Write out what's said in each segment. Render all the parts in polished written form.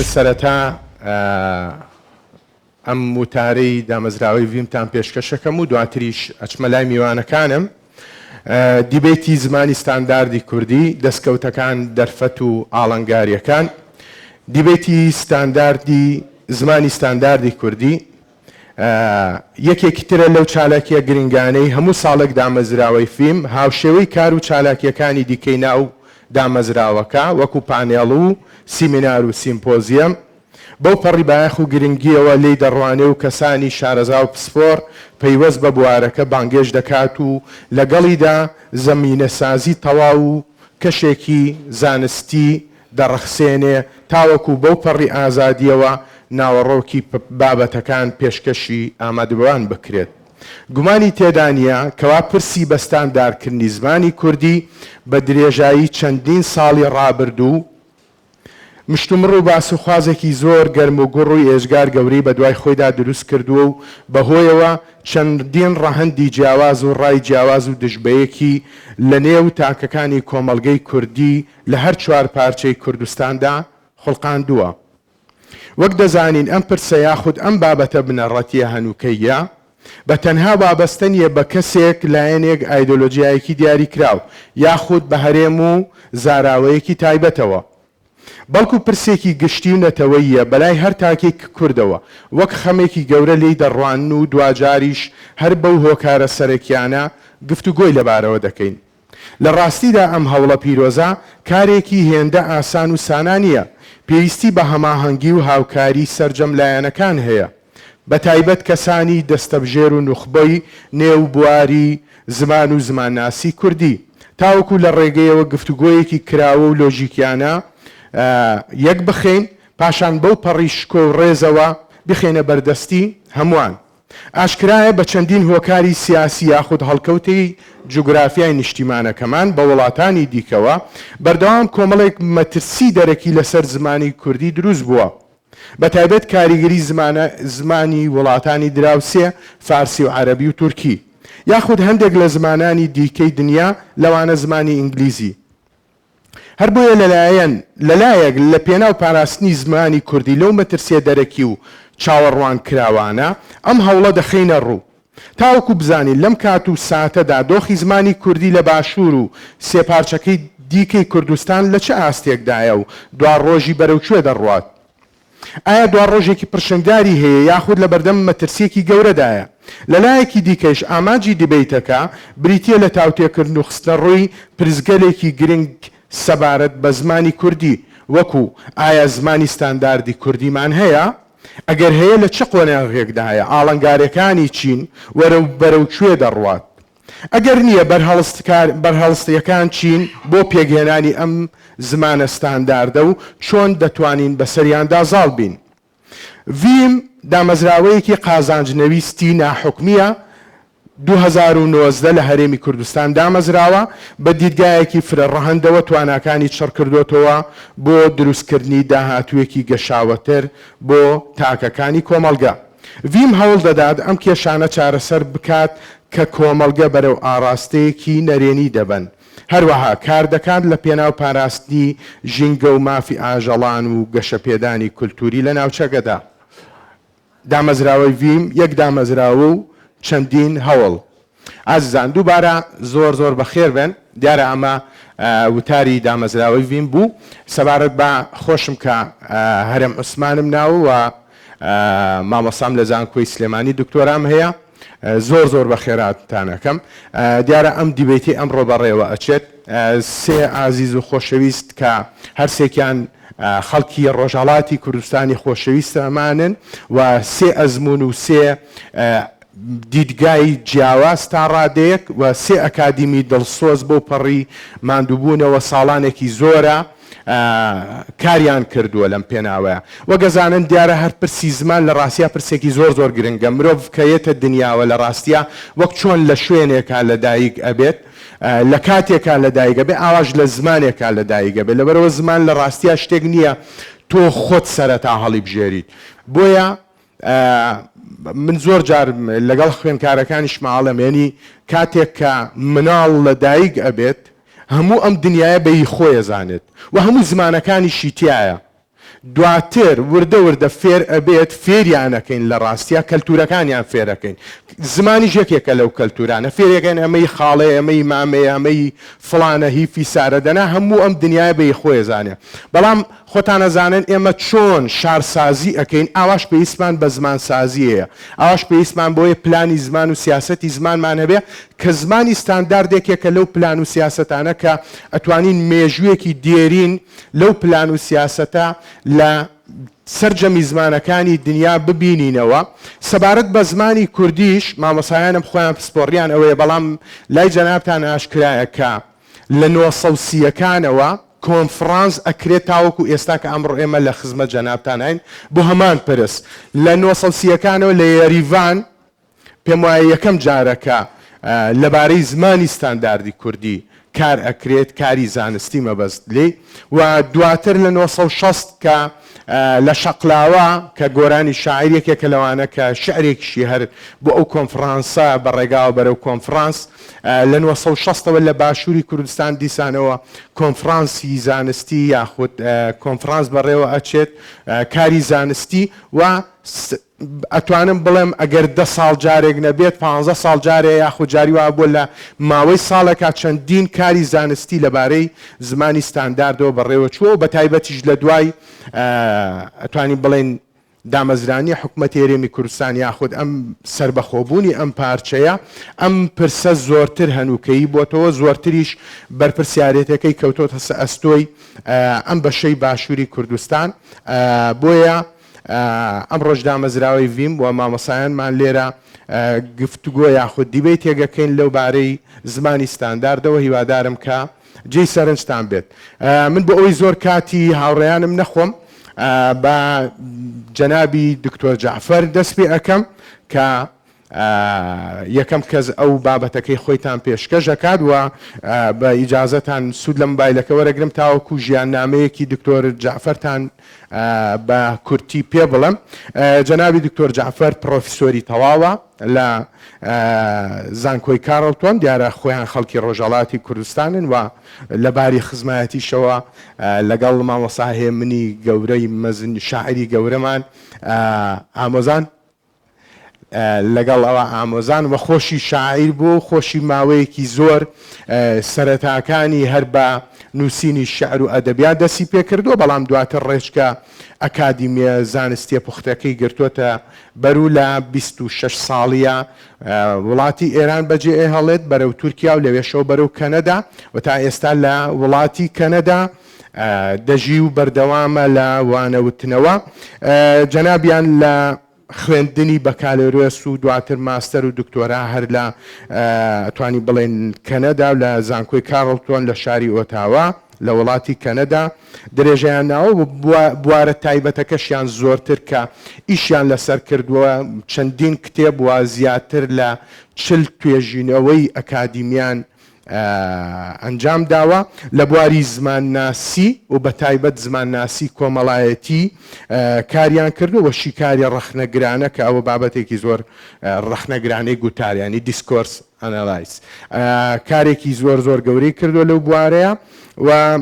من سەرەتا ئەم وتارەی دامەزراوەی ڤیمتان پێشکەشەکەم و دواتریش ئەچمە لای میوانەکانم. دیبەیتی زمانی ستانداردی کوردی، دەستکەوتەکان، دەرفەت و ئاڵنگارییەکان. دیبەیتی ستانداردی زمانی ستانداردی کوردی یەکێکی ترە لەو چالاکییە گرنگانەی هەموو ساڵێک دامەزراوەی فیم هاوشێوەی کار و چالاکییەکانی دیکەی ناو دامەزراوەکە وەکو پانێڵ و سیمینار و سیمپۆزیەم بەو پەڕی بایەخ و گرنگییەوە لێی دەڕوانێ و کەسانی شارەزا و پسپۆڕ پەیوەست بە بوارەکە بانگێشت دەکات و لەگەڵیدا زەمینەسازی تەواو و کەشێکی زانستی دەڕەخسێنێ تاوەکو بەو پەڕی ئازادییەوە ناوەڕۆکی بابەتەکان پێشکەشی ئامادەبوان بکرێت. گومانی تێدا نییە کەوا پرسی بەستاندارکردنی زمانی کوردی بە درێژایی چەندین ساڵی ڕابردوو، مشتومڕ و باسوخوازێکی زۆر گەرم و گوڕ و ئێجگار گەورەی بەدوای خۆیدا دروست کردووە و بەهۆیەوە چەندین ڕەهەندی جیاواز و ڕای جیاواز و دژبەیەکی لەنێو تاکەکانی کۆمەڵگەی کوردی لە هەر چوارپارچەی کوردستاندا خوڵقاندووە. وەک دەزانین ئەم پرسە یاخود ئەم بابەتە بنەڕەتییە هەنووکەییە بە تەنها وابەستە نییە بە کەسێک، لایەنێک، ئایدۆلۆجیایەکی دیاریکراو یاخود بە هەرێم و زاراوەیەکی تایبەتەوە. بەڵکو پرسێکی گشتی و نەتەوەییە بەلای هەر تاکێک کوردەوە وەک خەمێکی گەورە لێی دەڕوانن و دواجاریش هەر بەو هۆکارە سەرەکیانە گفتوگۆی لەبارەوە دەکەین. لە ڕاستیدا ئەم هەوڵە پیرۆزە کارێکی هێندە ئاسان و سانا نییە، پێویستی بە هەماهەنگی و هاوکاری سەرجەم لایەنەکان هەیە، بە تایبەت کەسانی دەستەبژێر و نوخبەی نێو بواری زمان و زمانناسی کوردی، تاوەکو لە ڕێگەیەوە گفتوگۆیەکی کراوە و لۆژیکیانە یەک بخەین، پاشان بەو پەڕی شکۆ و ڕێزەوە بیخەینە بەردەستی هەمووان. ئاشکرایە بە چەندین هۆکاری سیاسی یاخود هەڵکەوتەی جوگرافیای نیشتیمانەکەمان بە وڵاتانی دیکەوە، بەردەوام کۆمەڵێک مەترسی دەرەکی لەسەر زمانی کوردی دروست بووە، بەتایبەت کاریگەری زمانی وڵاتانی دراوسێ، فارسی و عەرەبی و تورکی، یاخود هەندێک لە زمانانی دیکەی دنیا لەوانە زمانی ئینگلیزی. هەر بۆیە لەلایەن لەلایەک لە پێناو پاراستنی زمانی کوردی لەو مەترسیە دەرەکی و چاوەڕوانکراوانە ئەم هەوڵە دەخەینە ڕوو تاوەکو بزانین لەم کات و ساتەدا دۆخی زمانی کوردی لە باشوور و سێ پارچەکەی دیکەی کوردستان لە چ ئاستێکدایە و دواڕۆژی بەرەو کوێ دەڕوات؟ ئایا دواڕۆژێکی پرشنگداری هەیە یاخود لەبەردەم مەترسییەکی گەورەدایە؟ لەلایەکی دیکەیش ئامانجی دیبەیتەکە بریتییە لە تاوتێکردن و خستنەڕووی پرسگەلێکی گرنگ سەبارەت بە زمانی کوردی وەکو، ئایا زمانی ستانداردی کوردیمان هەیە؟ ئەگەر هەیە لە چ قۆناغێکدایە؟ ئاڵنگارێکانی چین؟ وەرەو بەرەو کوێ دەڕوات؟ ئەگەر نییە بەرهەڵستییەکان چین بۆ پێکهێنانی ئەم زمانە ستانداردە و چۆن دەتوانین بەسەریاندا زاڵ بین؟ ڤیم دامەزراوەیەکی قازانجنەویستی ناحوکمییە، 2019 لە هەرێمی کوردستان دامەزراوە، بە دیدگایەکی فرە ڕەهەندەوە تواناکانی چڕکردۆتەوە بۆ دروستکردنی داهاتوویەکی گەشاوەتر بۆ تاکەکانی کۆمەڵگە. ڤیم هەوڵ دەدات ئەم کێشانە چارەسەر بکات کە کۆمەڵگە بەرەو ئاڕاستەیەکی نەرێنی دەبەن، هەروەها کاردەکات لە پێناو پاراستنی ژینگە و مافی ئاژەڵان و گەشەپێدانی کولتووری لە ناوچەکەدا. دامەزراوەی ڤیم یەک دامەزراوە و چەندین هەوڵ. ئازیزان دووبارە زۆر زۆر بەخێر بێن. دیارە ئەمە وتاری دامەزراوەی ڤیم بوو سەبارەت بە خۆشم کە هەرێم عوسمانم ناوە و مامۆستام لە زانکۆی سلێمانی دکتۆرام هەیە زۆر زۆر بەخێراتان ئەکەم دیارە ئەم دیبەیتی ئەمڕۆ بەڕێوە ئەچێت سێ ئازیز و خۆشەویست کە هەرسێکیان خەڵکی ڕۆژهەڵاتی کوردستانی خۆشەویستەمانن و سێ ئەزموون و سێ دیدگای جیاواز تا ڕادەیەک و سێ ئەکادیمی دڵسۆز بەو پەڕی ماندووبوونەوە ساڵانێکی زۆرە کاریان کردووە لەم پێناوەیا. وەک ئەزانن دیارە هەر پرسی زمان لە ڕاستیا پرسێکی زۆر زۆر گرنگە. مرۆڤ کە یەتە دنیاوە لە ڕاستیا وەک چۆن لە شوێنێکا لە دایک ئەبێت، لە کاتێکا لە دایک ئەبێ، ئاواش لە زمانێکا لە دایک ئەبێ. لەبەرئەوە زمان لە ڕاستیا شتێک نییە تۆ خۆت سەرەتا هەڵیبژێریت. بۆیە من زۆر جار لەگەڵ خوێندکارەکانیشما ئەڵێم یانی کاتێک کە مناڵ لە دایک ئەبێت هەموو ئەم دنیایە بە هی خۆی ئەزانێت و هەموو زمانەکانیشی تیایە. دواتر وردە وردە فێر ئەبێت، فێریان ئەکەین لە ڕاستیا کەلتورەکانیان فێر ئەکەین، زمانیش یەکێکە لەو کەلتورانە، فێریەکەین ئەمە ی خاڵەیە، ئەمە ی مامەیە، ئەمە ی فڵانە هی فیسارە، دەنا هەموو ئەم دنیایە بە ی خۆی ئەزانێ. بەڵام خۆتان ئەزانن ئێمە چۆن شارسازی ئەکەین، ئاواش پێویستمان بە زمانسازی هەیە، ئاواش پێویستمان بەوەیە پلانی زمان و سیاسەتی زمانمان هەبێ، کە زمانی ستاندارد یەکێکە لەو پلان و سیاسەتانە کە ئەتوانین مێژوویەکی دێرین لەو پلان و سیاسەتە لە سەرجەمی زمانەکانی دنیا ببینینەوە. سەبارەت بە زمانی کوردیش مامۆسایانم خۆیان پسپۆڕیان ئەوەیە، بەڵام لای جەنابتان ئاشکرایە کە لە نۆسەوسییەکانەوە کۆنفڕانس ئەکرێت تاوەکو ئێستا کە ئەمڕۆ ئێمە لە خزمەت جەنابتاناین بۆ هەمان پرس لە نۆسەوسییەکانەوە لە یەریڤان پێم وایە یەکەم جارە کە لەبارەی زمانی ستانداردی کوردی کار ئەکرێت، کاری زانستی مەبەست لێی، و دواتر لە 960 کە لە شەقلاوە کە گۆرانی شاعیر یەکێکە لەوانە کە شیعرێکیشی هەر بۆ ئەو کۆنفڕانسە بە ڕێگاوە بەرەو کۆنفڕانس لە 960 ەوە لە باشووری کوردستان دیسانەوە کۆنفڕانسی زانستی یاخود کۆنفڕانس بەڕێوە ئەچێت کاری زانستی و ئەتوانم بڵێم ئەگەر دە ساڵ جارێک نەبێت پانزە ساڵ جارێ یاخود جاری وا بووە لە ماوەی ساڵێکا چەندین کاری زانستی لەبارەی زمانی ستانداردەوە بەڕێوە چووە و بەتایبەتیش لە دوای ئەتوانین بڵێین دامەزرانی حکومەتی هەرێمی کوردستان یاخود ئەم سەربەخۆبوونی ئەم پارچەیە ئەم پرسە زۆرتر هەنووکەیی بۆتەوە زۆرتریش بەرپرسیارێتەکەی کەوتۆتە ئەستۆی ئەم بەشەی باشووری کوردستان بۆیە ئەمڕۆش دامەزراوەی ڤیم و مامۆسایانمان لێرە گفتوگۆ یاخود دیبەیتێک ئەکەین لەو بارەی زمانی ستانداردەوە هیوادارم کە جێی سەرنجتان بێت. من بۆ ئەوەی زۆر کاتی هاوڕێیانم نەخۆم بە جەنابی دکتۆر جەعفەر دەست پێ ئەکەم کە یەکەم کەس ئەو بابەتەکەی خۆیتان پێشکەش ئەکات و بە ئیجازەتان سوود لە مۆبایلەکە وەرەگرم تاوەکو ژیاننامەیەکی دکتۆر جەعفەرتان بە کورتی پێ بڵێم. جەنابی دکتۆر جەعفەر پڕۆفیسۆری تەواوە لە زانکۆی کارڵتۆن، دیارە خۆیان خەڵکی ڕۆژهەڵاتی کوردستانن و لە باری خزمایەتیشەوە لەگەڵ مامۆستا هێمنی گەورەی مەزن شاعیری گەورەمان ئامۆزان لەگەڵ ئەوە ئامۆزان و خۆشی شاعیر بووە و خۆشی ماوەیەکی زۆر سەرەتاکانی هەر بە نووسینی شیعر و ئەدەبیات دەستی پێ کردووە، بەڵام دواتر ڕێچکە ئەکادیمییە زانستییە پوختەکەی گرتووەتە بەر و لە 26 ساڵییە وڵاتی ئێران بەجێ ئەهێڵێت بەرەو تورکیا و لەوێشەوە بەرەو کەنەدا و تا ئێستا لە وڵاتی کەنەدا دەژی و بەردەوامە لە وانەوتنەوە. جەنابیان لە خوێندنی بەکالۆریۆس و دواتر ماستەر و دکتۆرا هەر لە ئەتوانین بڵێین کەنەدا و لە زانکۆی کارڵتۆن لە شاری ئۆتاوا لە وڵاتی کەنەدا درێژەیان ناوە و بوارە تایبەتەکەشیان زۆرتر کە ئیشیان لەسەر کردووە چەندین کتێب و زیاتر لە 40 توێژینەوەی ئەکادیمیان ئەنجام داوە لە بواری زمانناسی و بە تایبەت زمانناسی کۆمەڵایەتی کاریان کردووە و شیکاری ڕەخنەگرانە کە ئەوە بابەتێکی زۆر ڕەخنەگرانەی گوتار یانی discourse analysis کارێکی زۆر زۆر گەورەی کردووە لەو بوارەیە و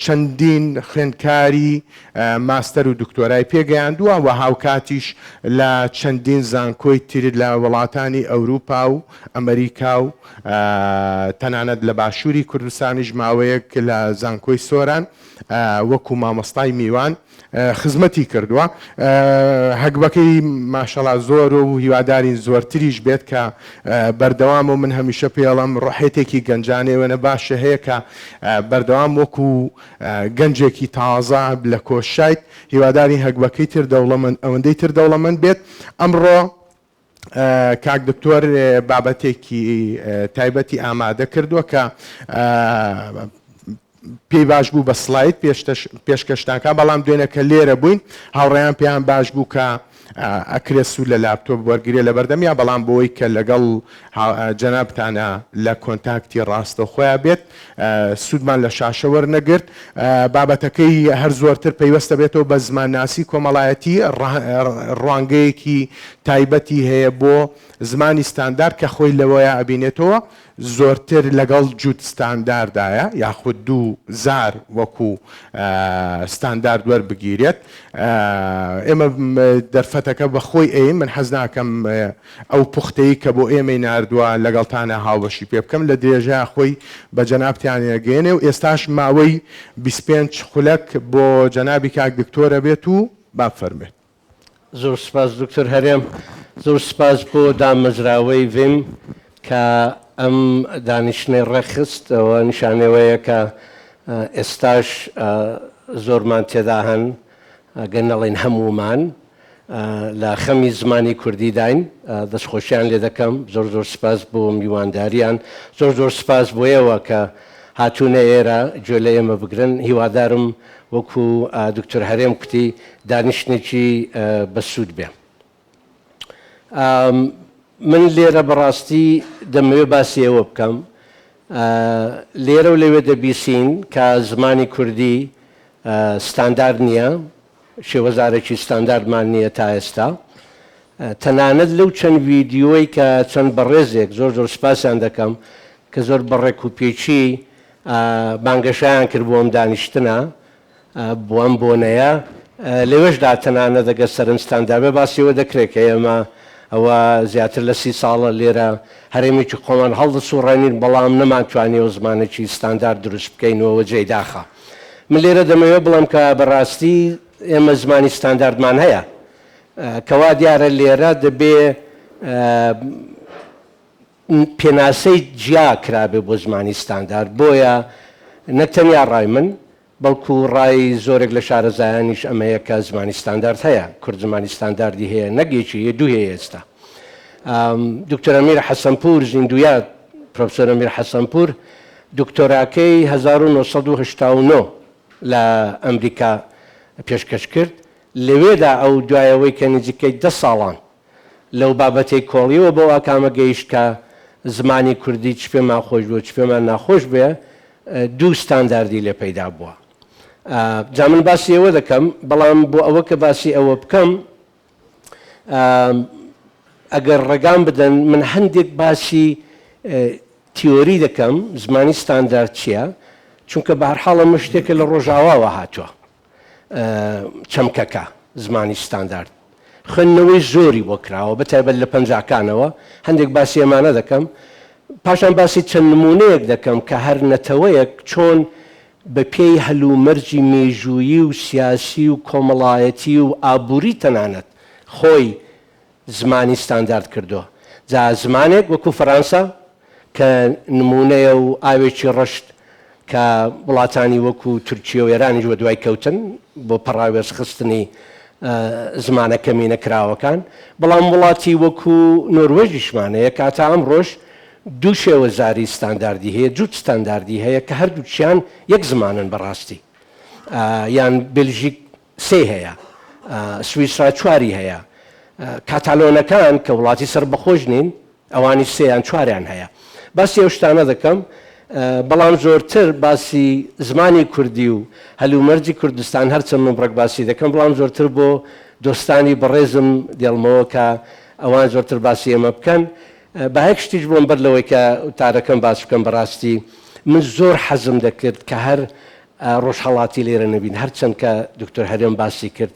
چەندین خوێندکاری ماستەر و دکتۆرای پێگەیاندووە و هاوکاتیش لە چەندین زانکۆی تر لە وڵاتانی ئەوروپا و ئەمریکا و تەنانەت لە باشووری کوردستانیش ماوەیەک لە زانکۆی سۆران وەکو مامۆستای میوان خزمەتی کردووە. هەگبەکەی ماشەڵا زۆرە و هیوادارین زۆرتریش بێت کە بەردەوامە و من هەمیشە پێڵم ڕۆحێتێکی گەنجانەی وێنە باشە هەیە کە بەردەوام وەکو گەنجێکی تازە لە کۆششایت هیوادارین هەگبەکەی تر دەوڵەمەند ئەوەندەی تر دەوڵەمەند بێت ئەمڕۆ کاک دکتۆر بابەتێکی تایبەتی ئامادە کردووە کە پێی باش بوو بە سلاید پێشکەشتان کا، بەڵام دوێنێ کە لێرە بووین هاوڕێیان پێیان باش بوو کە ئەکرێ سوود لە لاپتۆپ وەرگرێ لەبەردەمیا، بەڵام بۆی کە لەگەڵ جەنابتانە لە کۆنتاکتی ڕاستەوخۆیا بێت سوودمان لە شاشە وەرنەگرت. بابەتەکەی هەر زۆرتر پەیوەستە بێتەوە بە زمانناسی کۆمەڵایەتی، ڕوانگەیەکی تایبەتی هەیە بۆ. زمانی ستاندارد کە خۆی لەوەیا ئەبینێتەوە زۆرتر لەگەڵ جووت ستانداردایە یاخود دوو زار وەکو ستاندارد وەربگیرێت. ئێمە دەرفەتەکە بە خۆی ئەیین، من حەز ناکەم ئەو پوختەی کە بۆ ئێمەی ناردووە لەگەڵتانا هاوبەشی پێ بکەم، لە درێژەیا خۆی بە جەنابتیان ئەگەیەنێ و ئێستاش ماوەی 25 خولەک بۆ جەنابی کاک دکتۆر ئەبێت و با بفەرموێت. زۆر سپاس دکتۆر هەرێم. زۆر سپاس بۆ دامەزراوەی ڤیم کە ئەم دانیشتنەی ڕێکخست. ئەوە نیشانەوەیە کە ئێستاش زۆرمان تێدا هەن، گەر نەڵێین هەموومان لە خەمی زمانی کوردیداین. دەستخۆشیان لێ دەکەم. زۆر زۆر سپاس بۆ میوانداریان. زۆر زۆر سپاس بۆ ئێوە کە هاتوونە ئێرە گوێ لە ئێمە بگرن. هیوادارم وەکو دکتۆر هەرێم کوتی دانیشتنێکی بەسوود بێ. من لێرە بەڕاستی دەمەوێ باسی ئەوە بکەم لێرە و لەوێ دەبیسین کە زمانی کوردی ستاندارد نییە، شێوەزارێکی ستانداردمان نییە تا ئێستا. تەنانەت لەو چەند ڤیدیۆی کە چەند بەڕێزێک زۆر زۆر سپاسیان دەکەم کە زۆر بەڕێکوپێکی بانگەشەیان کرد بۆ ئەم دانیشتنە، بۆ ئەم بۆنەیە، لەوێشدا تەنانەت ئەگەر سەرنجتان دابێ باسی ئەوە دەکرێت کە ئێمە ئەوە زیاتر لە سی ساڵە لێرە هەرێمێکی خۆمان هەڵدەسوڕێنین بەڵام نەمانتوانیوە زمانێکی ستاندارد دروست بکەین و ئەوە جێی داخە. من لێرە دەمەوێت بڵێم کە بەڕاستی ئێمە زمانی ستانداردمان هەیە کە وا دیارە لێرە دەبێ پێناسەی جیا کرابێ بۆ زمانی ستاندارد، بۆیە نەک تەنیا ڕای من، بەڵکو ڕای زۆرێک لە شارەزایانیش ئەمەیە کە زمانی ستاندارد هەیە، کورد زمانی ستانداردی هەیە، نەک یەکی هەیە، دوو هەیە ئێستا. دکتۆر ئەمیر حەسەنپوور زیندوویاد، پرۆفسۆر ئەمیر حەسەنپوور دکتۆراکەی 1989 لە ئەمریکا پێشکەش کرد، لەوێدا ئەو دوای ئەوەی کە نزیکەی دە ساڵان لەو بابەتەی کۆڵیەوە بەو ئاکامە گەیشت کە زمانی کوردی چ پێمان خۆش بێ و چ پێمان ناخۆش بێ دوو ستانداردی لێ پەیدا بووە. جا من باسی ئەوە دەکەم، بەڵام بۆ ئەوە کە باسی ئەوە بکەم ئەگەر ڕێگام بدەن من هەندێک باسی تیۆری دەکەم زمانی ستاندارد چییە، چونکە بەهەرحاڵ ئەمە شتێکە لە ڕۆژاواوە هاتووە. چەمکەکە، زمانی ستاندارد، خوێندنەوەی زۆری بۆ کراوە، بە تایبەت لە پەنجاکانەوە، هەندێک باسی ئەمانە دەکەم، پاشان باسی چەند نموونەیەک دەکەم کە هەر نەتەوەیەک چۆن بە پێی هەلومەرجی مێژوویی و سیاسی و کۆمەڵایەتی و ئابووری تەنانەت خۆی زمانی ستاندارد کردووە. جا زمانێک وەکوو فەرانسە کە نموونەیە و ئاوێکی ڕشت کە وڵاتانی وەکوو تورکیە و ئێرانیش وەدوای کەوتن بۆ پەڕاوێز خستنی زمانە کەمینە کراوەکان، بەڵام وڵاتی وەکوو نۆروێژیشمان هەیە کە هەتا ئەمڕۆش دوو شێوەزاری ستانداردی هەیە، جووت ستانداردی هەیە کە هەردووکیان یەک زمانن بەڕاستی. یان بێلژیک سێی هەیە، سویسرا چواری هەیە، کاتالۆنەکان کە وڵاتی سەربەخۆش نین ئەوانیش سێ یان چواریان هەیە. باسی ئەو شتانە دەکەم، بەڵام زۆرتر باسی زمانی کوردی و هەلومەرجی کوردستان هەرچەند من بڕێک باسی دەکەم، بەڵام زۆرتر بۆ دۆستانی بەڕێزم دێڵمەوە کە ئەوان زۆرتر باسی ئێمە بکەن. با یەک شتیش بڵێم بەر لەوەی کە وتارەکەم باس بکەم، بەڕاستی من زۆر حەزم دەکرد کە هەر ڕۆژهەڵاتی لێرە نەبین، هەرچەند کە دکتۆر هەرێم باسی کرد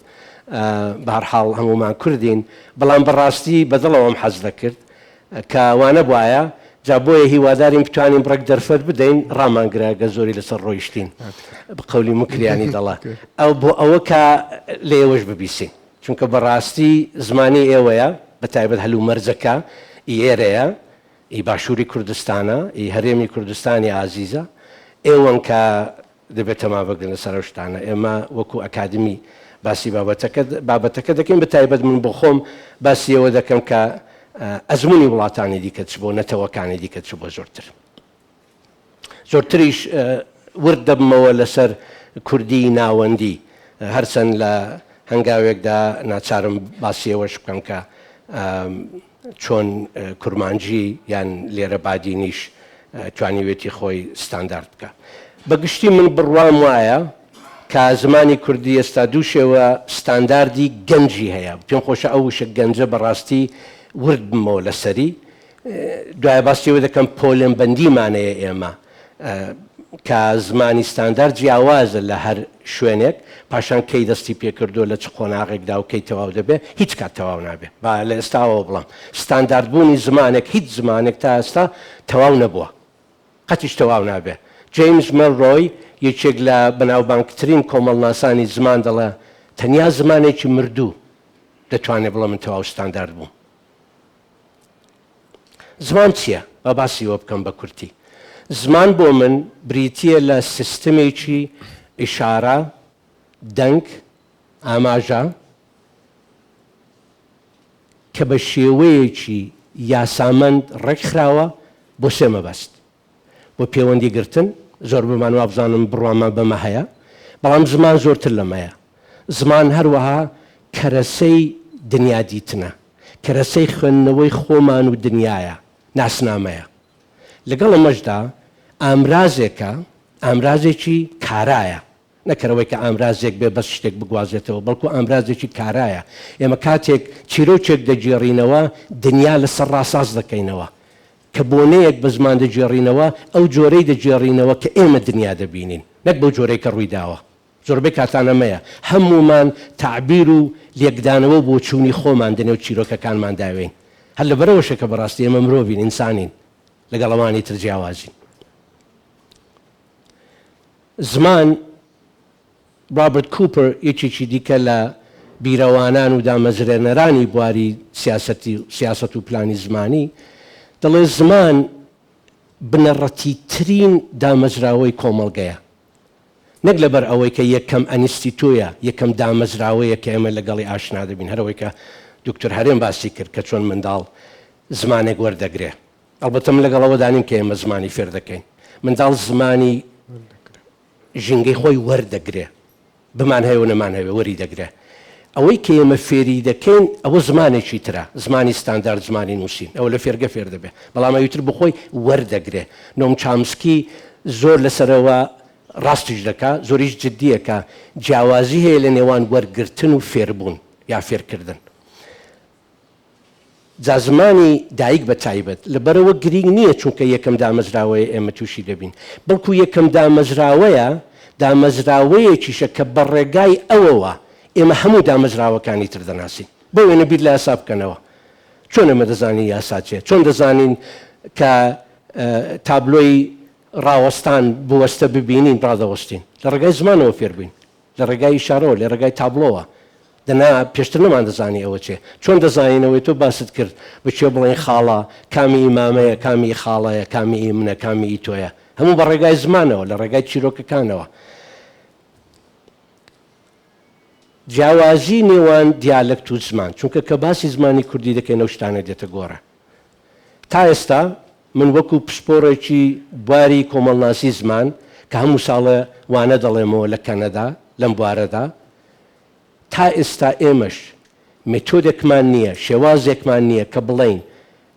بەهەرحاڵ هەموومان کوردین، بەڵام بەڕاستی بەدڵەوەم حەز دەکرد کە وانەبوایە، جا بۆیە هیوادارین بتوانین بڕێک دەرفەت بدەین، ڕامانگرە گەر زۆری لەسەر ڕۆیشتین بەقەولی موکریانی دەڵا ئەو بۆ ئەوە کە لە ئێوەش ببیسین، چونکە بەڕاستی زمانی ئێوەیە، بەتایبەت هەلومەرجەکە ئی ئێرەیە، ئی باشووری کوردستانە، ئی هەرێمی کوردستانی ئازیزە، ئێوەن کە دەبێت تەما بگرن لەسەر ئەو شتانە. ئێمە وەکوو ئەکادمی باسی بابەتەکە بابەتەکە دەکەین، بە تایبەت من بۆ خۆم باسی ئەوە دەکەم کە ئەزموونی وڵاتانی دیکە چ بۆ، نەتەوەکانی دیکە چ بۆ زۆرتر. زۆرتریش ورد دەبمەوە لەسەر کوردیی ناوەندی، هەرچەند لە هەنگاوێکدا ناچارم باسی ئەوەش بکەم کە چۆن کورمانجی یان لێرە بادینیش توانیوێتی خۆی ستاندارد بکا. بە گشتی من بڕوام وایە کە زمانی کوردی ئێستا دوو شێوە ستانداردی گەنجی هەیە. پێم خۆشە ئەو وشە گەنجە بە ڕاستی ورد بمەوە لەسەری. دوایە باسی ئەوە دەکەم پۆلێنبەندیمان هەیە ئێمە کە زمانی ستاندارد جیاوازە لە هەر شوێنێک، پاشان کەی دەستی پێکردووە، لە چ قۆناغێکدا و کەی تەواو دەبێ، هیچ کات تەواو نابێ. با لە ئێستاوە بڵێم ستانداردبوونی زمانێک، هیچ زمانێک تا ئێستا تەواو نەبووە. قەتیش تەواو نابێ. جەیمز مێلرۆی، یەکێک لە بەناوبانگترین کۆمەڵناسانی زمان دەڵێ، تەنیا زمانێکی مردوو دەتوانێ بڵێ من تەواو ستاندارد بووم. زمان چییە؟ با باسی ئەوە بکەم بە کورتی. زمان بۆ من بریتییە لە سیستمێکی ئیشارە، دەنگ، ئاماژە، کە بە شێوەیەکی یاسامەند ڕێکخراوە بۆ سێ مەبەست، بۆ پێوەندی گرتن، زۆربەمان وابزانم بڕوامان بەمە هەیە، بەڵام زمان زۆرتر لەمەیە. زمان هەروەها کەرەسەی دنیادیتنە، کەرەسەی خوێندنەوەی خۆمان و دنیایە، ناسنامەیە. لەگەڵ ئەمەشدا ئامرازێکە، ئامرازێکی کارایە، نەک هەر ئەوەی کە ئامرازێک بێ بەس شتێک بگوازێتەوە، بەڵکو ئامرازێکی کارایە. ئێمە کاتێک چیرۆکێک دەگێڕینەوە، دنیا لەسەر ڕاساز دەکەینەوە. کە بۆنەیەک بە زمان دەگێڕینەوە، ئەو جۆرەی دەگێڕینەوە کە ئێمە دنیا دەبینین، نەک بەو جۆرەی کە ڕووی داوە. زۆربەی کاتان ئەمەیە. هەموومان تەعبیر و لێکدانەوە و بۆچوونی خۆمان دەنێو چیرۆکەکانمان داوێین. هەر لەبەرئەوەشە کە بەڕاستی ئێمە مرۆڤین، ئینسانین، لەگەڵ ئەوانی تر جیاوازین. زمان، ڕابرت کوپەر یەکێکی دیکە لە بیرەوانان و دامەزرێنەرانی بواری سیاسەتی سیاسەت و پلانی زمانی، دەڵێ زمان بنەڕەتیترین دامەزراوەی کۆمەڵگەیە. نەک لەبەر ئەوەی کە یەکەم ئەنیستیتۆیە، یەکەم دامەزراوەیە کە ئێمە لەگەڵی ئاشنا دەبین، هەر ئەوەی کە دوکتور هەرێم باسی کرد کە چۆن منداڵ زمانێک وەردەگرێ. ئەڵبەتە من لەگەڵ ئەوەدا نیم کە ئێمە زمانی فێر دەکەین. منداڵ زمانی ژینگەی خۆی وەردەگرێ. بمانهەوێ و نەمانهەوێ وەری دەگرێ. ئەوەی کە ئێمە فێری دەکەین ئەوە زمانێکی ترە، زمانی ستاندارد، زمانی نووسین. ئەوە لە فێرگە فێر دەبێ. بەڵام ئەوی تر بۆ خۆی وەردەگرێ. نۆم چامسکی زۆر لەسەرەوە ڕاستیش دەکا، زۆریش جدییە کە جیاوازی هەیە لە نێوان وەرگرتن و فێربوون یا فێرکردن. جا زمانی دایک بە تایبەت لەبەرئەوە گرینگ نییە چونکە یەکەم دامەزراوەیە ئێمە تووشی دەبین، بەڵکو یەکەم دامەزراوەیە، دامەزراوەیەکیشە کە بە ڕێگای ئەوەوە ئێمە هەموو دامەزراوەکانی تر دەناسین. بۆ وێنە بیر لە یاسا بکەنەوە، چۆن ئێمە دەزانین یاسا چییە؟ چۆن دەزانین کە تابلۆی ڕاوەستان بوەستە ببینین ڕادەوەستین؟ لە ڕێگای زمانەوە فێر بووین. لە ڕێگای ئیشارەوە، لە ڕێگای تابڵۆوە. دەنا پێشتر نەماندەزانی ئەوە چیە. چۆن دەزانین ئەوەی تۆ باست کرد، بە کێ بڵێین خاڵە، کامی ئی مامەیە، کامی ئی خاڵەیە، کامی ئی منە، کامی ئی تۆیە. هەموو بە ڕێگای زمانەوە، لە ڕێگای چیرۆکەکانەوە. جیاوازی نێوان دیالەکت و زمان، چونکە کە باسی زمانی کوردی دەکەین ئەو شتانە دێتە گۆڕێ. تا ئێستا من وەکو پسپۆڕێکی بواری کۆمەڵناسی زمان کە هەموو ساڵێ وانە دەڵێمەوە لە کەنەدا لەم بوارەدا، تا ئێستا ئێمەش مێتۆدێکمان نییە، شێوازێکمان نییە کە بڵێین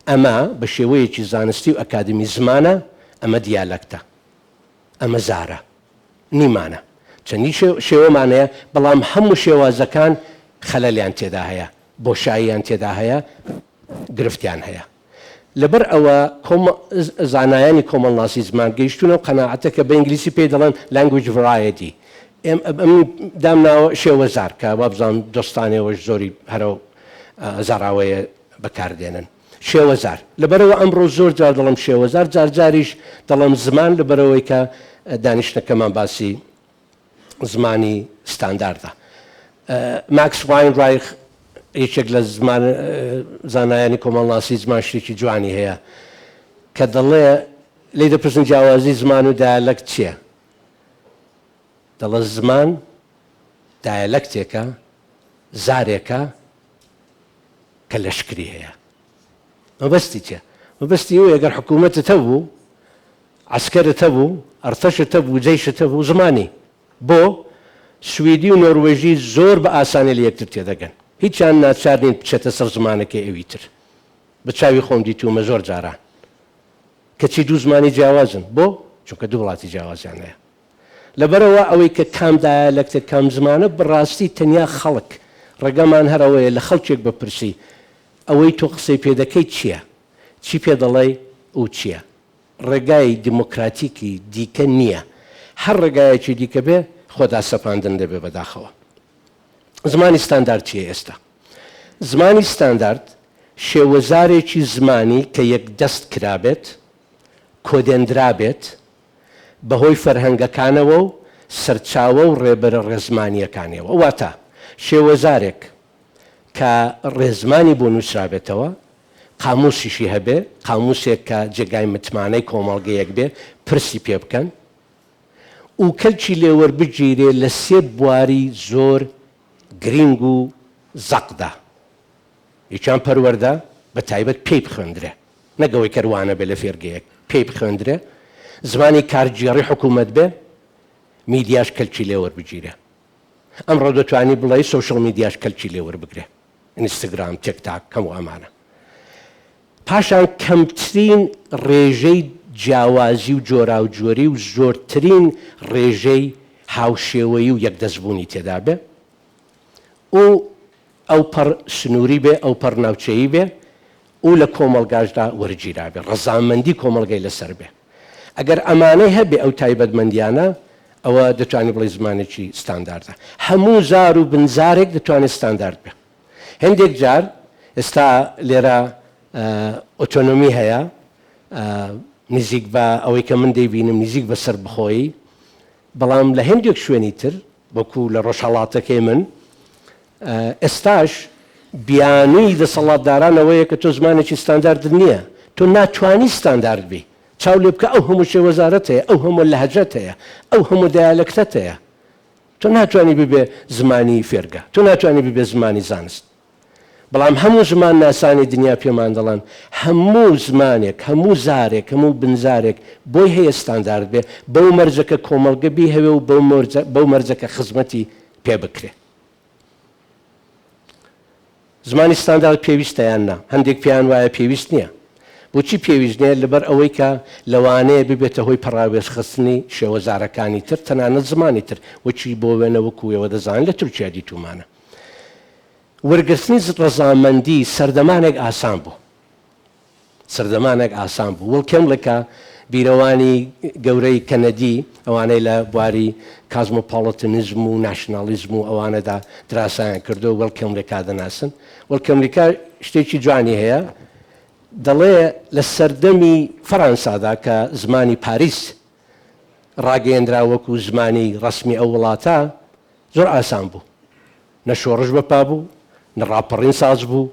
ئەمە بە شێوەیەکی زانستی و ئەکادیمی زمانە، ئەمە دیالەکتە، ئەمە زارە. نیمانە. چەندین شێوەمان هەیە، بەڵام هەموو شێوازەکان خەلەلیان تێدا هەیە، بۆشاییان تێدا هەیە، گرفتیان هەیە. لەبەر ئەوە زانایانی کۆمەڵناسی زمان گەیشتوونە ئەو قەناعەتە کە بە ئینگلیسی پێی دەڵێن language variety. ئەمن دامناوە شێوەزار کە وابزانم دۆستانێوەش زۆری هەر ئەو زاراوەیە بەکار دێنن. شێوەزار. لەبەرئەوە ئەمڕۆ زۆر جار دەڵێم شێوەزار، جارجاریش دەڵێم زمان لەبەرئەوەی کە دانیشتنەکەمان باسی زمانی ستانداردە. ماکس واینڕایخ یەکێک لە زمان زانایانی کۆمەڵناسی زمان شتێکی جوانی هەیە کە دەڵێ لێی دەپرسن جیاوازی زمان و دایەلەکت چییە؟ دەڵێ زمان دایەلەکتێکە، زارێکە کە لەشکری هەیە. مەبەستی چیە؟ مەبەستی ئەوەیە گەر حکوومەتت هەبوو، عەسکەرت هەبوو، ئەرتەشت هەبوو، جەیشت هەبوو، زمانی بۆ سویدی و نۆروێژی زۆر بە ئاسانی لە یەکتر تێدەگەن. هیچیان ناچار نین بچێتە سەر زمانەکەی ئەوی تر. بە چاوی خۆم دیتوومە زۆر جاران. کەچی دوو زمانی جیاوازن. بۆ؟ چونکە دوو وڵاتی جیاوازیان هەیە. لەبەرئەوە ئەوەی کە کام دایالەکتە کام زمانە بەڕاستی تەنیا خەڵک ڕێگامان هەر ئەوەیە لە خەڵکێک بپرسی. ئەوەی تۆ قسەی پێ دەکەی چییە؟ چی پێ دەڵێی و چییە؟ ڕێگای دیموکراتیکی دیکە نییە. هەر ڕێگایەکی دیکە بێ خۆداسەپاندن دەبێ بەداخەوە. زمانی ستاندارد چییە ئێستا؟ زمانی ستاندارد شێوەزارێکی زمانی کە یەکدەست کرابێت، کۆدێندرابێت بەهۆی فەرهەنگەکانەوە و سەرچاوە و ڕێبەرە ڕێزمانییەکانیەوە. واتە شێوەزارێک کە ڕێزمانی بۆ نووسرابێتەوە، قامووسیشی هەبێ، قامووسێک کە جێگای متمانەی کۆمەڵگەیەک بێ، پرسی پێ بکەن و کەلکی لێ وەربگیرێ لە سێ بواری زۆر گرینگ و زەقدا. یەکیان پەروەردە، بە تایبەت پێی بخوێندرێ، نەک ئەوەی کە وانە بێ لە فێرگەیەک، پێی بخوێندرێ، زمانی کارگێڕی حکوومەت بێ، میدیاش کەلکی لێ وەربگیرێ. ئەمڕۆ دەتوانی بڵێی سۆشیال میدیاش کەلکی لێ وەربگرێ، ئینستگرام، تیک تاک، هەموو ئەمانە. پاشان کەمترین ڕێژەی جیاوازی و جۆراوجۆری و زۆرترین ڕێژەی هاوشێوەیی و یەکدەستبوونی تێدا بێ و ئەوپەڕ سنووری بێ، ئەوپەڕ ناوچەیی بێ و لە کۆمەڵگاشدا وەرگیرابێ، ڕەزامەندی کۆمەڵگەی لەسەر بێ. ئەگەر ئەمانەی هەبێ ئەو تایبەتمەندیانە، ئەوە دەتوانی بڵێی زمانێکی ستانداردە. هەموو زار و بنزارێک دەتوانێ ستاندارد بێ. هێندێک جار ئێستا لێرە ئۆتۆنۆمی هەیە، نزیک بە ئەوەی کە من دەیبینم نزیک بە سەربەخۆیی، بەڵام لە هێندێک شوێنی تر وەکوو لە ڕۆژهەڵاتەکەی من ئێستاش بیانووی دەسەڵاتداران ئەوەیە کە تۆ زمانێکی ستانداردت نییە، تۆ ناتوانی ستاندارد بی. چاو لێ بکە ئەو هەموو شێوەزارەت هەیە، ئەو هەموو لەهجەت هەیە، ئەو هەموو دیالێکتەت هەیە. تۆ ناتوانی ببێ زمانی فێرگە، تۆ ناتوانی ببێ زمانی زانست. بەڵام هەموو زمانناسانی دنیا پێمان دەڵێن هەموو زمانێک، هەموو زارێک، هەموو بنزارێک بۆی هەیە ستاندارد بێ، بەو مەرجە کە کۆمەڵگە بیهەوێ و بەو مەرجە کە خزمەتی پێ بکرێ. زمانی ستاندارد پێویستە یان نا؟ هەندێک پێیان وایە پێویست نییە. بۆچی پێویست نییە؟ لەبەر ئەوەی کە لەوانەیە ببێتە هۆی پەڕاوێزخستنی شێوەزارەکانی تر، تەنانەت زمانی تر، وەکی بۆ وێنە وەکوو ئێوە دەزانن لە تورکیا دیتوومانە. وەرگرتنی ڕەزامەندی سەردەمانێک ئاسان بوو. سەردەمانێک ئاسان بوو. وڵ کێمڵکا، بیرەوانی گەورەی کەنەدی، ئەوانەی لە بواری کازمۆپۆڵیتنیزم و ناشناڵیزم و ئەوانەدا دراسایان کردووە، وڵ کێمڵکا دەناسن. وڵ کێمڵکا شتێکی جوانی هەیە، دەڵێ لە سەردەمی فەرانسادا کە زمانی پاریس ڕاگەیەندرا وەکوو زمانی ڕەسمی ئەو وڵاتە، زۆر ئاسان بوو. نە شۆڕش بەپا بوو، نە ڕاپەڕین ساز بوو،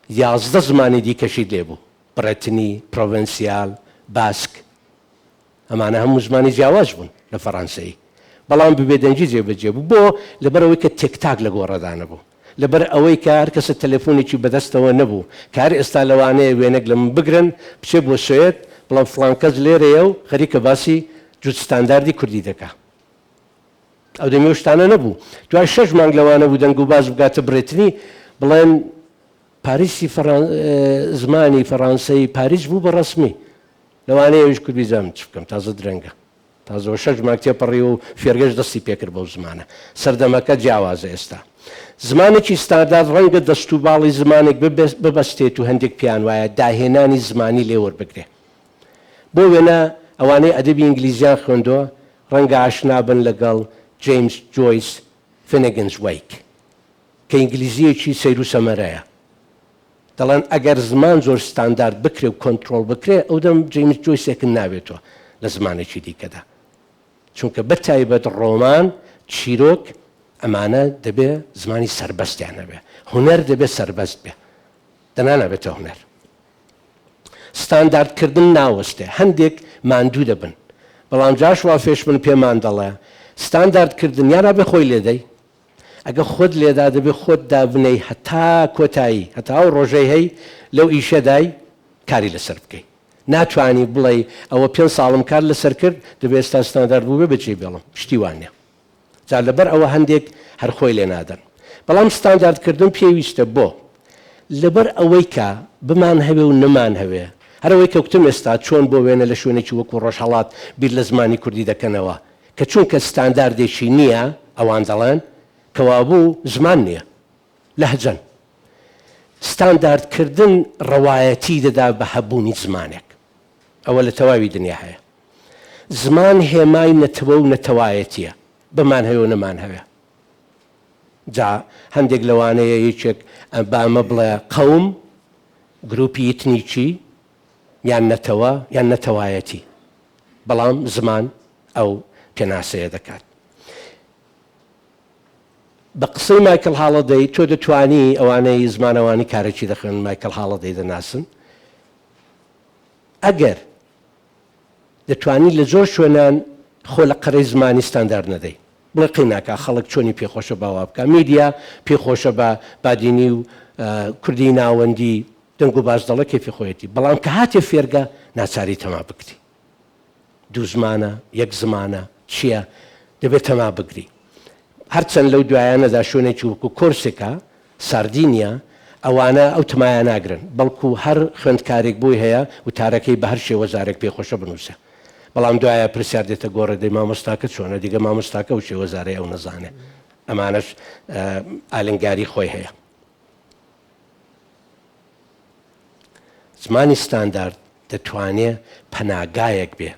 11 زمانی دیکەشی لێ بوو، بڕێتنی، پرۆڤنسیال، باسک، ئەمانە هەموو زمانی جیاواز بوون لە فەڕانسەیی، بەڵام بە بێدەنگی جێبەجێ بوو. بۆ؟ لەبەر ئەوەی کە تێکتاک لە گۆڕەدا نەبوو. لەبەر ئەوەی کە هەر کەسە تەلەفونێکی بەدەستەوە نەبوو، کە هەر ئێستا لەوانەیە وێنەک لە من بگرن، بچێ بۆ سوێد، بڵێن فڵان کەس لێرەیە و خەریکە باسی جووت ستانداردی کوردی دەکا. ئەو دەمی ئەو شتانە نەبوو. دوای شەش مانگ لەوانە بوو دەنگ و باس بگاتە برێتنی، بڵێن پاریسی فەڕان زمانی فەڕانسەیی پاریس بوو بە ڕەسمی. لەوانەیە ئەویش کوردی جا من چ بکەم تازە درەنگە. تازەوە شەش مانگ تێپەڕیوە و فێرگەش دەستی پێکرد بەو زمانە. سەردەمەکە جیاوازە ئێستا. زمانێکی ستاندارد ڕەنگە دەست و باڵی زمانێک ببەستێت و هەندێک پێیان وایە داهێنانی زمانی لێ وەربگرێ. بۆ وێنە ئەوانەی ئەدەبی ئینگلیزیان خوێندووە ڕەنگە ئاشنا بن لەگەڵ جەیمس جۆیس Finnegans Wake کە ئینگلیزییەکی سەیر و سەمەرەیە. دەڵێن ئەگەر زمان زۆر ستاندارد بکرێ و کۆنترۆڵ بکرێ ئەودەم جەیمس جۆیسێکت ناوێتەوە لە زمانێکی دیکەدا. چونکە بە تایبەت ڕۆمان، چیرۆک ئەمانە دەبێ زمانی سەربەستیان هەبێ. هونەر دەبێ سەربەست بێ. دەنا نابێتە هونەر. ستاندارد کردن ناوەستێ، هەندێک ماندوو دەبن، بەڵام جاشوا فێشمن پێمان دەڵێ، ستاندارد کردن یان ئەبێ خۆی لێدەی، ئەگەر خۆت لێدا دەبێ خۆت دابنێی هەتا کۆتایی، هەتا ئەو ڕۆژەی هەی لەو ئیشەدای کاری لەسەر بکەی. ناتوانی بڵێی ئەوە پێنج ساڵم کار لەسەر کرد، دەبێ ئێستا ستاندارد بووبێ بەجێی بێڵم، شتی وا نیە. جا لەبەر ئەوە هەندێک هەر خۆی لێ نادەن. بەڵام ستاندارد کردن پێویستە بۆ؟ لەبەر ئەوەی کە بمانهەوێ و نەمانهەوێ، هەر ئەوەی کە کوتم ئێستا چۆن بۆ وێنە لە شوێنێکی وەکوو ڕۆژهەڵات بیر لە زمانی کوردی دەکەنەوە کە چونکە ستانداردێکی نییە ئەوان دەڵێن کەوابوو زمان نییە. لەهجەن. ستانداردکردن ڕەوایەتی دەدا بە هەبوونی زمانێک. ئەوە لە تەواوی دنیا هەیە. زمان هێمای نەتەوە و نەتەوایەتییە، بمانهەوێ و نەمانهەوێ. جا هەندێک لەوانەیە یەکێک بە ئەمە بڵێ قەوم، گروپی ئیتنیکی، یان نەتەوە، یان نەتەوایەتی. بەڵام زمان ئەو پێناسەیە دەکات. بە قسەی مایکڵ هاڵەدەی، تۆ دەتوانی، ئەوانەی زمانەوانی کارەکی دەخوێنن مایکڵ هاڵەدەی دەناسن، ئەگەر دەتوانی لە زۆر شوێنان خۆ لە قەرەی زمانی ستاندارد نەدەی، بڵێ قەی ناکا خەڵک چۆنی پێ خۆشە با وا بکا، میدیا پێی خۆشە بە بادینی و کوردیی ناوەندی دەنگ و باس دەڵێ کەیفی خۆیەتی، بەڵام کە هاتیە فێرگە ناچاری تەما بگری. دوو زمانە، یەک زمانە، چییە؟ دەبێ تەما بگری. هەرچەند لەو دوایانەدا شوێنێکی وەکوو کۆرسیکا، ساردینیا، ئەوانە ئەو تمایە ناگرن، بەڵکوو هەر خوێندکارێک بۆی هەیە وتارەکەی بە هەر شێوەزارێک پێی خۆشە بنووسێ. بەڵام دوایە پرسیار دێتە گۆڕێ دەی مامۆستاکە چۆنە؟ دیگە مامۆستاکە ئەو شێوەزارەی ئەو نەزانێ. ئەمانەش ئالنگاری خۆی هەیە. زمانی ستاندارد دەتوانێ پەناگایەک بێ،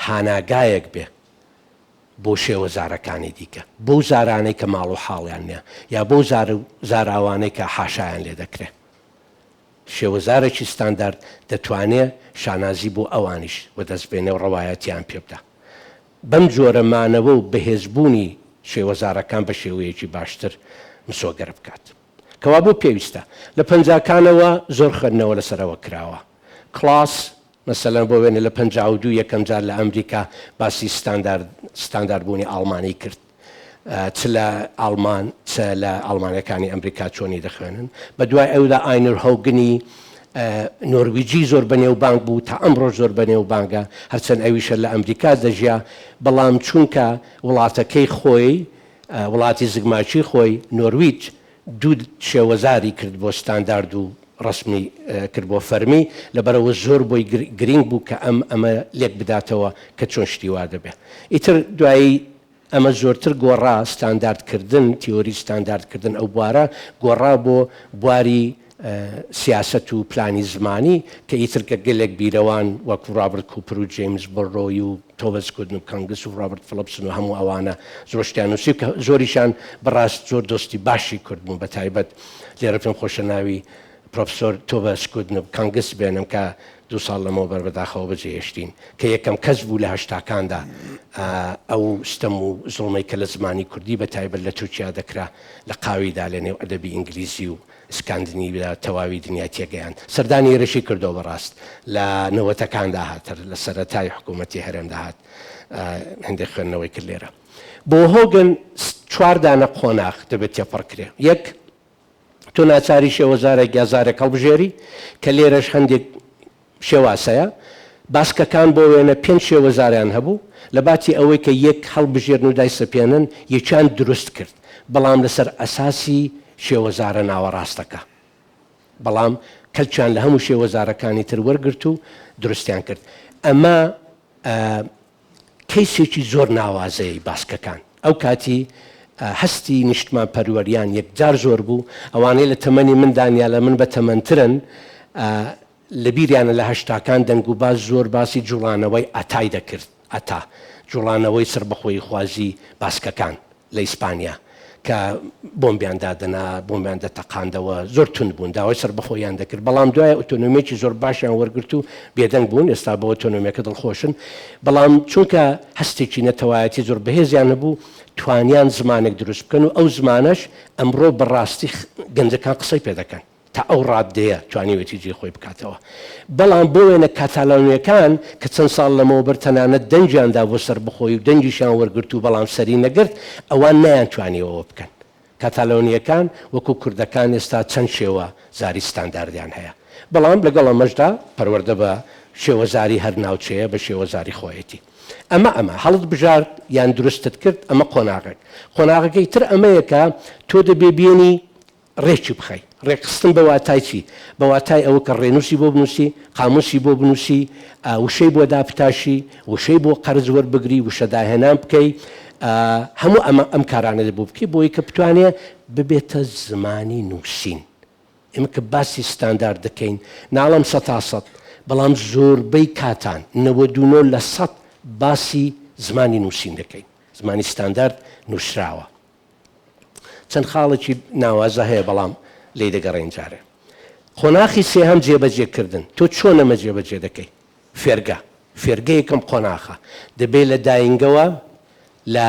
هاناگایەک بێ بۆ شێوەزارەکانی دیکە، بەو زارانەی کە ماڵ و حاڵیان نییە یا بەو زار و زاراوانەی کە حاشایان لێ دەکرێ. شێوەزارێکی ستاندارد دەتوانێ شانازی بۆ ئەوانیش وەدەست بێنێ و ڕەوایەتییان پێ بدا. بەم جۆرە مانەوە و بەهێزبوونی شێوەزارەکان بە شێوەیەکی باشتر مسۆگەر بکات. کەوابوو پێویستە. لە پەنجاکانەوە زۆر خوێندنەوە لەسەر ئەوە کراوە. کڵاس، مەسەلەن بۆ وێنە لە 52 یەکەم جار لە ئەمریکا باسی ستاندارد ستانداردبوونی ئاڵمانی کرد. چ لە ئاڵمان چ لە ئاڵمانەکانی ئەمریکا چۆنی دەخوێنن. بە دوای ئەودا ئاینر هۆگنی نۆرویجی زۆر بەنێوبانگ بوو، تا ئەمڕۆش زۆر بەنێوبانگە، هەرچەند ئەویشە لە ئەمریکا دەژیا، بەڵام چونکە وڵاتەکەی خۆی وڵاتی زگماکی خۆی، نۆرویج، دوو شێوەزاری کرد بۆ ستاندارد و ڕەسمی کرد بۆ فەرمی، لەبەرئەوە زۆر بۆی گرینگ بوو کە ئەم ئەمە لێک بداتەوە کە چۆن شتی وا دەبێ. ئیتر دوایی ئەمە زۆرتر گۆڕا، ستاندارد کردن، تیۆری ستاندارد کردن ئەو بوارە گۆڕا بۆ بواری سیاسەت و پلانی زمانی کە ئیتر کە گەلێک بیرەوان وەکوو ڕابرت کوپر و جەیمز بۆرۆی و تۆمەس گودنوب کانگس و ڕابرت فڵپسن و هەموو ئەوانە زۆر شتیان نووسی کە زۆریشیان بەڕاست زۆر دۆستی باشی کورد بوون بە تایبەت لێرە پێم خۆشە ناوی پرۆفسۆر تۆمەس گودنوب کانگس بێنم کە دوو ساڵ لەمەوبەر بەداخەوە بەجێهێشتین کە یەکەم کەس بوو لە هەشتاکاندا ئەو ستەم و زوڵمەی کە لە زمانی کوردی بە تایبەت لە تورکیا دەکرا لە قاویدا لە نێو ئەدەبی ئینگلیزی و سکاندنیڤیا تەواوی دنیای تێگەیاند. سەردانی ئێرەشی کردەوە بەڕاست لە نەوەتەکاندا هات هەر لە سەرەتای حکوومەتی هەرێمدا هات هەندێک خوێندنەوەی کرد لێرە. بۆ هۆگن چوار دانە قۆناغ دەبێت تێپەڕ کرێ. یەک، تۆ ناچاری شێوەزارێک یا زارێک هەڵبژێری کە لێرەش هەندێک شێواز هەیە. باسکەکان بۆ وێنە پێنج شێوەزاریان هەبوو، لە باتی ئەوەی کە یەک هەڵبژێرن و دایسەپێنن، یەکیان دروست کرد، بەڵام لەسەر ئەساسی شێوەزارە ناوەڕاستەکە. بەڵام کەلکیان لە هەموو شێوەزارەکانی تر وەرگرت و دروستیان کرد. ئەمە کەیسێکی زۆر ناوازەیەی باسکەکان. ئەو کاتی هەستی نیشتمانپەروەریان یەکجار زۆر بوو. ئەوانەی لە تەمەنی مندان یا لە من بەتەمەنترن، لەبیریانە لە هەشتاکان دەنگوباس زۆر باسی جوڵانەوەی ئەتای دەکرد، ئەتا، جوڵانەوەی سەربەخۆییخوازی باسکەکان لە ئیسپانیا کە بۆمبیان دادەنا، بۆمبیان دەتەقاندەوە، زۆر توند بوون، داوای سەربەخۆییان دەکرد، بەڵام دوای ئۆتۆنۆمییەکی زۆر باشیان وەرگرت و بێدەنگ بوون، ئێستا بە ئۆتۆنۆمییەکە دڵخۆشن، بەڵام چونکە هەستێکی نەتەوایەتی زۆر بەهێزیان هەبوو، توانیان زمانێک دروست بکەن و ئەو زمانەش ئەمڕۆ بەڕاستی گەنجەکان قسەی پێ دەکەن. تا ئەو ڕاددەیە توانیوێتی جێی خۆی بکاتەوە. بەڵام بۆ وێنە کاتالۆنییەکان کە چەند ساڵ لەمەوبەر تەنانەت دەنگیان دا بۆ سەربەخۆیی و دەنگیشیان وەرگرت و بەڵام سەری نەگرت، ئەوان نەیانتوانیوە ئەوە بکەن. کاتالۆنییەکان وەکوو کوردەکان ئێستا چەند شێوە زاری ستانداردیان هەیە. بەڵام لەگەڵ ئەمەشدا پەروەردە بە شێوەزاری هەر ناوچەیە بە شێوەزاری خۆیەتی. ئەمە ئەمە هەڵت بژارد یان دروستت کرد ئەمە قۆناغێک. قۆناغەکەی تر ئەمەیە کە تۆ دەبێ بێنی ڕێکی بخەی. ڕێکخستن بە واتای چی؟ بە واتای ئەوە کە ڕێنووسی بۆ بنووسی، قامووسی بۆ بنووسی، وشەی بۆ دابتاشی، وشەی بۆ قەرز وەربگری، وشە داهێنان بکەی، هەموو ئەمە ئەم کارانە دەبوو بکەی بۆی کە بتوانێ ببێتە زمانی نووسین. ئێمە کە باسی ستاندارد دەکەین، ناڵێم سەتا سەد، بەڵام زۆربەی کاتان، 99%، باسی زمانی نووسین دەکەین. زمانی ستاندارد نووسراوە. چەند خاڵێکی ناوازە هەیە بەڵام لێی دەگەڕێین جارێ. قۆناخی سێهەم جێبەجێ کردن. تۆ چۆن ئەمە جێبەجێ دەکەی؟ فێرگە. فێرگە یەکەم قۆناخە. دەبێ لە داینگەوە لە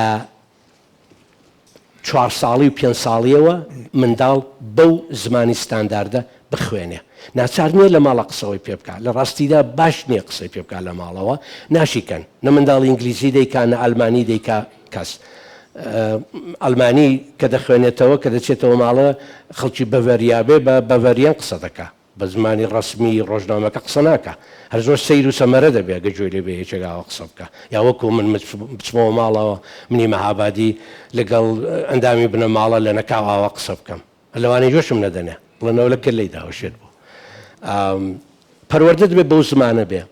چوار ساڵی و پێنج ساڵیەوە منداڵ بەو زمانی ستانداردە بخوێنێ. ناچار نیە لە ماڵە قسەوەی پێ بکا. لە ڕاستیدا باش نیە قسەی پێ بکا لە ماڵەوە. ناشیکەن. نە منداڵ ئینگلیزی دەیکا نە ئەلمانی دەیکا کەس. ئەلمانی کە دەخوێنێتەوە کە دەچێتەوە ماڵە خەڵکی بەڤەریا بێ بە بەڤەریەن قسە دەکا. بە زمانی ڕەسمی ڕۆژنامەکە قسە ناکا. هەر زۆر سەیر و سەمەرە دەبێ گەر گوێی لێ بێ یەکێک ئاوا قسە بکا. یا وەکوو من بچمەوە ماڵەوە منی مەهابادی لەگەڵ ئەندامی بنەماڵە لەنەکاو ئاوا قسە بکەم. هەر لەوانەیە گوێشم نەدەنێ. بڵێن ئەوە لە کەللەی داوە شێت بوو. پەروەردە دەبێ بەو زمانە بێ.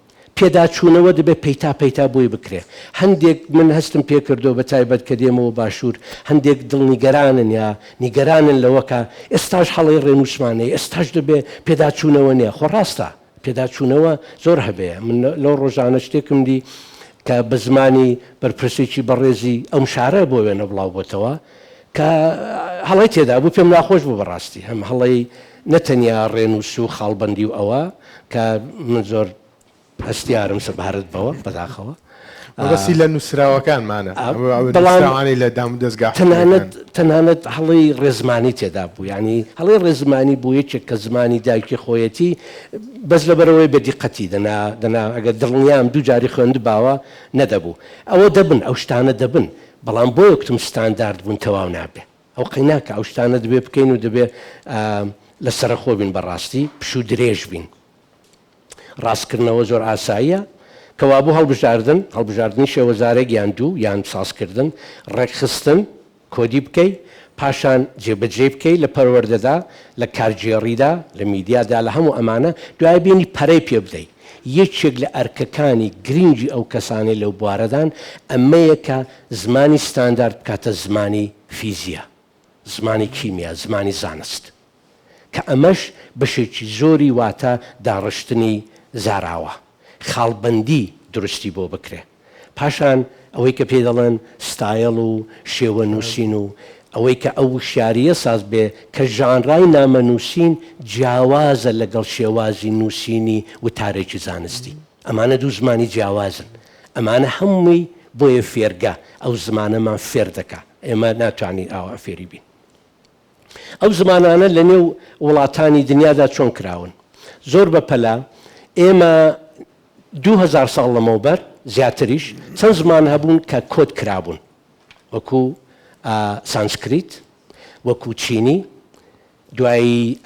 پێداچوونەوە دەبێ پەیتا پەیتا بۆی بکرێ. هەندێک من هەستم پێ کردووە بە تایبەت کە دێمەوە باشوور هەندێک دڵنیگەرانن یا نیگەرانن لەوە کە ئێستاش هەڵەی ڕێنووسمان هەیە، ئێستاش دەبێ پێداچوونەوە نییە. خۆ ڕاستە پێداچوونەوە زۆر هەبێ. من لەو ڕۆژانە شتێکم دی کە بە زمانی بەرپرسێکی بەڕێزی ئەم شارە بۆ وێنە بڵاو بۆتەوە کە هەڵەی تێدا بوو پێم ناخۆش بوو بەڕاستی هەم هەڵەی نە تەنیا ڕێنووس و خاڵبەندی و ئەوە کە من زۆر هەستیارم سەبارەت بەوە بەداخەوە. مەبەستی لە نووسراوەکانمانە، ئەو نووسراوانەی لە دامودەزگا حکومییەکان. تەنانەت تەنانەت هەڵەی ڕێزمانی تێدا بوو، یانی هەڵەی ڕێزمانی بۆ یەکێک کە زمانی دایکی خۆیەتی بەس لەبەرئەوەی بە دیقەتی دەنا دەنا ئەگەر دڵنیام دوو جاری خوێندباوە نەدەبوو. ئەوە دەبن ئەو شتانە دەبن بەڵام بۆیە کوتم ستاندارد بوون تەواو نابێ. ئەو قەیناکە ئەو شتانە دەبێ بکەین و دەبێ لە سەرەخۆ بین بەڕاستی پشوو درێژ بین. ڕاستکردنەوە زۆر ئاساییە. کەوابوو هەڵبژاردن، هەڵبژاردنی شێوەزارێک یان دوو یان سازکردن، ڕێکخستن، کۆدی بکەی، پاشان جێبەجێی بکەی لە پەروەردەدا، لە کارگێڕیدا، لە میدیادا، لە هەموو ئەمانە، دوای بێنی پەرەی پێ بدەی. یەکێک لە ئەرکەکانی گرینگی ئەو کەسانەی لەو بوارەدان ئەمەیە کە زمانی ستاندارد بکاتە زمانی فیزیا، زمانی کیمیا، زمانی زانست. کە ئەمەش بەشێکی زۆری واتە داڕشتنی زاراوە، خاڵبەندی دروستی بۆ بکرێ. پاشان ئەوەی کە پێی دەڵێن ستایڵ و شێوە نووسین و ئەوەی کە ئەو وشیارییە ساز بێ کە ژانرای نامە نووسین جیاوازە لەگەڵ شێوازی نووسینی وتارێکی زانستی. ئەمانە دوو زمانی جیاوازن. ئەمانە هەمووی بۆیە فێرگە ئەو زمانەمان فێر دەکا. ئێمە ناتوانین ئاوا فێری بین. ئەو زمانانە لە نێو وڵاتانی دنیادا چۆن کراون؟ زۆر بە پەلە، ئێمە 2000 ساڵ لەمەوبەر زیاتریش چەند زمان هەبوون کە کۆد کرابوون، وەکو سانسکریت، وەکو چینی، دوایی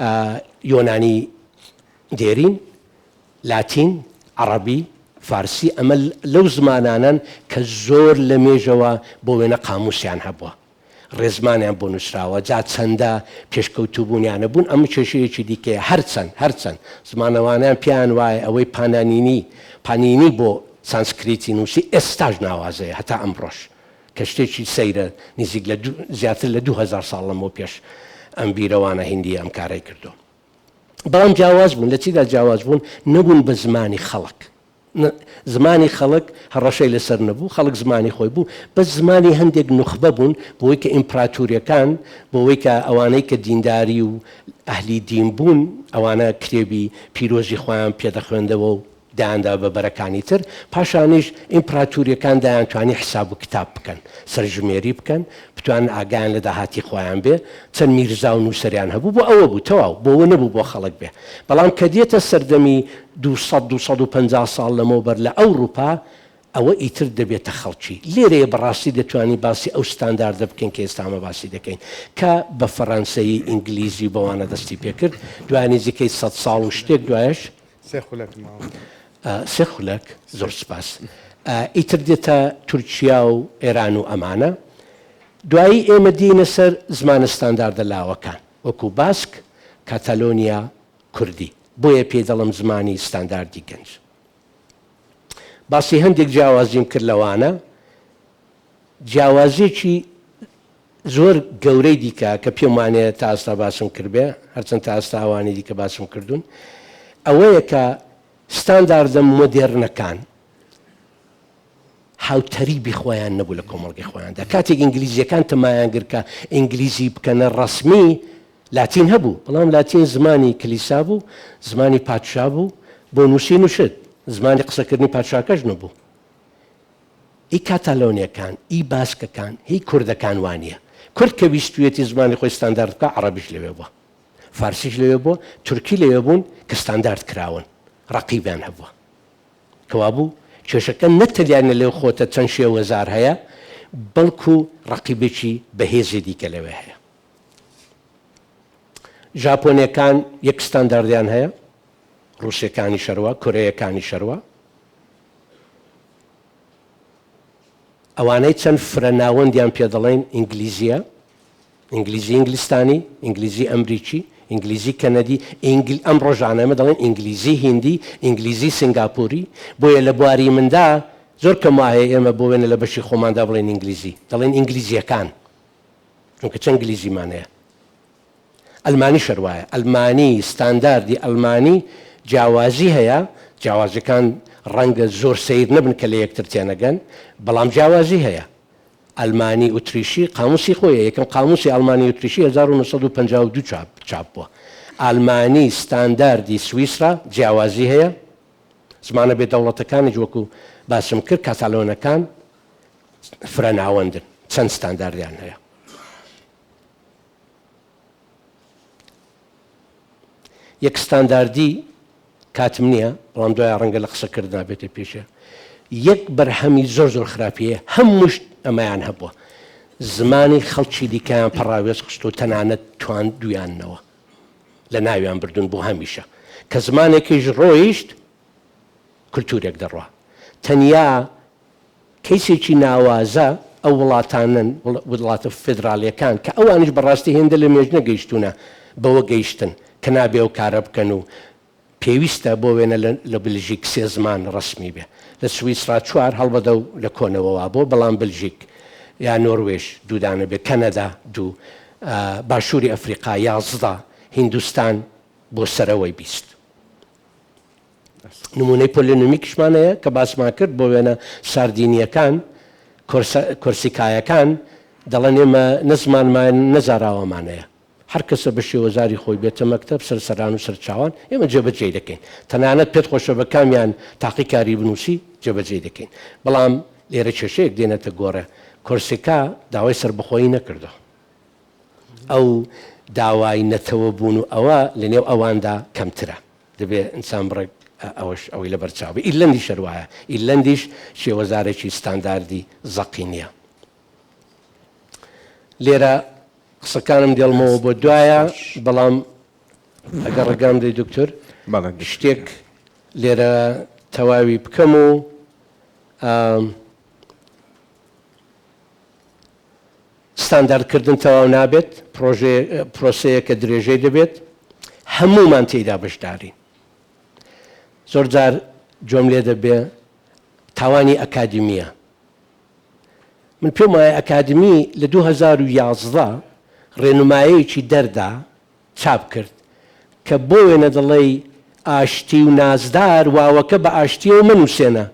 یۆنانی دێرین، لاتین، عەڕەبی، فارسی، ئەمە لەو زمانانەن کە زۆر لە مێژەوە بۆ وێنە قامووسیان هەبووە. ڕێزمانیان بۆ نووسراوە، جا چەندە پێشکەوتوو بوون یا نەبوون ئەمە کێشەیەکی دیکەیە، هەرچەند هەرچەند زمانەوانان پێیان وایە ئەوەی پانانینی پانینی بۆ سانسکریتی نووسی ئێستاش ناوازەیە هەتا ئەمڕۆش کە شتێکی سەیرە نزیک لە زیاتر لە 2000 ساڵ لەمەو پێش ئەم بیرەوانە هیندییە ئەم کارەی کردووە. بەڵام جیاواز بوون، لە چیدا جیاواز بوون؟ نەبوون بە زمانی خەڵک. زمانی خەڵک هەڕەشەی لەسەر نەبوو، خەڵک زمانی خۆی بوو، بەس زمانی هەندێک نوخبە بوون، بۆوەی کە ئیمپراتوریەکان، بۆوەی کە ئەوانەی کە دینداری و ئەهلی دین بوون، ئەوانە کتێبی پیرۆزی خۆیان پێ دەخوێندەوە و دایاندا بە بەرەکانی تر، پاشانیش ئیمپراتوریەکان دەیانتوانی حساب و کتاب بکەن، سەرژمێری بکەن، بتوانن ئاگایان لە داهاتی خۆیان بێ، چەند میرزا و نووسەریان هەبوو، بۆ ئەوە بوو، تەواو، بۆوە نەبوو بۆ خەڵک بێ. بەڵام کە دێتە سەردەمی 200، 250 ساڵ لەمەوبەر لە ئەوڕوپا، ئەوە ئیتر دەبێتە خەڵکی. لێرەیە بەڕاستی دەتوانین باسی ئەو ستانداردە بکەین کە ئێستا ئەمە باسی دەکەین، کە بە فەڕەنسەیی، ئینگلیزی و بەوانە دەستی پێکرد، دوای نزیکەی سەد ساڵ و شتێک دوایش، سێ خولەک ماوە. سێ خولەک، زۆر سوپاس. ئیتر دێتە تورکیا و ئێران و ئەمانە. دوایی ئێمە دێینە سەر زمانە ستانداردە لاوەکان، وەکوو باسک، کاتالۆنیا، کوردی. بۆیە پێی دەڵێم زمانی ستانداردی گەنج. باسی هەندێک جیاوازیم کرد لەوانە، جیاوازییەکی. زۆر گەورەی دیکە کە پێم وانیە تا ئێستا باسم کردبێ، هەرچەند تا ئێستا ئەوانەی دیکە باسم کردوون، ئەوەیە کە ستانداردە مۆدێرنەکان هاوتەریبی خۆیان نەبوو لە کۆمەڵگەی خۆیاندا. کاتێک ئینگلیزییەکان تەمایان گرت کە ئینگلیزی بکەنە ڕەسمی، لاتین هەبوو، بەڵام لاتین زمانی کلیسا بوو، زمانی پادشا بوو بۆ نووسین و شت، زمانی قسەکردنی پادشاکەش نەبوو. ئی کاتالۆنیەکان، ئی باسکەکان، هی کوردەکان وانیە. کورد کە ویستویەتی زمانی خۆی ستاندارد بکا عەڕەبیش لەوێ بووە. فارسیش لەوێ بووە، تورکی لەوێ بوون کە ستاندارد کراون. ڕەقیبیان هەبووە. کەوابوو کێشەکە نە تەنیا لە لێو خۆتە چەند شێوەزار هەیە، بەڵکو ڕەقیبێکی بەهێزی دیکە لەوێ هەیە. ژاپۆنیەکان یەک ستانداردیان هەیە، ڕووسەکانیش هەروا، کۆرەیەکانیش هەروا. ئەوانەی چەند فرە ناوەندیان پێ دەڵێن ئینگلیزیە، ئینگلیزی ئینگلستانی، ئینگلیزی ئەمریکی، ئینگلیزی کەنەدی، ئینگل ئەم ڕۆژانە ئێمە دەڵێن ئینگلیزی هیندی، ئینگلیزی سنگاپوری، بۆیە لە بواری مندا زۆر کەم وا هەیە ئێمە بۆ وێنە لە بەشی خۆماندا بڵێین ئینگلیزی، دەڵێین ئینگلیزییەکان، چونکە چەند گلیزیمان هەیە. ئەلمانیش هەر وایە، ئەلمانی ستانداردی ئەلمانی جیاوازی هەیە، جیاوازیەکان ڕەنگە زۆر سەیر نەبن کە لە یەکتر تێنەگەن، بەڵام جیاوازی هەیە. ئەلمانی ئوتریشی قاموسی خۆی هەیە، یەکەم قاموسی ئەلمانی ئوتریشی 1952 چاپ چاپ بووە. ئالمانی ستانداردی سویسرا جیاوازی هەیە. زمانە بێ دەوڵەتەکانیش وەکو باسم کرد کاتالۆنەکان فرە ناوەندن، چەند ستانداردیان هەیە. یەک ستانداردی کاتم نییە بەڵام دوای ڕەنگە لە قسەکردنا بێتە پێشێ یەک بەرهەمی زۆر زۆر خراپی هەیە هەمووشت ئەمەیان هەبووە زمانی خەڵکی دیکەیان پەڕاوێز خستۆ تەنانەت تواندویاننەوە لە ناویان بردوون بۆ هەمیشە کە زمانێکیش ڕۆیشت کولتورێک دەڕوا تەنیا کەیسێکی ناوازە ئەو وڵاتانەن، وڵاتە فیدراڵیەکان، کە ئەوانیش بەڕاستی هێندە لە مێژ نەگەیشتوونە بەوە گەیشتن کە نابێ ئەو کارە بکەن و پێویستە بۆ وێنە لە بلژیک سێ زمان ڕەسمی بێ، لە سویسڕا چوار، هەڵبەتە و لە کۆنەوە وابووە، بەڵام بلژیک یا نۆروێژ دوو دانە بێ، کەنەدا دوو، باشووری ئەفریقا 11، هیندوستان بۆ سەرەوەی 20. نموونەی پۆلینۆمیکیشمان هەیە کە باسمان کرد، بۆ وێنە ساردینییەکان، کۆرسیکایەکان دەڵێن ئێمە نە زمانمان نە زاراوەمان هەیە. هەر کەسە بە شێوەزاری خۆی بێتە مەکتەب، سەر سەران و سەر چاوان، ئێمە جێبەجێی دەکەین. تەنانەت پێت خۆشە بە کامیان تاقیکاری بنووسی، جێبەجێی دەکەین. بەڵام لێرە کێشەیەک دێنێتە گۆڕێ، کۆرسیکا داوای سەربەخۆیی نەکردووە. ئەو داوای نەتەوەبوون و ئەوە لەنێو ئەواندا کەمترە. دەبێ ئینسان بڕێک ئەوەش ئەوەی لەبەر چاو بێ. ئیرلەندیش هەر وایە. ئیرلەندیش شێوەزارێکی ستانداردی زەقی نییە. لێرە قسەکانم دێڵمەوە بۆ دوایە، بەڵام ئەگەر ڕێگام دەی دوکتور شتێک لێرە تەواوی بکەم و ستانداردکردن تەواو نابێت، پرۆسەیەکە درێژەی دەبێت، هەموومان تێیدا بەشدارین. زۆرجار گوێم لێ دەبێ تاوانی ئەکادیمییە. من پێم وایە ئەکادیمی لە 2011 ڕێنمایەکی دەردا چاپ کرد کە بۆ وێنە دەڵێی ئاشتی و نازدار واوەکە بە ئاشتییەوە مەنووسێنە.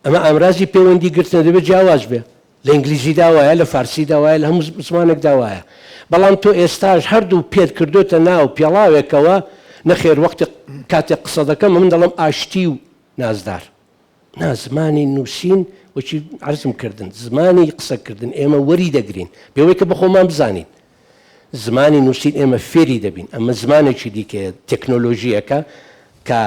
ئەمە ئامرازی پەیوەندی گرتنە دەبێت جیاواز بێ. لە ئینگلیزیدا وایە، لە فارسیدا وایە، لە هەموو زمانێکدا وایە. بەڵام تۆ ئێستاش هەردوو پێت کردۆتە ناو پێڵاوێکەوە، نەخێر وەختی کاتێک قسە دەکەم من دەڵێم ئاشتی و نازدار. نا زمانی نووسین وەکی عەرزم کردن زمانی قسەکردن ئێمە وەری دەگرین بێوەی کە بە خۆمان بزانین. زمانی نووسین ئێمە فێری دەبین. ئەمە زمانێکی دیکەیە، تەکنۆلۆژییەکە کە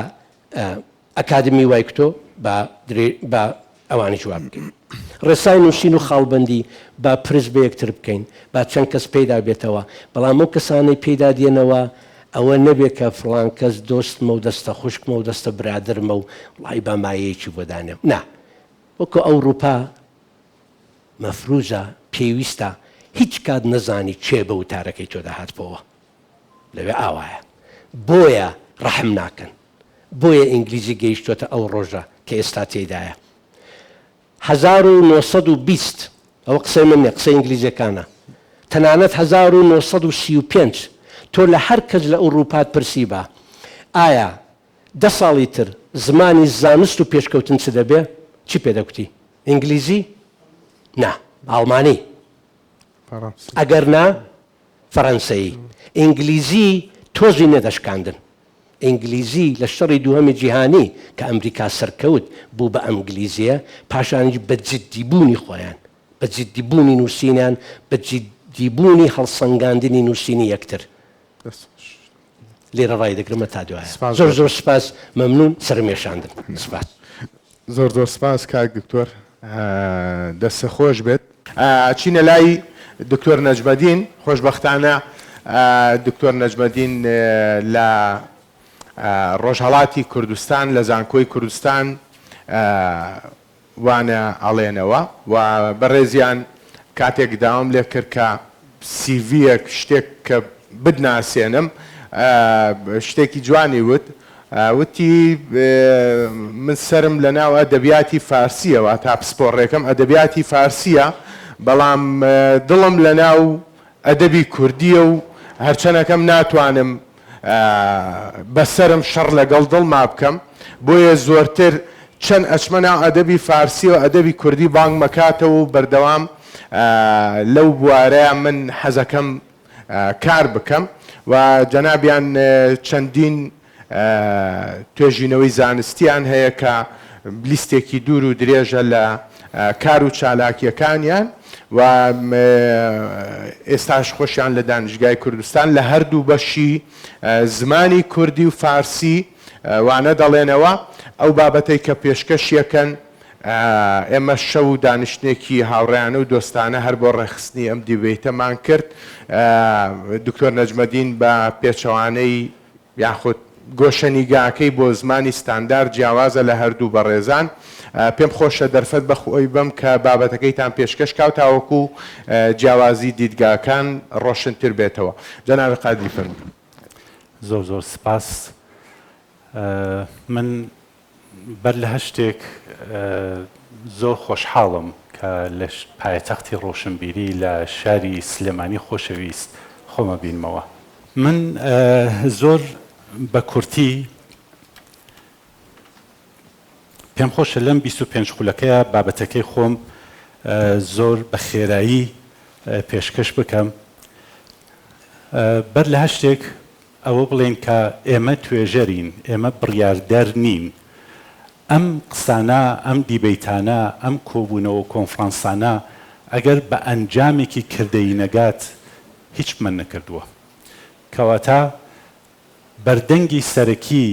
ئەکادمی وای کوتۆ با درێ با ئەوانیش وا بکەین. ڕێسای نووسین و خاڵبەندی با پرس بە یەکتر بکەین، با چەند کەس پەیدا بێتەوە، بەڵام ئەو کەسانەی پەیدا دێنەوە ئەوە نەبێ کە فڵان کەس دۆستمە و دەستە خوشکمە و دەستە برادەرمە و وەڵاهی با مایەیەکی بۆ دانێم. نا. وەکو ئەوڕوپا مەفروزە، پێویستە، هیچ کات نەزانی کێ بە وتارەکەی تۆدا هاتبۆوە. لەوێ ئاوایە. بۆیە ڕەحم ناکەن. بۆیە ئینگلیزی گەیشتۆتە ئەو ڕۆژە کە ئێستا تێیدایە. 1920. ئەوە قسەی من نیە، قسەی ئینگلیزەکانە. تەنانەت 1935 تۆ لە هەر کەس لە ئوڕووپات پرسیبا ئایا دە ساڵی تر زمانی زانست و پێشکەوتن چ دەبێ؟ چی پێ دەکوتی؟ ئینگلیزی؟ نا، ئاڵمانی. ئەگەر نا، فەرەنسەیی. ئینگلیزی تۆزی نەدەشکاندن. ئینگلیزی لە شەڕی دووهەمی جیهانی کە ئەمریکا سەرکەوت بوو بە ئەمگلیزیە، پاشانیش بە جیددی بوونی خۆیان، بە جیددی بوونی نووسینیان، بە جیددی بوونی هەڵسەنگاندنی نووسینی یەکتر. لێرە ڕایدەگرم هەتا دوایە. زۆر زۆر سپاس، مەمنوون، سەرم ێشاندن. سپاس. زۆر زۆر سپاس کاک دکتۆر دەست خۆش بێت. ئەچینە لای دکتۆر نەجمەدین، خۆشبەختانە دکتۆر نەجمەدین لە ڕۆژهەڵاتی کوردستان لە زانکۆی کوردستان وانە ئەڵێنەوە و بەڕێزیان کاتێک داوام لێ کرد کە سیڤیەک شتێک کە بتناسێنم شتێکی جوانی وت وتی من سەرم لە ناو ئەدەبیاتی فارسیە واتا پسپۆڕێکم ئەدەبیاتی فارسیە بەڵام دڵم لە ناو ئەدەبی کوردیە و هەرچەنەکەم ناتوانم بەسەرم شەڕ لەگەڵ دڵما بکەم بۆیە زۆرتر چەند ئەچمە ناو ئەدەبی فارسی و ئەدەبی کوردی بانگ مەکاتەوە و بەردەوام لەو بوارەیا من حەزەکەم کار بکەم و جەنابیان چەندین توێژینەوەی زانستیان هەیە کە لیستێکی دوور و درێژە لە کار و چالاکییەکانیان و ئێستاش خۆشیان لە دانیشگای کوردستان لە هەردوو بەشی زمانی کوردی و فارسی وانە دەڵێنەوە. ئەو بابەتەی کە پێشکەشیەکەن ئێمە شەو و دانیشتنێکی هاوڕێیانە و دۆستانە هەر بۆ ڕێکخستنی ئەم دیبەیتەمان کرد. دکتۆر نەجمەدین بە پێچەوانەی یاخود گۆشەنیگاکەی بۆ زمانی ستاندارد جیاوازە لە هەردوو بەڕێزان. پێم خۆشە دەرفەت بە خۆی بەم کە بابەتەکەیتان پێشکەش کا و تاوەکو جیاوازی دیدگاکان ڕۆشنتر بێتەوە. جەنابی قادری فەرموو. زۆر زۆر سپاس. من بەر لە هەر شتێک زۆر خۆشحاڵم کە لە پایەتەختی ڕۆشنبیری لە شاری سلێمانی خۆشەویست خۆمە بینمەوە. من زۆر بە کورتی پێم خۆشە لەم 25 خولەکەیە بابەتەکەی خۆم زۆر بە خێرایی پێشکەش بکەم. بەر لە هەر شتێک ئەوە بڵێین کە ئێمە توێژەرین، ئێمە بڕیاردەر نین. ئەم قسانە، ئەم دیبەیتانە، ئەم کۆبوونەوە و کۆنفرانسانە ئەگەر بە ئەنجامێکی کردەیی نەگات، هیچمان نەکردووە. کەواتە بەردەنگی سەرەکی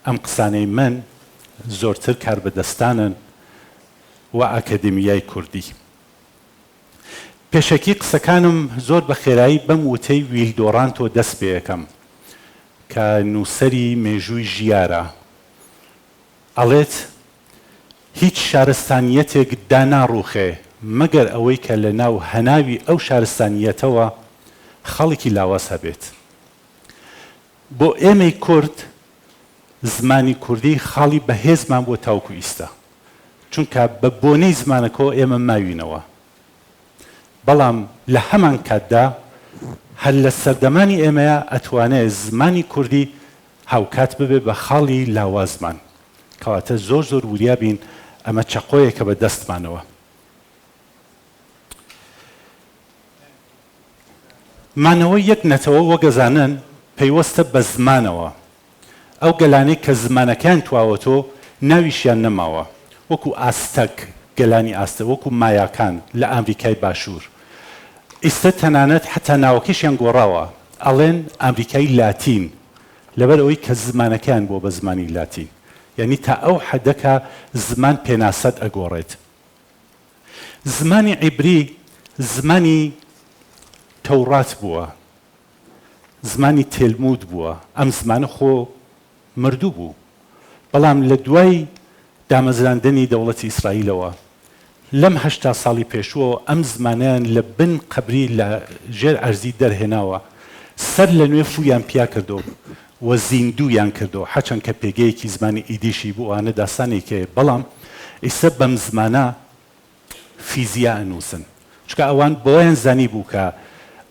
ئەم قسانەی من زۆرتر کاربەدەستانن و ئاکادمیای کوردی. پێشەکی قسەکانم زۆر بە خێرایی بەم وتەی ویل دۆرانتۆ دەست پێیەکەم کە نووسەری مێژووی ژیارە ئەڵێت هیچ شارستانیەتێک داناڕووخێ مەگەر ئەوەی کە لە ناو هەناوی ئەو شارستانیەتەوە خەڵکی لاواز هەبێت. بۆ ئێمەی کورد زمانی کوردی خاڵی بەهێزمان بووە تاوکو ئیستا چونکە بە بۆنەی زمانەکەوە ئێمە ماوینەوە بەڵام لە هەمان کاتدا هەر لە سەردەمانی ئێمەیا ئەتوانێ زمانی کوردی هاوکات ببێ بە خاڵی لاوازمان کەواتە زۆر زۆر وریا بین ئەمە چەقۆیەکە بە دەستمانەوە. مانەوەی یەک نەتەوە وەک ئەزانن پەیوەستە بە زمانەوە، ئەو گەلانەی کە زمانەکەیان تواوەتۆ ناویشیان نەماوە وەکو ئاستەک، گەلانی ئاستە وەکو مایاکان لە ئامریکای باشوور ئیستە تەنانەت حەتا ناوەکەیشیان گۆڕاوە ئەڵێن ئامریکای لاتین لەبەر ئەوەی کە زمانەکەیان بووە بە زمانی لاتین یانی تا ئەو حەدە کە زمان پێناسەت ئەگۆڕێت. زمانی عیبری زمانی تەوڕات بووە، زمانی تێلمود بووە، ئەم زمانە خۆ مردوو بوو، بەڵام لە دوای دامەزراندنی دەوڵەتی ئیسرائیلەوە لەم 80 ساڵی پێشووەوە ئەم زمانەیان لە بن قەبری لە ژێر ئەرزی دەرهێناوە، سەر لە نوێ فوویان پیا کردۆ و زیندوویان کردۆ، هەرچەند کە پێگەیەکی زمانی ئیدیشی بوو ئەوانە داستانێکی هەیە، بەڵام ئیستا بەم زمانە فیزیا ئەنووسن. چونکە ئەوان بەوەیان زانیبوو کە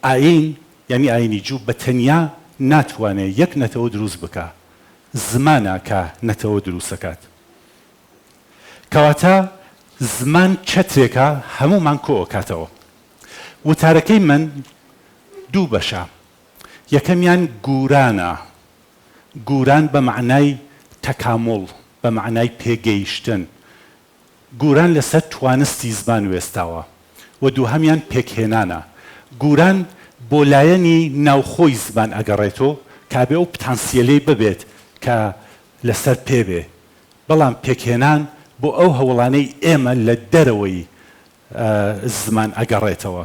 ئایین یانی ئایینی جوو بە تەنیا ناتوانێ یەک نەتەوە دروست بکا، زمانە کە نەتەوە دروست ئەکات. کەواتە زمان چەترێکە هەموومان کۆ ئەکاتەوە. وتارەکەی من دوو بەشە، یەکەمیان گوورانە، گووران بە مەعنای تەکاموڵ، بە مەعنای پێگەیشتن. گووران لەسەر توانستی زمان وێستاوە و دووهەمیان پێکهێنانە. گووران بۆ لایەنی ناوخۆی زمان ئەگەڕێتۆ کە ئەبێ ئەو پتانسیەلەی ببێت کە لەسەر پێ بێ. بەڵام پێکهێنان بۆ ئەو هەوڵانەی ئێمە لە دەرەوەی زمان ئەگەڕێتەوە.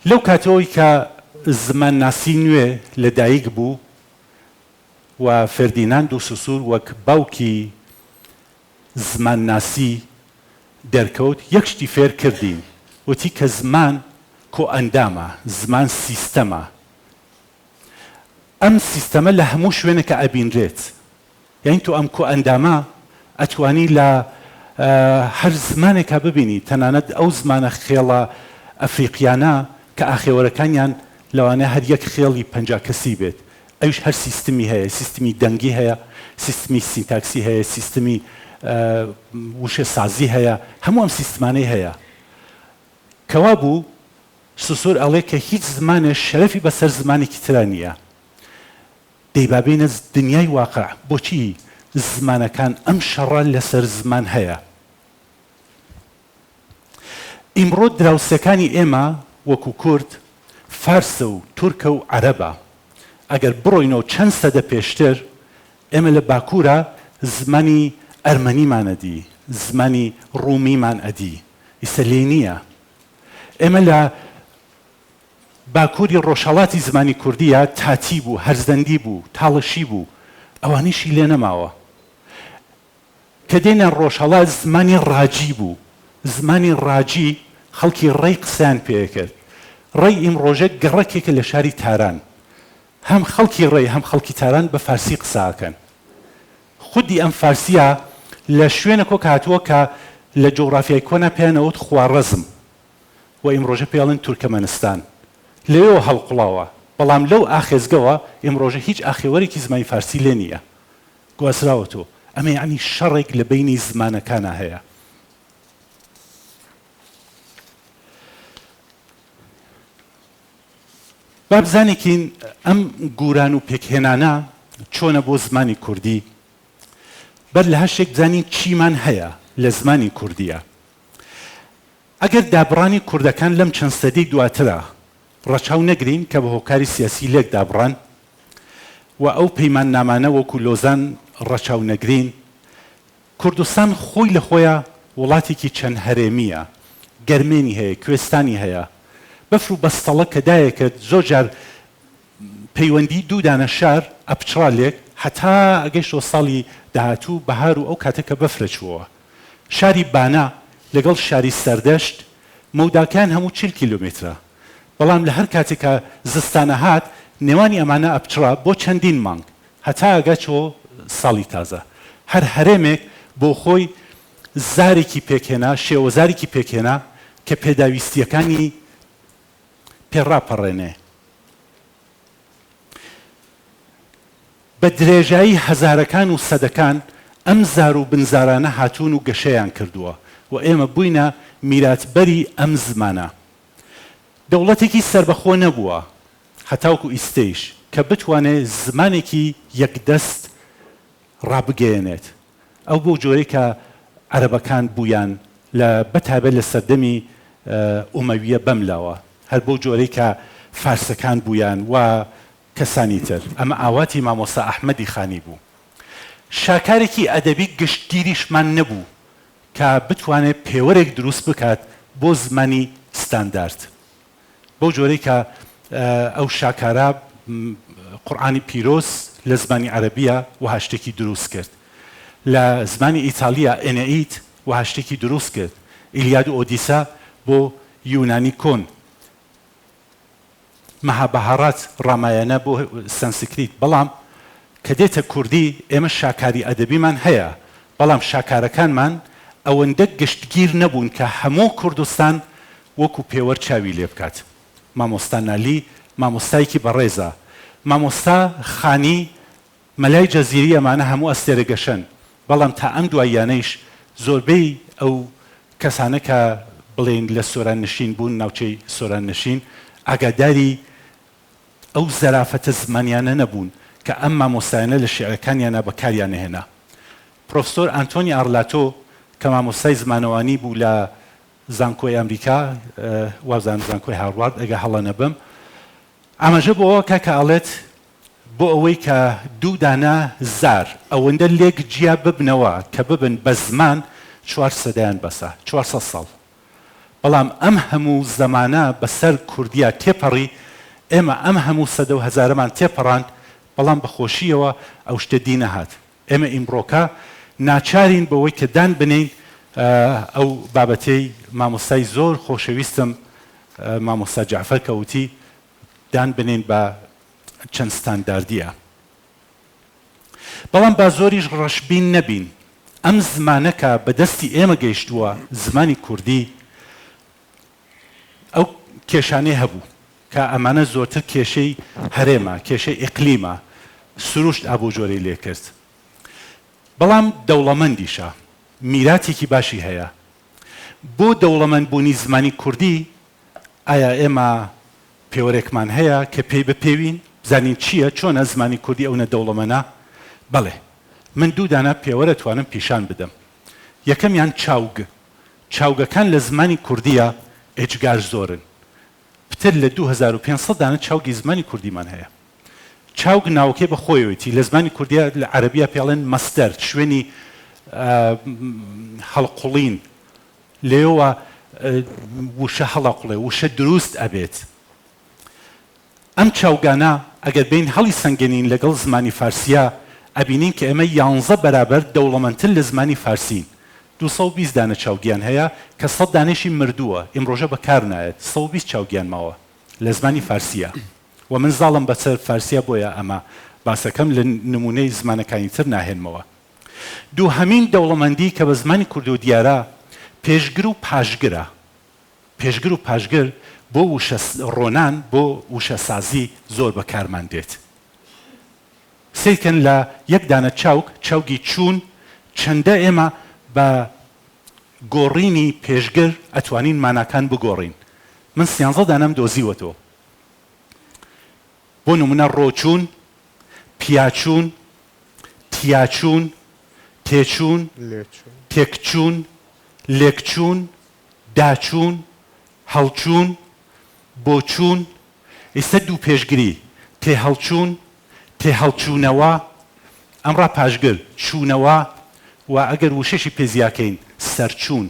لەو کاتەوەی کە زمانناسی نوێ لە دایک بوو و فێردیناند دو سوسور وەک باوکی زمانناسی دەرکەوت، یەک شتی فێر کردین، وتی کە زمان کۆئەندامە، زمان سیستەمە. ئەم سیستەمە لە هەموو شوێنێکا ئەبینرێت. یانی تۆ ئەم کۆئەندامە ئەتوانی لە هەر زمانێکا ببینی، تەنانەت ئەو زمانە خێڵە ئەفریقیانە کە ئاخێوەرەکانیان لەوانەیە هەر یەک خێڵی 50 کەسی بێت، ئەویش هەر سیستمی هەیە، سیستمی دەنگی هەیە، سیستمی سینتاکسی هەیە، سیستمی وشەسازی هەیە، هەموو ئەم سیستمانەی هەیە. کەوابوو سوسور ئەڵێ کە هیچ زمانێ شەرەفی بەسەر زمانێکی ترا نییە. دەی با بێینە دنیای واقع، بۆچی زمانەکان ئەم شەڕە لەسەر زمان هەیە؟ ئیمڕۆ دراوسێکانی ئێمە وەکو کورد فارسە و تورکە و عەرەبە، ئەگەر بڕۆینەوە چەند سەدە پێشتر ئێمە لە باکوورا زمانی ئەرمەنیمان ئەدی، زمانی ڕوومیمان ئەدی، ئیسە لێی نییە. ئێمە لە باکووری ڕۆژهەڵاتی زمانی کوردییە تاتی بوو، هەرزەندی بوو، تاڵشی بوو، ئەوانەیشی لێ نەماوە. کە دێنە ڕۆژهەڵات زمانی ڕاجی بوو. زمانی ڕاجی خەڵکی ڕەی قسەیان پێ ئەکرد. ڕەی ئیمڕۆژە گەڕەکێکە لە شاری تاران. هەم خەڵکی ڕەی هەم خەڵکی تاران بە فارسی قسە ئەکەن. خودی ئەم فارسییە لە شوێنەکۆک هاتووە کە لە جوغرافیای کۆنا پێیان ئەوت خواڕەزم. و ئیمڕۆژە پێی ئەڵێن تورکەمەنستان لەوێوە هەڵقوڵاوە، بەڵام لەو ئاخێزگەوە ئیمڕۆژە هیچ ئاخێوەرێکی زمانی فارسی لێ نییە گوازراوەتەوە، ئەمە یەعنی شەڕێک لە بەینی زمانەکانا هەیە. با بزانێکین ئەم گوران و پێکهێنانە چۆنە بۆ زمانی کوردی، بەر لە هەر شتێک بزانین چیمان هەیە لە زمانی کوردییە. ئەگەر دابڕانی کوردەکان لەم چەند سەدەی دواترا ڕەچاو نەگرین کە بە هۆکاری سیاسی لێک دابڕان و ئەو پەیماننامانە وەکوو لۆزان ڕەچاو نەگرین، کوردستان خۆی لە خۆیا وڵاتێکی چەند هەرێمییە، گەرمێنی هەیە، کوێستانی هەیە، بەفر و بەستەڵەک کە دایەکرد زۆر جار پەیوەندی دوو دانە شار ئەپچڕا لێک هەتا ئەگەیشتەوە ساڵی داهاتوو بەهار و ئەو کاتە کە بەفرە چووەوە. شاری بانە لەگەڵ شاری سەردەشت مەوداکەیان هەموو 40 کیلۆمیترە، بەڵام لە هەر کاتێک کە زستان ئەهات نێوانی ئەمانە ئەپچڕا بۆ چەندین مانگ هەتا ئەگەچەوە ساڵی تازە. هەر هەرێمێک بۆ خۆی زارێکی پێکهێنا، شێوەزارێکی پێکهێنا کە پێداویستییەکانی پێ ڕاپەڕێنێ. بە درێژایی هەزارەکان و سەدەکان ئەم زار و بنزارانە هاتوون و گەشەیان کردووە و ئێمە بووینە میراتبەری ئەم زمانە. دەوڵەتێکی سەربەخۆ نەبووە هەتاوکو ئیستەیش کە بتوانێ زمانێکی یەکدەست ڕابگەیەنێت. ئەو بەو جۆرەی کە عەرەبەکان بوویان لە بە تایبەت لە سەردەمی ئومەوییە بەم لاوە، هەر بەو جۆرەی کە فارسەکان بوویان و کەسانی تر. ئەمە ئاواتی مامۆستا ئەحمەدی خانی بوو. شاکارێکی ئەدەبی گشتگیریشمان نەبوو کە بتوانێت پێوەرێک دروست بکات بۆ زمانی ستاندارد. بەو جۆرەی کە ئەو شاکارە قورئانی پیرۆز لە زمانی عەرەبییە وەها شتێکی دروست کرد. لە زمانی ئیتالییە ئێنێئید وەها شتێکی دروست کرد. ئیلیاد و ئۆدیسە بۆ یونانی کۆن. مەهابهارات ڕامایەنە بۆ سەنسکریت، بەڵام کە دێتە کوردی ئێمە شاکاری ئەدەبیمان هەیە، بەڵام شاکارەکانمان ئەوەندە گشتگیر نەبوون کە هەموو کوردستان وەکو پێوەر چاوی لێ بکات. مامۆستا نالی مامۆستایەکی بەڕێزە. مامۆستا خانی، مەلای جەزیری ئەمانە هەموو ئەستێرە گەشەن، بەڵام تا ئەم دواییانەیش زۆربەی ئەو کەسانە کە بڵێین لە سۆران نشین بوون، ناوچەی سۆران نشین، ئاگاداری ئەو زەرافەتە زمانیانە نەبوون کە ئەم مامۆستایانە لە شیعرەکانیانا بەکاریان ئەهێنا. پرۆفسۆر ئانتۆنی ئارلاتۆ کە مامۆستای زمانەوانی بوو لە زانکۆی ئەمریکا، وابزانم زانکۆی هاروارد ئەگەر هەڵە نەبم، ئاماژە بۆ ئەوە ئەکا کە ئەڵێت بۆ ئەوەی کە دوو دانە زار ئەوەندە لێک جیا ببنەوە کە ببن بە زمان چوار سەدەیان بەسە، 400 ساڵ. بەڵام ئەم هەموو زەمانە بە سەر کوردیا تێپەڕی، ئێمە ئەم هەموو سەدە و هەزارەمان تێپەڕاند، بەڵام بە خۆشییەوە ئەو شتە دی نەهات. ئێمە ئیمڕۆکە ناچارین بەوەی کە دان بنێین ئەو بابەتەی مامۆستای زۆر خۆشەویستم مامۆستا جەعفەر کە وتی دان بنێین بە چەند ستانداردیە. بەڵام با زۆریش ڕەشبین نەبین، ئەم زمانە کە بە دەستی ئێمە گەیشتووە، زمانی کوردی، ئەو کێشانەی هەبوو کە ئەمانە زۆرتر کێشەی هەرێمە، کێشەی ئیقلیمە، سروشت ئابوجۆرەی لێ کرد. بەڵام دەوڵەمەندیشە، میراتێکی باشی هەیە. بۆ دەوڵەمەند بوونی زمانی کوردی ئایا ئێمە پێوەرێکمان هەیە کە پێی بپێوین بزانین چییە، چۆنە زمانی کوردی ئەونە دەوڵەمەنە؟ بەڵێ، من دوو دانە پێوەر ئەتوانم پیشان بدەم. یەکەمیان چاوگ. چاوگەکان لە زمانی کوردییا ئێجگار زۆرن. پتر لە 2500 دانە چاوگی زمانی کوردیمان هەیە. چاوگ ناوەکەی بە خۆیەوەیتی، لە زمانی کوردییا لە عەرەبییا پێی ئەڵێن مەسدەر، شوێنی هەڵقوڵین. لێوە وشە هەڵەقوڵێ، وشە دروست ئەبێت. ئەم چاوگانە ئەگەر بێین هەڵیسەنگێنین لەگەڵ زمانی فارسیا، ئەبینین کە ئێمە یانزە بەرابەر دەوڵەمەندتر لە زمانی فارسین. 220 دانە چاوگیان هەیە کە سەد دانەیشی مردووە، ئیمڕۆژە بەکار نایەت، 120 چاوگیان ماوە لە زمانی فارسیا. وە من زاڵم بەسەر فارسیا بۆیە ئەمە باسەکەم لە نموونەی زمانەکانی تر ناهێنمەوە. دووهەمین دەوڵەمەندی کە بە زمانی کوردیەوە دیارە، پێشگر و پاشگرە. پێشگر و پاشگر بۆ وشە ڕۆنان، بۆ وشەسازی زۆر بەکارمان دێت. سەیرکەن لە یەک دانە چاوگ، چاوگی چوون، چەندە ئێمە بە گۆڕینی پێشگر ئەتوانین ماناکان بگۆڕین. من سیانزە دانەم دۆزیوەتەوە. بۆ نموونە ڕۆچوون، پیاچوون، تیاچوون، تێچوون، تێکچوون، لێکچوون، داچوون، هەڵچوون، بۆچوون، ئیستە دوو پێشگری، تێهەڵچوون، تێهەڵچوونەوە، ئەمڕا پاشگر، چوونەوە، و ئەگەر وشەشی پێ زیاکەین، سەرچوون.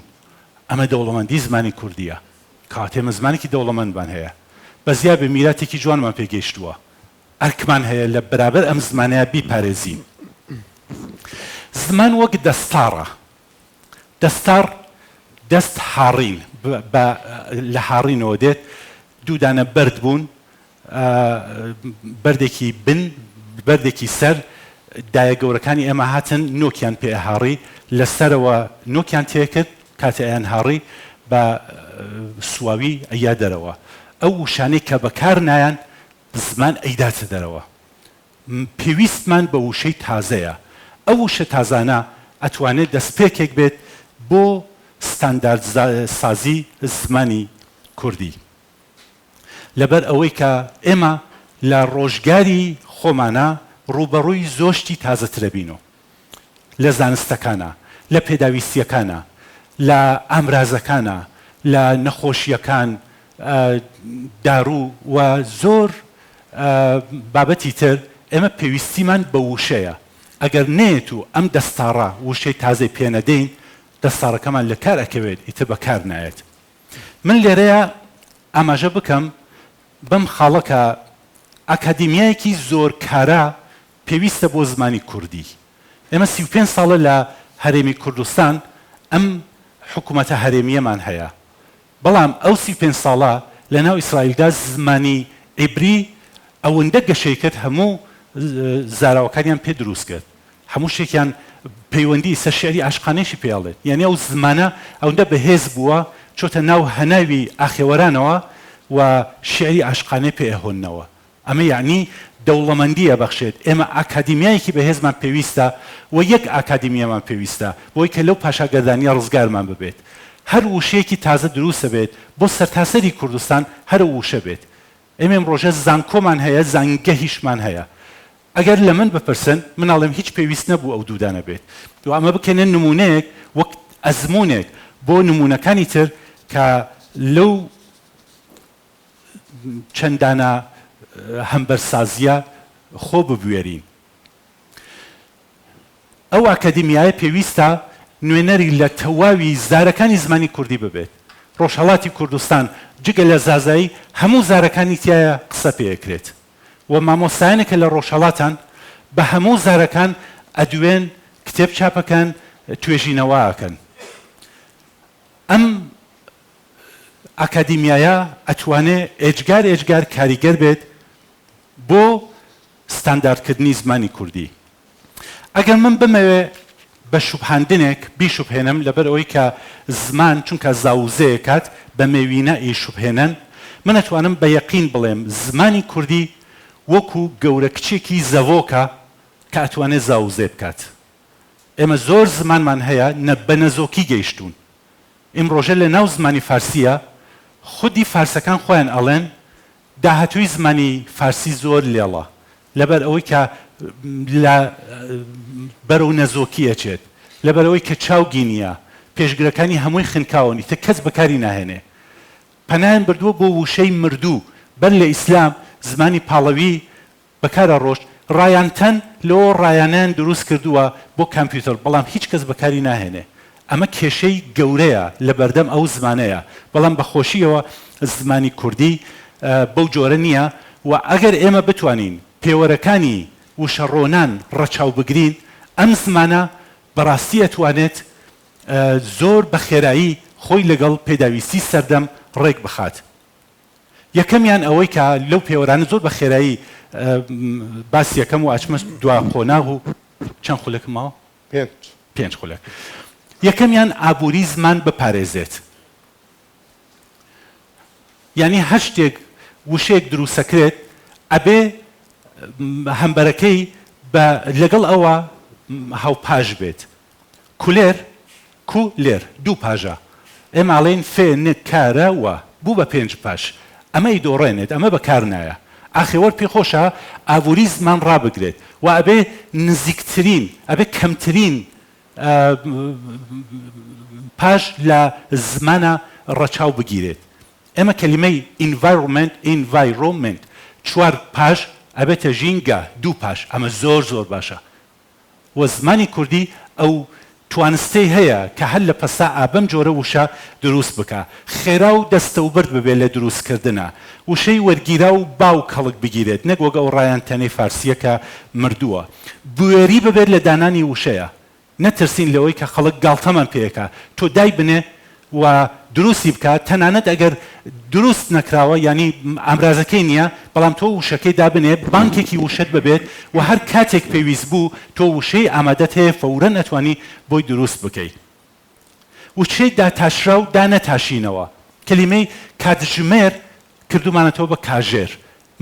ئەمە دەوڵەمەندی زمانی کوردییە. کەواتە ئێمە زمانێکی دەوڵەمەندمان هەیە. بەزیا بێ میراتێکی جوانمان پێ گەیشتووە. ئەرکمان هەیە لە بەرابەر ئەم زمانەیا بیپارێزین. زمان وەک دەستاڕە. دەستاڕ، دەست هاڕین، بە لە هاڕینەوە دێت، دوو دانە بەرد بوون، بەردێکی بن، بەردێکی سەر، دایە گەورەکانی ئێمە هاتن نۆکیان پێ ئەهاڕی، لە سەرەوە نۆکیان تێکرد، کاتێ ئەیانهاڕی بە سواوی ئەیا دەرەوە. ئەو وشانەی کە بەکار نایەن زمان ئەیداتە دەرەوە. پێویستمان بە وشەی تازەیە. ئەو وشە تازانە ئەتوانێت دەستپێکێک بێت بۆ ستانداردسازی زمانی کوردی. لەبەر ئەوەی کە ئێمە لە ڕۆژگاری خۆمانا ڕووبەڕووی زۆر شتی تازەترەبینۆ. لە زانستەکانا، لە پێداویستییەکانا، لە ئامرازەکانا، لە نەخۆشییەکان، داروو و زۆر بابەتی تر، ئێمە پێویستیمان بە وشەیە. ئەگەر نەیەت و ئەم دەستاڕە وشەی تازەی پێ نەدەین، دەستاڕەکەمان لە کار ئەکەوێت، ئیتر بە کار نایەت. من لێرەیا ئاماژە بکەم بەم خاڵە کە ئاکادیمیایەکی زۆر کارا پێویستە بۆ زمانی کوردی. ئێمە 35 ساڵە لە هەرێمی کوردستان ئەم حکوومەتە هەرێمییەمان هەیە، بەڵام ئەو 35 ساڵە لە ناو ئیسرائیلدا زمانی عیبری ئەوەندە گەشەی کرد هەموو زاراوەکانیان پێ دروست کرد، هەموو شتێکیان پەیوەندی سەر شیعری عاشقانەیشی پێ ئەڵێن. یانی ئەو زمانە ئەوەندە بەهێز بووە. چۆتە ناو هەناوی ئاخێوەرانەوە و شیعری عاشقانەی پێ ئەهۆننەوە. ئەمە یەعنی دەوڵەمەندی ئەبەخشێت. ئێمە ئاکادیمیایەکی بەهێزمان پێویستە و یەک ئاکادیمیامان پێویستە بۆی کە لەو پاشاگەردانییە ڕزگارمان ببێت. هەر وشەیەکی تازە دروست ئەبێت بۆ سەرتاسەری کوردستان هەر ئەو وشە بێت. ئێمە ئیمڕۆژە زانکۆمان هەیە، زانگەهیشمان هەیە. ئەگەر لە من بپرسن، من ئەڵێم هیچ پێویست نەبوو ئەو دوودانە بێت و ئەمە بکەینە نموونەیەک وەک ئەزموونێک بۆ نموونەکانی تر کە لەو چەند دانە هەمبەرسازییە خۆ ببوێرین. ئەو ئاکادیمیایە پێویستە نوێنەری لە تەواوی زارەکانی زمانی کوردی ببێت. ڕۆژهەڵاتی کوردستان جگە لە زازایی هەموو زارەکانی تیایا قسە پێ ئەکرێت و مامۆستایانێک کە لە ڕۆژهەڵاتان بە هەموو زارەکان ئەدوێن، کتێب چاپ ئەکەن، توێژینەوە ئەکەن. ئەم ئاکادیمیایە ئەتوانێ ئێجگار ئێجگار کاریگەر بێت بۆ ستانداردکردنی زمانی کوردی. ئەگەر من بمەوێ بە شوبهاندنێک بیشوبهێنم لەبەر ئەوەی کە زمان چونکە زاوزێ کات بە مێوینە ئیشوبهێنن من ئەتوانم بە یەقین بڵێم زمانی کوردی وەکو گەورە کچێکی زەڤۆکە کە ئەتوانێ زاوزێ بکات. ئێمە زۆر زمانمان هەیە نە بە نەزۆکی گەیشتوون. ئیمڕۆژە لە ناو زمانی فارسییە خودی فارسەکان خۆیان ئەڵێن داهاتووی زمانی فارسی زۆر لێڵە لەبەر ئەوەی کە لە بەرەو نەزۆکی ئەچێت لەبەر ئەوەی کە چاوگی نییە پێشگرەکانی هەمووی خنکاون ئیتر کەس بەکاری ناهێنێ پەنایان بردووە بۆ وشەی مردوو بەر لە ئیسلام زمانی پاڵەوی بەکار ئەڕۆشت، ڕایانتەن لۆ ڕایانەیان دروست کردووە بۆ کامپیوتەر بەڵام هیچ کەس بەکاری ناهێنێ ئەمە کێشەی گەورەیە لە بەردەم ئەو زمانەیە بەڵام بە خۆشیەوە زمانی کوردی بەو جۆرە نییە و ئەگەر ئێمە بتوانین پێوەرەکانی وشە ڕۆنان ڕەچاو بگرین ئەم زمانە بەڕاستی ئەتوانێت زۆر بە خێرایی خۆی لەگەڵ پێداویستی سەردەم ڕێک بخات. یەکەمیان ئەوەی کە لەو پێوەرانە زۆر بە خێرایی باسی ئەکەم و ئەچمە دوا قۆناغ و چەند خولەکم ماوە؟ پێنج. پێنج خولەک. یەکەمیان ئابووری زمان بپارێزێت. یانی هەر شتێک وشەیەک دروستەکرێت ئەبێ هەمبەرەکەی بە لەگەڵ ئەوە هاوپاژ بێت. کولێر، کو لێر، دوو پاژە. ئێمە ئەڵێین فێ ن کە رە وە. بوو بە پێنج پاژ. ئەمە ئیدۆڕێنێت، ئەمە بە کار نایە. ئاخێوەر پێ خۆشە ئابووری زمان ڕابگرێت و ئەبێ نزیکترین، ئەبێ کەمترین پاژ لە زمانا ڕەچاو بگیرێت. ئێمە کەلیمەی environment، ئینڤایرۆمێنت، چوار پاژ ئەبێتە ژینگە، دوو پاژ. ئەمە زۆر زۆر باشە. و زمانی کوردی ئەو توانستەی هەیە کە هەر لە پەسا ئا بەم جۆرە وشە دروست بکا. خێرا و دەستەوبرد ببێ لە دروست کردنا. وشەی وەرگیراو باو کەڵک بگیرێت نەک وەک ئەو ڕایان تەنەی فارسییە کە مردووە. بوێری ببێت لە دانانی وشەیا. نەترسین لەوەی کە خەڵک گاڵتەمان پێ ئەکا. تۆ دایبنێ و دروستی بکە تەنانەت ئەگەر دروست نەکراوە یانی ئامرازەکەی نییە بەڵام تۆ وشەکەی دابنێ بانکێکی وشەت ببێت و هەر کاتێک پێویست بوو تۆ وشەی ئامادەت هەیە فەورەن ئەتوانی بۆی دروست بکەی وشەی داتاشراو دانەتاشینەوە کەلیمەی کاتژمێر کردومانەتەوە بە کاژێر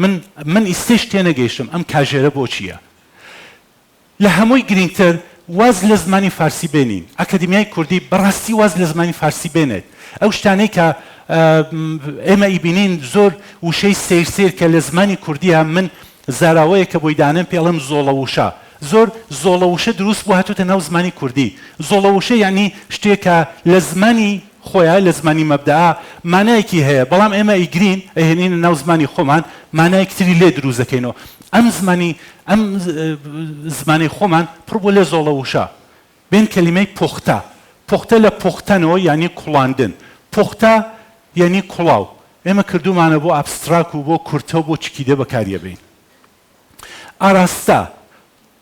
من من ئیستەیش تێنەگەیشتم ئەم کاژێرە بۆ چییە؟ لە هەمووی گرینگتر واز لە زمانی فارسی بێنین، ئەکادیمیای کوردی بەڕاستی واز لە زمانی فارسی بێنێت، ئەو شتانەی کە ئێمە ئیبینین زۆر وشەی سەیر سەیر کە لە زمانی کوردیە من زاراوەیەک کە بۆی دانێم پێ ئەڵێم زۆڵە وشە زۆر زۆڵە وشە دروست بووە هاتۆتە ناو زمانی کوردی زۆڵە وشە یەعنی شتێک کە لە زمانی خۆیا لە زمانی مەبدەئا مانایەکی هەیە بەڵام ئێمە ئەیگرین ئەیهێنینە ناو زمانی خۆمان مانایەکی تری لێ دروست دەکەینەوە ئەم زمانی ئەم زمانەی خۆمان پڕ بووە لە زۆڵە وشە. بێن کەلیمەی پوختە، پوختە لە پوختەنەوە یانی کوڵاندن، پوختە یانی کوڵاو، ئێمە کردوومانە بۆ abstract و بۆ کورتە و بۆ چکیدە بەکاری ئەبەین. ئاراستە،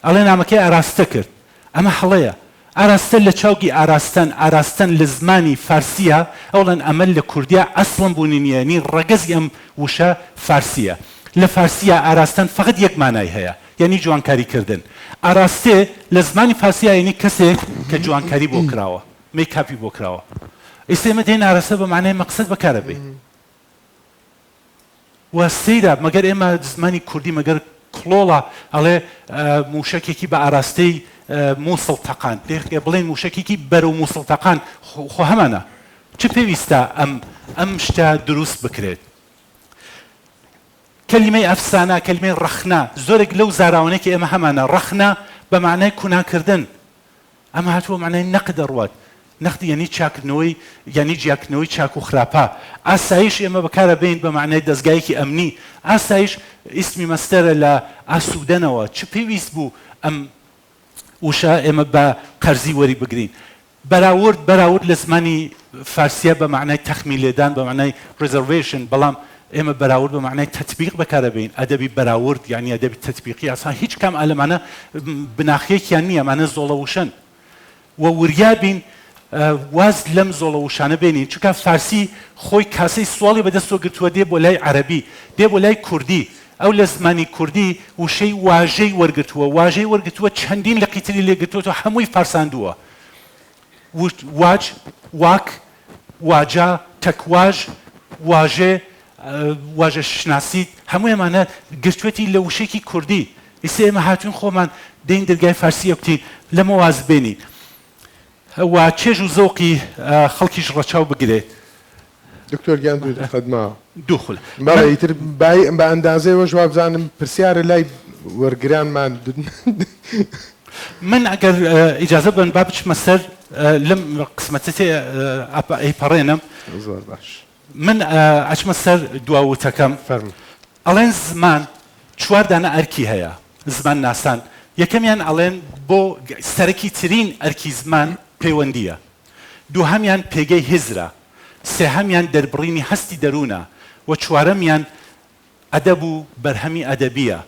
ئەڵێ نامەکەی ئاراستە کرد، ئەمە هەڵەیە. ئاراستە لە چاوگی ئاراستەن، ئاراستەن لە زمانی فارسییە، ئەوڵێن ئەمە لە کوردیا ئەسڵەن بوونی نییە، یانی ڕەگەزی ئەم وشە فارسییە. لە فارسییا ئاراستەن فەقەت یەک مانای هەیە، یانی جوانکاری کردن. ئاراستێ لە زمانی فارسیا یانی کەسێک کە جوانکاری بۆ کراوە، مەیکاپی بۆ کراوە. ئێستا ئێمە دێین ئاراستە بە مەعنای مەقسەد بەکارەبەین. و سەیرە مەگەر ئێمە زمانی کوردی مەگەر کڵۆڵە ئەڵێ مووشەکێکی بە ئاراستەی مووسڵ تەقاند دێ بڵێین مووشەکێکی بەرەو مووسڵ تەقاند خۆ هەمانە چ پێویستە ئەم ئەم شتە دروست بکرێت کەلیمەی ئەفسانە کەلیمەی ڕەخنە زۆرێک لەو زاراوانەی کە ئێمە هەمانە ڕەخنە بە مەعنای کوناکردن ئەمە هاتووە مەعنای نەقد ئەڕوات، نەقد یانی چاکردنەوەی یانی جیاکردنەوەی چاک و خراپە، ئاسایش ئێمە بەکار ئەبەین بە مەعنای دەزگایەکی ئەمنی، ئاسایش ئیسمی مەسدەرە لە ئاسوودەنەوە، چ پێویست بوو ئەم وشە ئێمە بە قەرزی وەری بگرین؟ بەراورد، بەراورد لە زمانی فارسیە بە مەعنای تەخمین لێدان، بە مەعنای reservation، بەڵام ئێمە بەراورد بە مەعنای تەتبیق بەکار ئەبەین، ئەدەبی بەراورد یانی ئەدەبی تەتبیقی، ئەسڵا هیچ کام ئەلەمانە بناخەیەکیان نییە، ئەمانە زۆڵە وشەن و وریا بین واز لەم زۆڵە وشانە بێنین، چونکە فارسی خۆی کاسەی سواڵی بەدەستەوە گرتووە دێ بۆ لای عەرەبی، دێ بۆ لای کوردی، ئەو لە زمانی کوردی وشەی واژەی وەرگرتووە، واژەی وەرگرتووە چەندین لقی تری لێ گرتووەتەوە هەمووی فارساندووە. واج، واک، واجا، تەکواژ، واژێ، واژە شناسیت، هەموو ئەمانە گرتوێتی لە وشەیەکی کوردی. ئیستا ئێمە هاتووین خۆمان دێین دەرگای فارسی ئەکوتین، لەمە واز بێنین و چێژ و زەوقی خەڵکیش ڕەچاو بگرێت. دکتۆر گیان دوو دەقەت ماوە. دوو خول. بەڵێ ئیتر بای بە ئەندازەی ئەوەش وابزانم پرسیارە لای وەرگرانمان. من ئەگەر ئیجازە بەن با بچمە سەر لەم قسمەتە تێ ئەیپەڕێنم. زۆر باش. من ئەچمە سەر دوا وتەکەم. فەرموو. ئەڵێن زمان چوار دانە ئەرکی هەیە زمان ناسان یەکەمیان ئەڵێن بۆ سەرەکی ترین ئەرکی زمان پەیوەندییە دووهەمیان پێگەی هزرە سێهەمیان دەربڕینی هەستی دەروونە و چوارەمیان ئەدەب و بەرهەمی ئەدەبییە.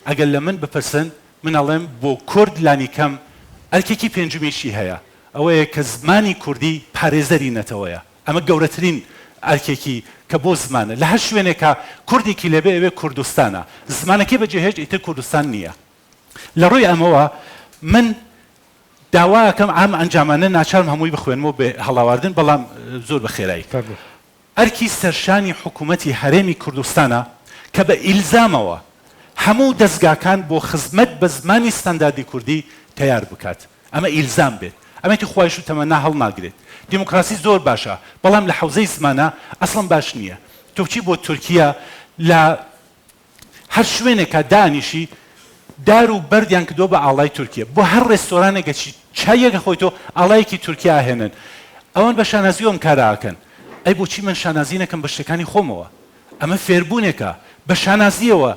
ئەگەر لە من بپرسن، من ئەڵێم بۆ کورد لانیکەم ئەرکێکی پێنجمیشی هەیە، ئەوەیە کە زمانی کوردی پارێزەری نەتەوەیە. ئەمە گەورەترین ئەرکێکی کە بۆ زمانە. لە هەر شوێنێکا کوردێکی لێ بێ ئەوێ کوردستانە. زمانەکەی بەجێهێشت ئیتر کوردستان نییە. لە ڕووی ئەمەوە من داوا ئەکەم ئەم ئەنجامانە ناچارم هەمووی بخوێنمەوە بێ هەڵاواردن بەڵام زۆر بە خێرایی. فەرموو. ئەرکی سەرشانی حکوومەتی هەرێمی کوردستانە کە بە ئیلزامەوە هەموو دەزگاکان بۆ خزمەت بە زمانی ستانداردی کوردی تەیار بکات. ئەمە ئیلزام بێت. ئەمە ئیتر خوایش و تەمەنا هەڵناگرێت. دیموکراسی زۆر باشە بەڵام لە حەوزەی زمانا ئەسڵەن باش نییە. تۆ بچی بۆ تورکیە لە هەر شوێنێکا دانیشی دار و بەردیان کردوە بە ئاڵای تورکیە بۆ هەر ڕێستۆرانێک ئەچی چاییەک ئەخۆیتۆ ئاڵایەکی تورکیا ئەهێنن ئەوان بە شانازیەوە ئەم کارە ئەکەن ئەی بۆچی من شانازی نەکەم بە شتەکانی خۆمەوە ئەمە فێربونێکە بە شانازیەوە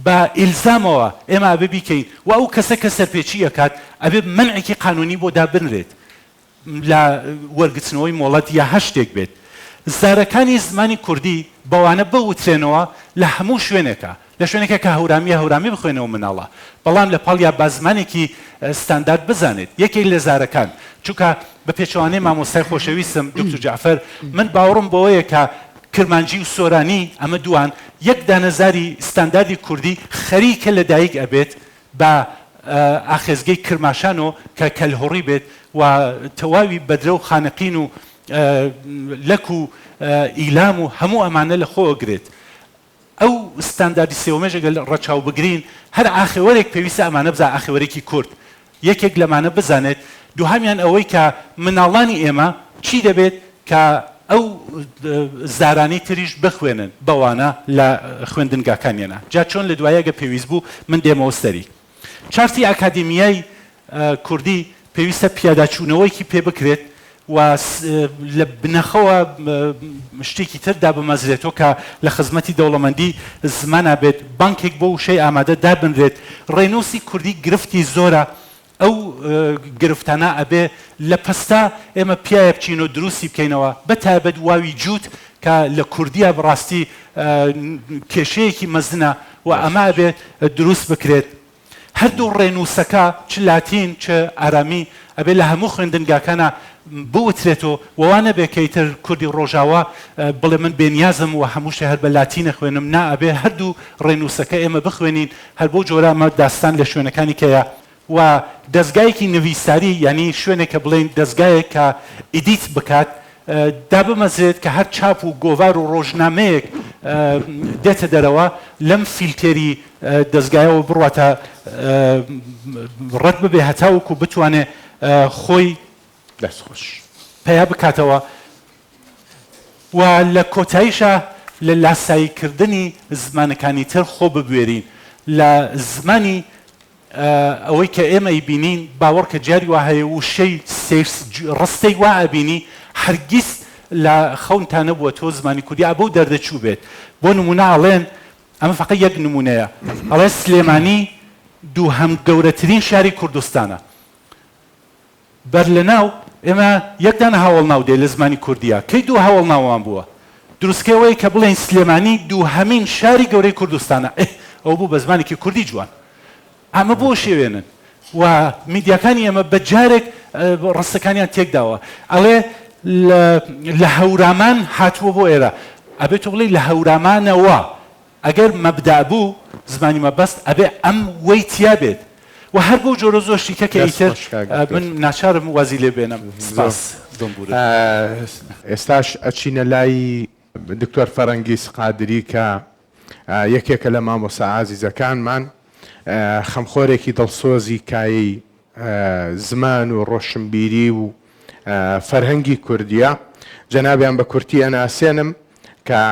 بە ئیلزامەوە ئێمە ئەبێ بیکەین وە ئەو کەسە کە سەرپێچی ئەکات ئەبێ مەنعێکی قانونی بۆ دابنرێت لە وەرگرتنەوەی مۆڵەت یا هەر شتێک بێت. زارەکانی زمانی کوردی بەوانە بوترێنەوە لە هەموو شوێنێکا. لە شوێنێکا کە هەورامییە هەورامی بخوێنەوە مناڵە. بەڵام لە پاڵیا با زمانێکی ستاندارد بزانێت. یەکێک لە زارەکان. چونکە بە پێچەوانەی مامۆستای خۆشەویستم دوکتور جەعفەر من باوەڕم بەوەیە کە کرمانجی و سۆرانی ئەمە دووان یەک دانە زاری ستانداردی کوردی خەریکە لە دایک ئەبێت بە ئاخێزگەی کرماشانۆ کە کەلهوڕی بێت و تەواوی بەدرە و خانەقین و لەک و ئیلام و هەموو ئەمانە لە خۆ ئەگرێت. ئەو ستانداردی سێوەمەش ئەگەر ڕەچاو بگرین هەر ئاخێوەرێک پێویستە ئەمانە بزانێت، ئاخێوەرێکی کورد یەکێک لەمانە بزانێت، دووهەمیان ئەوەی کە مناڵانی ئێمە چی دەبێت کە ئەو زارانەی تریش بخوێنن بەوانە لە خوێندنگاکانیانا جا چۆن لە دوایی ئەگەر پێویست بوو من دێمەوە سەری چارتی ئاکادیمیای کوردی پێویستە پیاداچوونەوەیکی پێ بکرێت و لە بنەخەوە شتێکی تر دابمەزرێتەوە کە لە خزمەتی دەوڵەمەندی زمانا بێت بانکێک بۆ وشەی ئامادە دابنرێت ڕێنووسی کوردی گرفتی زۆرە ئەو گرفتانە ئەبێ لە پەستا ئێمە پیایا بچین و دروستی بکەینەوە بە تایبەت واوی جووت کە لە کوردیا بەڕاستی کێشەیەکی مەزنە و ئەمە ئەبێ دروست بکرێت. هەردوو ڕێنووسەکە چ لاتین چ ئارامی ئەبێ لە هەموو خوێندنگاکانا بوترێتۆ و وا نەبێ کە ئیتر کوردی ڕۆژاوا بڵێ من بێنیازم و هەموو شتێ هەر بە لاتین ئەخوێنم نا ئەبێ هەردوو ڕێنووسەکە ئێمە بخوێنین هەر بەو جۆرە ئەمە داستان لە شوێنەکانی کەیە و دەزگایەکی نڤیساری یانی شوێنێک کە بڵێین دەزگایەک کە edit بکات. دابمەزرێت کە هەر چاپ و گۆڤار و ڕۆژنامەیەک دێتە دەرەوە لەم فیلتێری دەزگایەوە بڕواتە ڕەت ببێ هەتاوەکو بتوانێ خۆی دەست خۆش. پەیا بکاتەوە و لە کۆتاییشا لە لاسایی کردنی زمانەکانی تر خۆ ببوێرین لە زمانی ئەوەی کە ئێمە ئەیبینین باوەڕ کە جاری وا هەیە وشەی سەیر ڕستەی وا ئەبینی هەرگیز لە خەونتا نەبووە تۆ زمانی کوردی ئا بەو دەردە چووبێت بۆ نموونە ئەڵێن ئەمە فەقەت یەک نموونەیە ئەڵێ سلێمانی دووهەم گەورەترین شاری کوردستانە بەر لە ناو، ئێمە یەک دانە هاوەڵناو دێ لە زمانی کوردییا، کەی دوو هاوەڵناومان بووە؟ دروستکەی ئەوەیە کە بڵێین سلێمانی دووهەمین شاری گەورەی کوردستانە، ئێه ئەوە بوو بە زمانێکی کوردی جوان. ئەمە بۆ شێوێنن و میدیاکانی ئێمە بە جارێک ڕستەکانیان تێک داوە. ئەڵێ لە لە هەورامان هاتووە بۆ ئێرە. ئەبێ تۆ بڵێی لە هەورامانەوە. ئەگەر مەبدەع بوو زمانی مەبەست ئەبێ ئەم وەی تیا بێت و هەر بەو جۆرە زۆر شتی کە کە دەست ئیتر خۆش کاک دکتۆر. من ناچارم وازی لێ بێنم زۆر سپاس بمبورن. ئێستاش ئەچینە لای دکتۆر فەرەنگیس قادری کە یەکێکە لە مامۆستا ئازیزەکانمان خەمخۆرێکی دڵسۆزی کایەی زمان و ڕۆشنبیری و فەرهەنگی کوردیە جەنابیان بە کورتی ئەناسێنم کە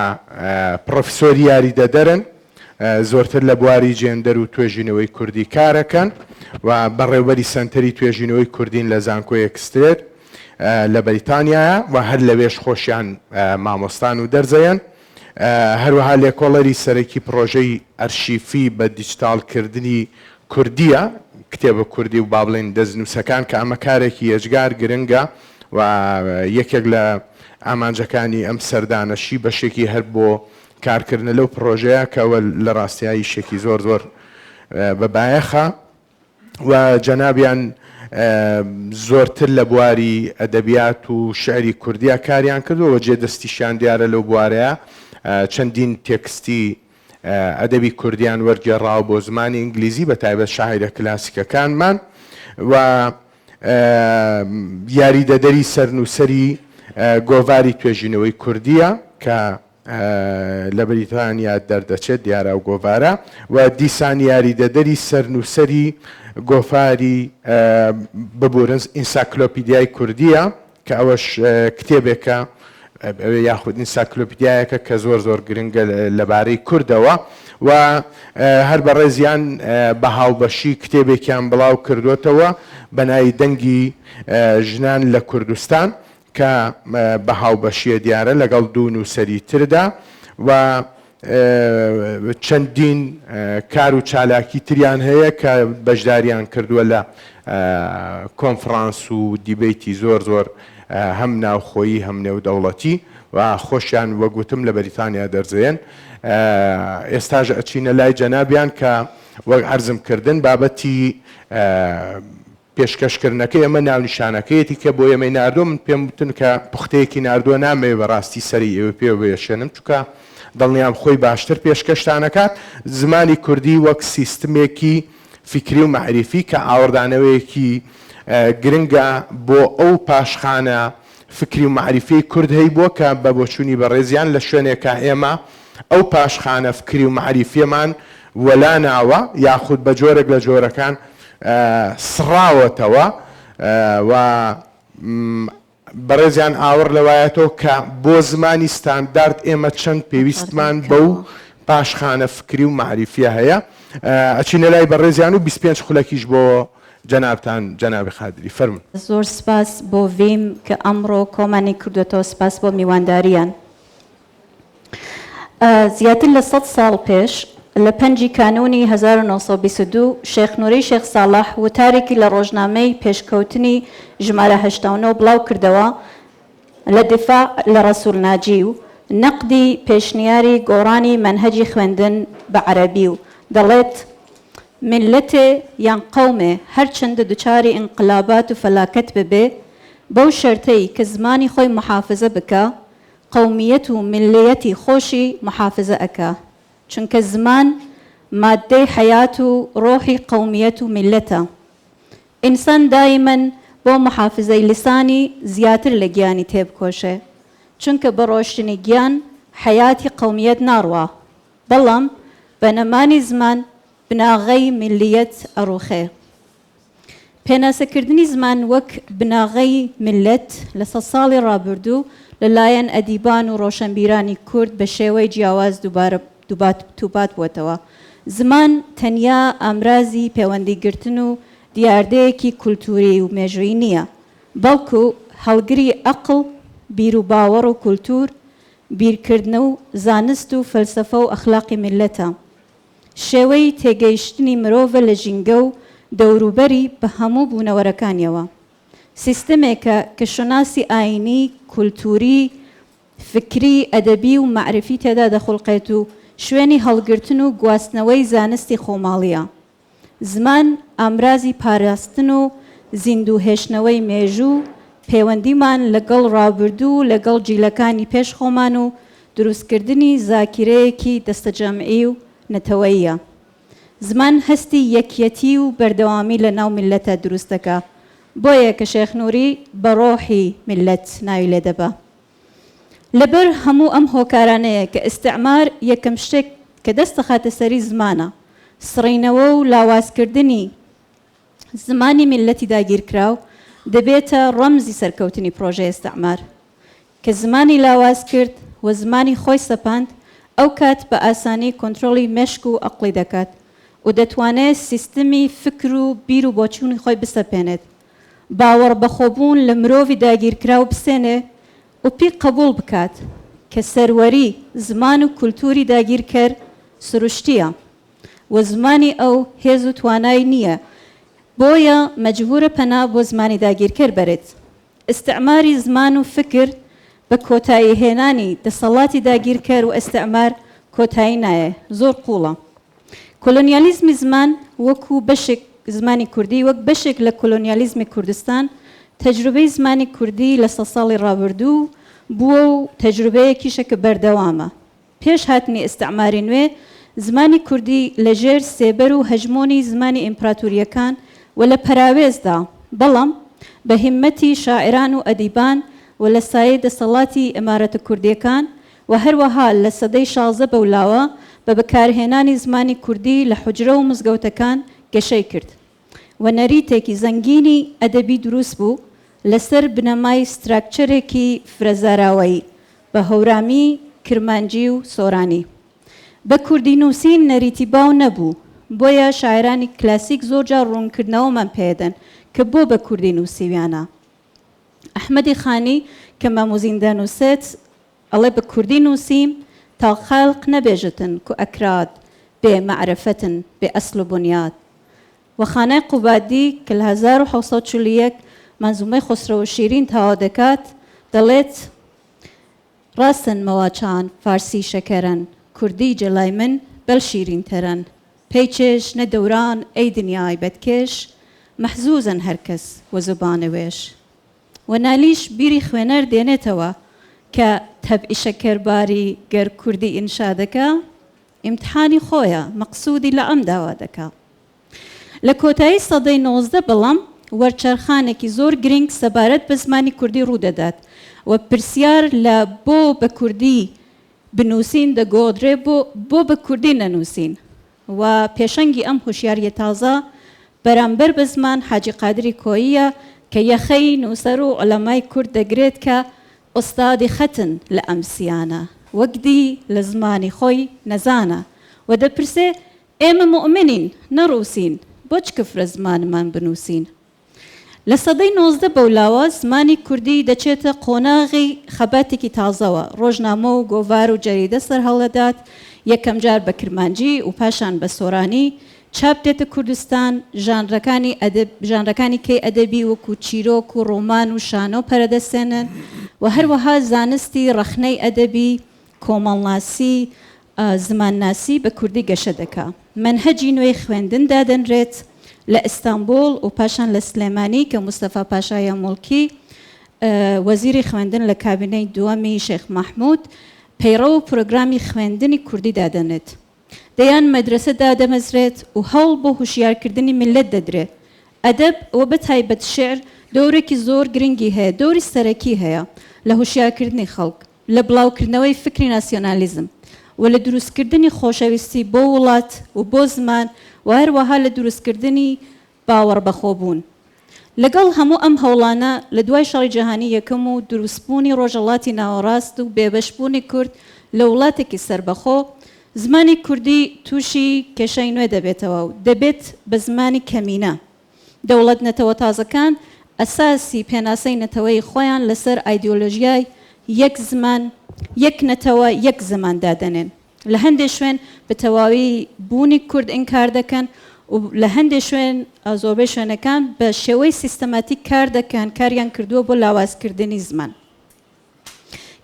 پڕۆفیسۆری یاریدەدەرن، زۆرتر لە بواری جێندەر و توێژینەوەی کوردی کارەکەن و بەڕێوبەری سەنتەری توێژینەوەی کوردین لە زانکۆی ئێکسترێر لە بەریتانیایە و هەر لەوێش خۆشیان مامۆستان و دەرزەیەن. هەروەها لێکۆڵەری سەرەکی پڕۆژەی ئەرشیفی بە دیجتاڵکردنی کوردییە، کتێبە کوردی و با بڵێین دەستنووسەکان کە ئەمە کارێکی یەجگار گرنگە و یەکێک لە ئامانجەکانی ئەم سەردانەشی بەشێکی هەر بۆ کارکردنە لەو پڕۆژەیە کە ئەوە لە ڕاستیا ئیشێکی زۆر زۆر بە بایەخە و جەنابیان زۆرتر لە بواری ئەدەبیات و شعری کوردیا کاریان کردووە و جێ دەستیشیان دیارە لەو بوارەیە چەندین تێکستی ئەدەبی کوردیان وەرگێڕاوە بۆ زمانی ئینگلیزی بە تایبەت شاعیرە کلاسیکەکانمان و یاریدەدەری سەرنووسەری گۆڤاری توێژینەوەی کوردییە کە لە بریتانیا دەردەچێت، دیارە ئەو گۆڤارە، و دیسان یاریدەدەری سەرنووسەری گۆفاری ببورن ئینساکلۆپیدیای کوردییە کە ئەوەش کتێبێکە یاخود ئینساکلۆپیدیایەکە کە زۆر زۆر گرنگە لەبارەی کوردەوە و هەر بەڕێزیان بە هاوبەشی کتێبێکیان بڵاو کردووەتەوە بە ناوی دەنگی ژنان لە کوردستان کە بە هاوبەشییە دیارە لەگەڵ دوو نووسەری تردا و چەندین کار و چالاکی تریان هەیە کە بەشداریان کردووە لە کۆنفڕانس و دیبەیتی زۆر زۆر هەم ناوخۆیی هەم نێودەوڵەتی و خۆشیان وەک وتم لە بەریتانیا دەرزەیەن. ئێستاش ئەچینە لای جەنابیان کە وەک عەرزم کردن بابەتی پێشکەشکردنەکەی ئەمە ناونیشانەکەیەتی کە بۆ ئێمەی ناردووە، من پێم وتن کە پوختەیەکی ناردووە نامەوێ بەڕاستی سەری ئێوەی پێوە بێشێنم چونکە دڵنیام خۆی باشتر پێشکەشتان ئەکات، زمانی کوردی وەک سیستمێکی فیکری و مەعریفی کە ئاوڕدانەوەیەکی گرنگە بۆ ئەو پاشخانە فکری و مەعریفیەی کورد هەیبووە کە بە بۆچوونی بەڕێزیان لە شوێنێکا ئێمە ئەو پاشخانە فکری و مەعریفیەمان وەلا ناوە یاخود بە جۆرێک لە جۆرەکان سڕاوەتەوە و بەڕێزیان ئاوڕ لەوایەتەوە کە بۆ زمانی ستاندارد ئێمە چەند پێویستمان بەو پاشخانە فکری و مەعریفیە هەیە. ئەچینە لای بەڕێزیان و 25 خولەکیش بۆ جەنابتان جەنابی قادری فەرموون. زۆر سپاس بۆ ڤیم کە ئەمڕۆ کۆمانی کردوەتەوە سپاس بۆ میوانداریان. زیاتر لە سەد ساڵ پێش لە پەنجی کانوونی 1922 شێخ نوری شێخ ساڵح وتارێکی لە ڕۆژنامەی پێشکەوتنی ژمارە 89 بڵاو کردەوە لە دیفاع لە ڕەسوول ناجی و نەقدی پێشنیاری گۆڕانی مەنهەجی خوێندن بە عەرەبی و دەڵێت میللەتێ یان قەومێ هەرچەندە دوچاری ئینقلابات و فەلاکەت ببێ بەو شەرتەی کە زمانی خۆی موحافزە بکا قەومیەت و میللیەتی خۆشی موحافزە ئەکا چونکە زمان ماددەی حەیات و ڕۆحی قەومیەت و میللەتە. ئینسان دایمەن بۆ موحافزەی لسانی زیاتر لە گیانی تێبکۆشێ، چونکە بە ڕۆشتنی گیان حەیاتی قەومیەت ناڕوا، بەڵام بە نەمانی زمان بناغەی میللیەت ئەڕوخێ. پێناسەکردنی زمان وەک بناغەی میللەت لە سەدساڵی ڕابردوو لە لایەن ئەدیبان و ڕۆشەنبیرانی کورد بە شێوەی جیاواز دووبارە دووپات بووەتەوە. زمان تەنیا ئامرازی پێوەندیگرتن و دیاردەیەکی کولتووری و مێژوویی نییە، بەڵکو هەڵگری ئەقڵ، بیروباوەڕ و کولتوور، بیرکردن و زانست و فەلسەفە و ئەخلاقی میللەتە. شێوەی تێگەیشتنی مرۆڤە لە ژینگە و دەوروبەری بە هەموو بوونەوەرەکانیەوە. سیستمێکە کە شوناسی ئایینی، کولتووری، فکری، ئەدەبی و مەعریفی تێدا دەخوڵقێت و شوێنی هەڵگرتن و گواستنەوەی زانستی خۆماڵییە. زمان ئامرازی پاراستن و زیندوو هێشتنەوەی مێژوو، پەیوەندیمان لەگەڵ ڕابردوو و لەگەڵ جیلەکانی پێش خۆمان و دروستکردنی زاکیرەیەکی دەستەجەمعی و نەتەوەییە. زمان هەستی یەکیەتی و بەردەوامی لە ناو میللەتە دروست دەکا. بۆیە کە شێخ نوری بە ڕۆحی میللەت ناوی لێ دەبا. لەبەر هەموو ئەم هۆکارانەیە کە ئیستعمار یەکەم شتێک کە دەست دەخاتە سەری زمانە. سڕینەوە و لاوازکردنی زمانی میللەتی داگیرکراو دەبێتە ڕەمزی سەرکەوتنی پرۆژەی ئیستعمار. کە زمانی لاواز کرد و زمانی خۆی سەپاند، ئەو کات بە ئاسانی کۆنترۆڵی مێشک و ئەقڵی دەکات و دەتوانێت سیستمی فکر و بیر و بۆچوونی خۆی بسەپێنێت، باوەڕبەخۆبوون لە مرۆڤی داگیرکراو بسێنێ و پی قبوڵ بکات کە سەروەری زمان و کولتووری داگیرکەر سروشتییە و زمانی ئەو هێز و توانای نییە بۆیە مەجبوورە پەنا بۆ زمانی داگیرکەر بەرێت. ئیستعماری زمان و فکر بە کۆتایی هێنانی دەسەڵاتی داگیرکەر و ئیستعمار کۆتایی نایێ، زۆر قووڵە. کۆلۆنیالیزمی زمان وەکوو بەشێک زمانی کوردی وەک بەشێک لە کۆلۆنیالیزمی کوردستان تەجروبەی زمانی کوردی لە سەدساڵی ڕابردوو بووە و تەجروبەیەکیشە کە بەردەوامە. پێش هاتنی ئیستعماری نوێ، زمانی کوردی لە ژێر سێبەر و هەژمۆنی زمانی ئیمپراتورییەکان و لە پەراوێزدا، بەڵام بە هیممەتی شاعیران و ئەدیبان و لە سایەی دەسەڵاتی ئیمارەتە کوردییەکان و هەروەها لە سەدەی 16 بەولاوە بە بەکارهێنانی زمانی کوردی لە حوجرە و مزگەوتەکان گەشەی کرد و نەریتێکی زەنگینی ئەدەبی دروست بوو لەسەر بنەمای ستراکچەرێکی فرەزاراوەیی بە هەورامی، کرمانجی و سۆرانی. بە کوردی نووسین نەریتی باو نەبوو، بۆیە شاعیرانی کلاسیک زۆرجار ڕوونکردنەوەمان پێدەن کە بۆ بە کوردی نووسیویانە. ئەحمەدی خانی کە مەم و زین دەنووسێت ئەڵێ بە کوردی نووسیم تا خەلق نەبێژتن کو ئەکراد بێ مەعرفەتن بێ ئەسل و بونیاد. و خانای قوبادی کە لە 1741 مەنزومەی خۆسرەو و شیرین تەواو دەکات دەڵێت، ڕاستن مەواچان فارسی شەکەرەن کوردی جەلای من بەل شیرین تەرەن پەی چێژ نە دەوران ئەی دنیای بەدکێش مەحزوزن هەر کەس وە زوبان وێش. و نالیش بیری خوێنەر دێنێتەوە کە تەبعی شەکەرباری گەر کوردی ئینشا دەکا ئیمتحانی خۆیە مەقسودی لە ئەم داوا دەکا. لە کۆتایی سەدەی 19 بەڵام وەرچەرخانێکی زۆر گرینگ سەبارەت بە زمانی کوردی ڕوو دەدات و پرسیار لە بۆ بە کوردی بنووسین دەگۆڕدرێ بۆ بۆ بە کوردی نەنووسین و پێشەنگی ئەم هۆشیارییە تازە بەرامبەر بە زمان حاجی قادری کۆییە کە یەخەی نووسەر و عولەمای کورد دەگرێت کە ئوستادی خەتن لە ئەمسیانە وەک دی لە زمانی خۆی نەزانە و دەپرسێ ئێمە موئمنین نە ڕووسین بۆچ کفرە زمانمان بنووسین؟ لە سەدەی 19 بەولاوە زمانی کوردی دەچێتە قۆناغی خەباتێکی تازەوە، ڕۆژنامە و گۆڤار و جەریدە سەرهەڵدەدات، یەکەمجار بە کرمانجی و پاشان بە سۆرانی چاپ دێتە کوردستان، ژانرەکانی ئەدەب ژانرەکانی کەی ئەدەبی وەکوو چیرۆک و ڕۆمان و شانۆ پەرەدەسێنن و هەروەها زانستی ڕەخنەی ئەدەبی، کۆمەڵناسی، زمانناسی بە کوردی گەشە دەکا. مەنهەجی نوێی خوێندن دادەنرێت لە ئیستانبوڵ و پاشان لە سلێمانی کە مستەفا پاشا یاموڵکی وەزیری خوێندن لە کابینەی دووەمی شێخ مەحمود پەیڕەو و پرۆگرامی خوێندنی کوردی دادەنێت. دەیان مەدرەسە دادەمەزرێت و هەوڵ بۆ هوشیارکردنی میللەت دەدرێ. ئەدەب و بە تایبەت شیعر دەورێکی زۆر گرنگی هەیە، دەوری سەرەکی هەیە لە هوشیارکردنی خەڵک، لە بڵاوکردنەوەی فکری ناسیۆنالیزم و لە دروستکردنی خۆشەویستی بۆ وڵات و بۆ زمان و هەروەها لە دروستکردنی باوەڕبەخۆبوون. لەگەڵ هەموو ئەم هەوڵانە لە دوای شەڕی جیهانی یەکەم و دروستبوونی ڕۆژهەڵاتی ناوەڕاست و بێبەشبوونی کورد لە وڵاتێکی سەربەخۆ، زمانی کوردی تووشی کێشەی نوێ دەبێتەوە و دەبێت بە زمانی کەمینە. دەوڵەت نەتەوە تازەکان ئەساسی پێناسەی نەتەوەیی خۆیان لەسەر ئایدیۆلۆژیای یەک زمان، یەک نەتەوە، یەک زمان دادەنێن. لە هەندێ شوێن بە تەواوی بوونی کورد ئینکار دەکەن و لە هەندێ شوێن، زۆربەی شوێنەکان بە شێوەی سیستەماتیک کار دەکەن، کاریان کردووە بۆ لاوازکردنی زمان.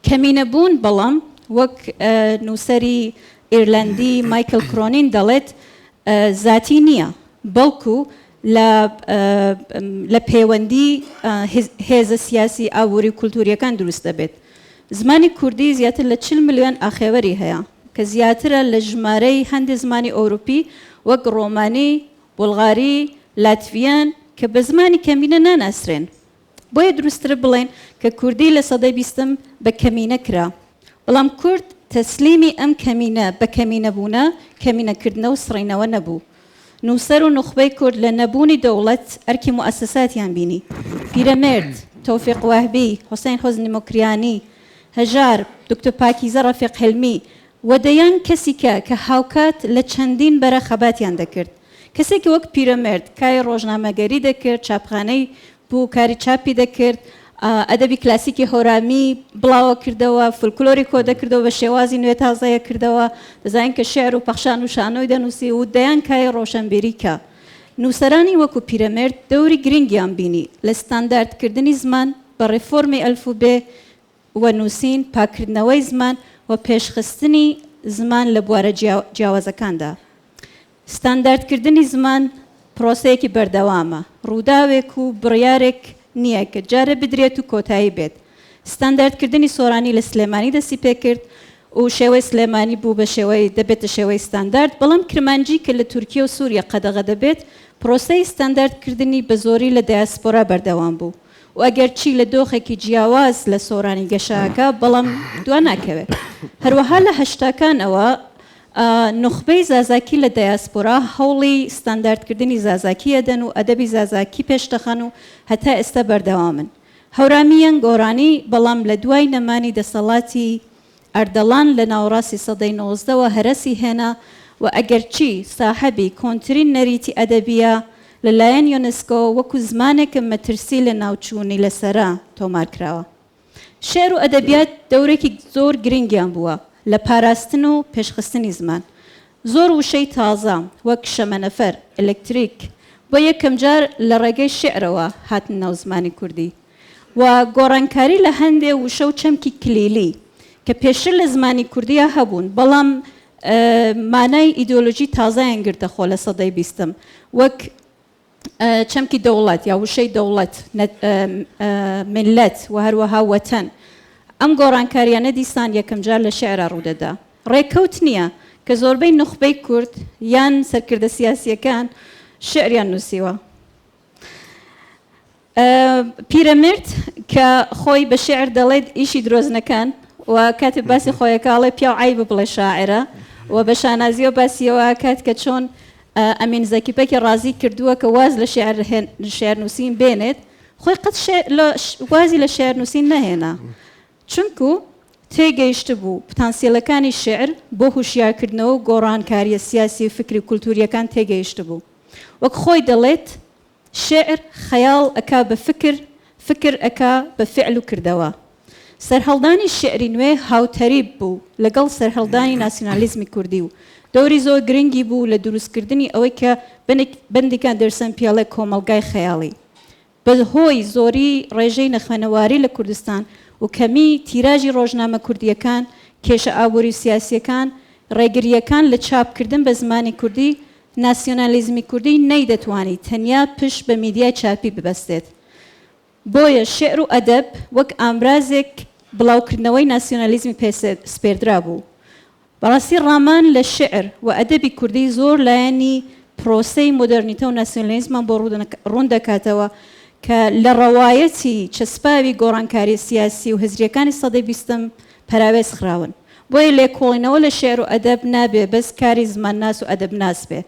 کەمینە بوون، بەڵام وەک نووسەری ئیرلەندی مایکل کرۆنین دەڵێت، زاتی نییە، بەڵکو لە لە پێوەندی هێزە سیاسی، ئابووری و کولتوورییەکان دروست دەبێت. زمانی کوردی زیاتر لە 40 ملیۆن ئاخێوەری هەیە، کە زیاترە لە ژمارەی هەندێ زمانی ئەوروپی وەک ڕۆمانی، بوڵغاری، لاتڤیەن کە بە زمانی کەمینە ناناسرێن. بۆیە دروستترە بڵێین کە کوردی لە سەدەی بیستم بە کەمینە کرا. بەڵام کورد تەسلیمی ئەم کەمینە بە کەمینەبوونە، کەمینەکردنە و سڕینەوە نەبوو. نووسەر و نوخبەی کورد لە نەبوونی دەوڵەت ئەرکی موئەسەساتیان بینی. پیرەمێرد، تۆفیق وەهبی، حوسەین حوزنی موکریانی، هەژار، دکتۆر پاکیزە ڕەفیق حیلمی و دەیان کەسی کە کە هاوکات لە چەندین بەرە خەباتیان دەکرد. کەسێکی وەک پیرەمێرد کاری ڕۆژنامەگەری دەکرد، چاپخانەی بوو، کاری چاپی دەکرد، ئەدەبی کلاسیکی هەورامی بڵاوە کردەوە، فولکلۆری کۆ دەکردەوە، بە شێوازی نوێ تازەیە کردەوە، دەزانین کە شیعر و پەخشان و شانۆی دەنووسی و دەیان کایەی ڕۆشەنبیری کە نووسەرانی وەکوو پیرەمێرد دەوری گرنگیان بینی لە ستانداردکردنی زمان بە ڕێفۆرمی ئەلفوبێ و نووسین، پاککردنەوەی زمان و پێشخستنی زمان لە بوارە جیاوازەکاندا. ستانداردکردنی زمان پرۆسەیەکی بەردەوامە، ڕووداوێک و بڕیارێک نییە کە جارێ بدرێت و کۆتایی بێت. ستانداردکردنی سۆرانی لە سلێمانی دەستی پێکرد و شێوەی سلێمانی بوو بە شێوەی دەبێتە شێوەی ستاندارد، بەڵام کرمانجی کە لە تورکیە و سوریە قەدەغە دەبێت، پرۆسەی ستانداردکردنی بە زۆری لە دایاسپۆرا بەردەوام بوو و ئەگەرچی لە دۆخێکی جیاواز لە سۆرانی گەشە ئەکا بەڵام دوا ناکەوێ. هەروەها لە هەشتاکانەوە نوخبەی زازاکی لە دایاسپۆرا هەوڵی ستانداردکردنی زازاکی ئەدەن و ئەدەبی زازاکی پێش دەخەن و هەتا ئێستا بەردەوامن. هەورامی یان گۆرانی بەڵام لە دوای نەمانی دەسەڵاتی ئەردەڵان لە ناوەڕاستی سەدەی نۆزدەوە هەرەسی هێنا و ئەگەرچی ساحەبی کۆنترین نەریتی ئەدەبییە لە لایەن یۆنسکۆ وەکو زمانێکە مەترسی لەناوچوونی لەسەرە تۆمار کراوە. شیعر و ئەدەبیات دەورێکی زۆر گرنگیان بووە لە پاراستن و پێشخستنی زمان. زۆر وشەی تازە وەک شەمەنەفەر، ئەلەکتریک بۆ یەکەمجار لە ڕێگەی شیعرەوە هاتنە ناو زمانی کوردی و گۆڕانکاری لە هەندێ وشە و چەمکی کلیلی کە پێشتر لە زمانی کوردیا هەبوون بەڵام مانای ئیدۆلۆژی تازەیان گرتە خۆ لە سەدەی بیستم وەک چەمکی دەوڵەت یا وشەی دەوڵەت، میللەت و هەروەها وەتەن. ئەم گۆڕانکارییانە دیسان یەکەمجار لە شیعرا ڕوودەدا. ڕێکەوت نییە کە زۆربەی نوخبەی کورد یان سەرکردە سیاسییەکان شیعریان نووسیوە. پیرەمێرد کە خۆی بە شیعر دەڵێت ئیشی درۆزنەکان و کاتێ باسی خۆیەکا ئەڵێ پیاو عەیبە بڵێ شاعرە و بە شانازیەوە باسی ئەوە ئەکات کە چۆن ئەمین زەکی بەگی ڕازی کردووە کە واز لە شیعر شیعر نووسین بێنێت خۆی قەت وازی لە شیعر نووسین نەهێنا چونکو تێگەیشتبوو پتانسیلەکانی شیعر بۆ هوشیارکردنەوە و گۆڕانکاریە سیاسی و فکری و کولتوریەکان تێگەیشتبوو وەک خۆی دەڵێت شیعر خەیاڵ ئەکا بە فکر، فکر ئەکا بە فیعل و کردەوە. سەرهەڵدانی شیعری نوێ هاوتەریب بوو لەگەڵ سەرهەڵدانی ناسیونالیزمی کوردی و دەوری زۆر گرنگی بوو لە دروستکردنی ئەوەی کە بندیک ئەندرسن پێڵێ کۆمەڵگای خەیاڵی. بە هۆی زۆری ڕێژەی نەخوێنەواری لە کوردستان و کەمی تیراژی ڕۆژنامە کوردییەکان، کێشە ئابووری و سیاسییەکان، ڕێگرییەکان لە چاپکردن بە زمانی کوردی، ناسیۆنالیزمی کوردی نەیدەتوانی تەنیا پشت بە میدیای چاپی ببەستێت. بۆیە شیعر و ئەدەب وەک ئامرازێک بڵاوکردنەوەی ناسیۆنالیزمی پێ سپێردرابوو. بەڕاستی ڕامان لە شیعر و ئەدەبی کوردی زۆر لایەنی پرۆسەی مۆدێرنیتە و ناسیۆنالیزمان بۆ ڕوون دەکاتەوە کە لە ڕەوایەتی چەسپاوی گۆڕانکاریە سیاسی و هزریەکانی سەدەی بیستەم پەراوێز خراون. بۆیە لێکۆڵینەوە لە شیعر و ئەدەب نابێ بەس کاری زمانناس و ئەدەبناس بێ،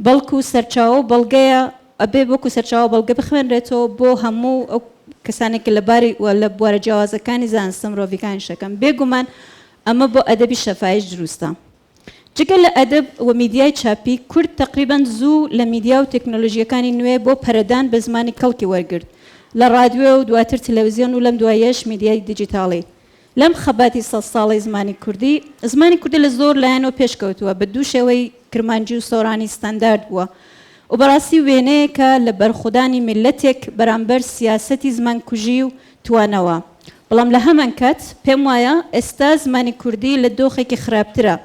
بەڵکو سەرچاوە و بەڵگەیە، ئەبێ وەکو سەرچاوە و بەڵگە بخوێنرێتەوە بۆ هەموو ئەو کەسانێک کە لە باری و لە بوارە جیاوازەکانی زانستە مرۆڤیکانیش دەکەن. بێگومان ئەمە بۆ ئەدەبی شەفاییش دروستە. جگە لە ئەدەب و میدیای چاپی، کورد تەقریبەن زوو لە میدیا و تێکنۆلۆژییەکانی نوێ بۆ پەرەدان بە زمانی کەڵکی وەرگرت، لە ڕادوێ و دواتر تەلەوزیۆن و لەم دواییەش میدیای دیجیتاڵی. لەم خەباتی سەدساڵەی زمانی کوردی، زمانی کوردی لە زۆر لایەنەوە پێشکەوتووە، بە دوو شێوەی کرمانجی و سۆرانی ستاندارد بووە و بەڕاستی وێنەیەکە لە بەرخودانی میللەتێک بەرامبەر سیاسەتی زمانکوژی و توانەوە. بەڵام لە هەمانکات پێم وایە ئێستا زمانی کوردی لە دۆخێکی خراپترە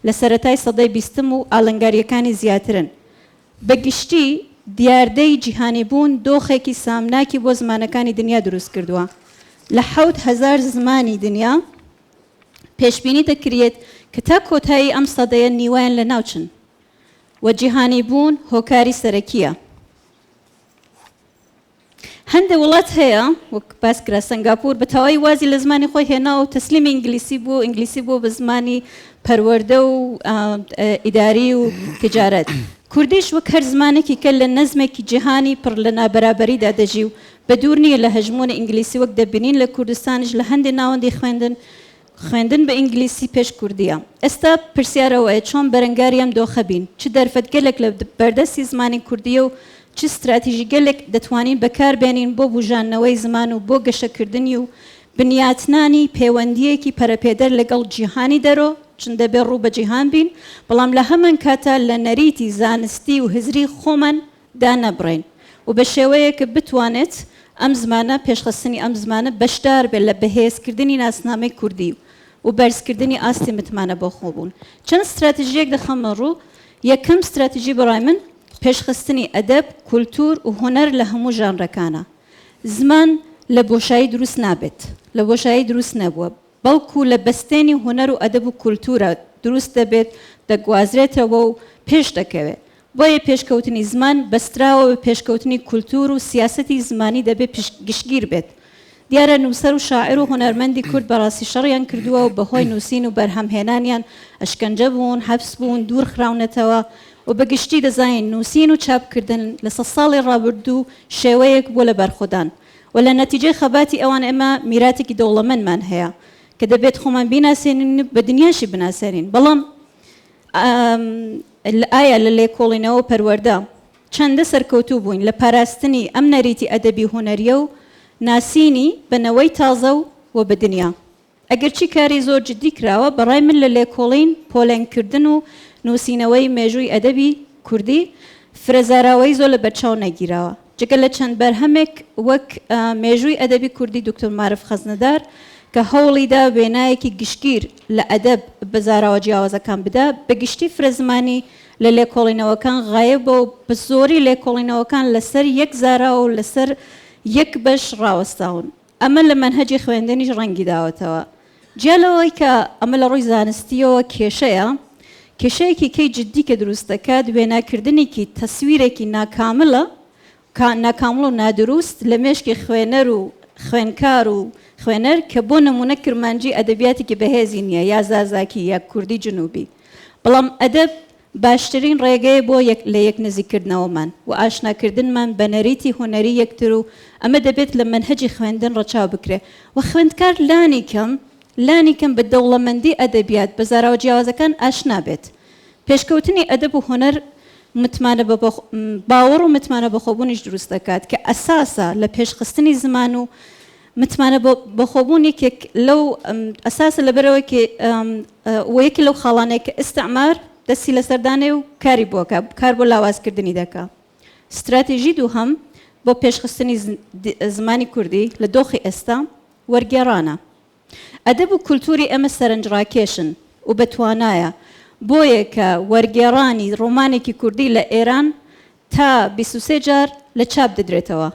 لە سەرەتای سەدەی بیستم و ئالنگارییەکانی زیاترن. بە گشتی دیاردەی جیهانیبوون دۆخێکی سامناکی بۆ زمانەکانی دنیا دروست کردووە. لە 7000 زمانی دنیا پێشبینی دەکریێت کە تا کۆتایی ئەم سەدەیە نیوەیان لەناوچن و جیهانیبوون هۆکاری سەرەکییە. هەندێک وڵات هەیە وەک باس کرا سەنگاپور بە تەواوی وازی لە زمانی خۆی هێناوە و تەسلیمی ئینگلیسی بوو ئینگلیسی بووە بە زمانی پەروەردە و ئیداری و تجارەت. کوردیش وەک هەر زمانێکی کە لە نەزمێکی جیهانی پڕ لە نابەرابەریدا دەژی و بە دوور نییە لە هەژموونی ئینگلیسی وەک دەبینین لە کوردستانیش لە هەندێ ناوەندی خوێندن خوێندن بە ئینگلیسی پێش کوردییە. ئێستا پرسیار ئەوەیە چۆن بەرەنگاری ئەم دۆخە بین؟ چ دەرفەتگەلێک لە بەردەستی زمانی کوردییە و چ ستراتیژیگەلێک دەتوانین بەکار بێنین بۆ بوژاندنەوەی زمان و بۆ گەشەکردنی و بنیاتنانی پێوەندییەکی پەرەپێدەر لەگەڵ جیهانی دەرۆ، چون دەبێ ڕوو بە جیهان بین، بەڵام لە هەمانکاتا لە نەریتی زانستی و هزری خۆمان دانەبڕێین و بە شێوەیەک کە بتوانێت ئەم زمانە، پێشخستنی ئەم زمانە بەشدار بێت لە بەهێزکردنی ناسنامەی کوردی و بەرزکردنی ئاستی متمانە بەخۆبوون. چەند ستراتیژییەک دەخەمە ڕوو، یەکەم ستراتیژی بە ڕای من پێشخستنی ئەدەب، کولتوور و هونەر لە هەموو ژانرەکانە. زمان لە بۆشایی دروست نابێت، لە بۆشایی دروست نەبووە، بەڵکو لە بەستێنی هونەر و ئەدەب و کولتوورە دروست دەبێت، دەگوازرێتەوە و پێش دەکەوێت. بۆیە پێشکەوتنی زمان بەستراوە بە پێشکەوتنی کولتوور و سیاسەتی زمانی دەبێ گشتگیر بێت. دیارە نووسەر و شاعیر و هونەرمەندی کورد بەڕاستی شەڕیان کردووە و بەهۆی نووسین و بەرهەمهێنانیان ئەشکەنجە بوون، حەبس بوون، دوور خراونەتەوە و بە گشتی دەزانین نووسین و چاپکردن لە سەدساڵی ڕابردوو شێوەیەک بووە لە بەرخۆدان و لە نەتیجەی خەباتی ئەوان ئێمە میراتێکی دەوڵەمەندمان هەیە کە دەبێت خۆمان بیناسێنین و بە دنیاشی بناسێنین بەڵام ئایا لە لێکۆڵینەوە و پەروەردە چەندە سەرکەوتوو بووین لە پاراستنی ئەم نەریتی ئەدەبی و هونەرییە و ناسینی بە نەوەی تازە و و بە دنیا؟ ئەگەرچی کاری زۆر جدی کراوە، بە ڕای من لە لێکۆڵین، پۆلێنکردن و نووسینەوەی مێژووی ئەدەبی کوردی، فرە زاراوەیی زۆر لە بەرچاو نەگیراوە. جگە لە چەند بەرهەمێک وەک مێژووی ئەدەبی کوردی دوکتور مارف خەزنەدار کە هەوڵی دا وێنایەکی گشتگیر لە ئەدەب بە زاراوە جیاوازەکان بدا، بە گشتی فرە زمانی لە لێکۆڵینەوەکان غایبە و بە زۆری لێکۆڵینەوەکان لە سەر یەک زاراوە و لە سەر یەک بەش ڕاوەستاون. ئەمە لە مەنهەجی خوێندنیش ڕەنگی داوەتەوە. جیا لەوەی کە ئەمە لە ڕووی زانستییەوە کێشەیە، کێشەیەکی کەی جددی کە دروست دەکات وێناکردنێکی تەسویرێکی ناکاملە، ناکامڵ و نادروست لە مێشکی خوێنەر و خوێنکار و خوێنەر کە بۆ نموونە کرمانجی ئەدەبیاتێکی بەهێزی نییە یا زازاکی یا کوردی جنوبی بەڵام ئەدەب باشترین ڕێگەیە بۆ یەک لە یەک نزیککردنەوەمان و ئاشناکردنمان بە نەریتی هونەری یەکتر و ئەمە دەبێت لە مەنهەجی خوێندن ڕەچاو بکرێ و خوێندکار لانیکەم لانیکەم بە دەوڵەمەندی ئەدەبیات بە زاراوە جیاوازەکان ئاشنا بێت. پێشکەوتنی ئەدەب و هونەر متمانە بە باوەڕ و متمانە بەخۆبوونیش دروست دەکات کە ئەساسە لە پێشخستنی زمان و متمانە بەخۆبوون یەکێک لەو ئەساسە لەبەرئەوەی کە و یەکێک لەو خاڵانەیە کە ئیستعمار دەستی لەسەر دانێ و کاری بۆ کە کار بۆ لاوازکردنی دەکا. ستراتیژی دووهەم بۆ پێشخستنی زمانی کوردی لە دۆخی ئێستا وەرگێڕانە. ئەدەب و کولتووری ئێمە سەرنجڕاکێشن و بەتوانایە، بۆیە کە وەرگێڕانی ڕۆمانێکی کوردی لە ئێران تا 23 جار لە چاپ دەدرێتەوە.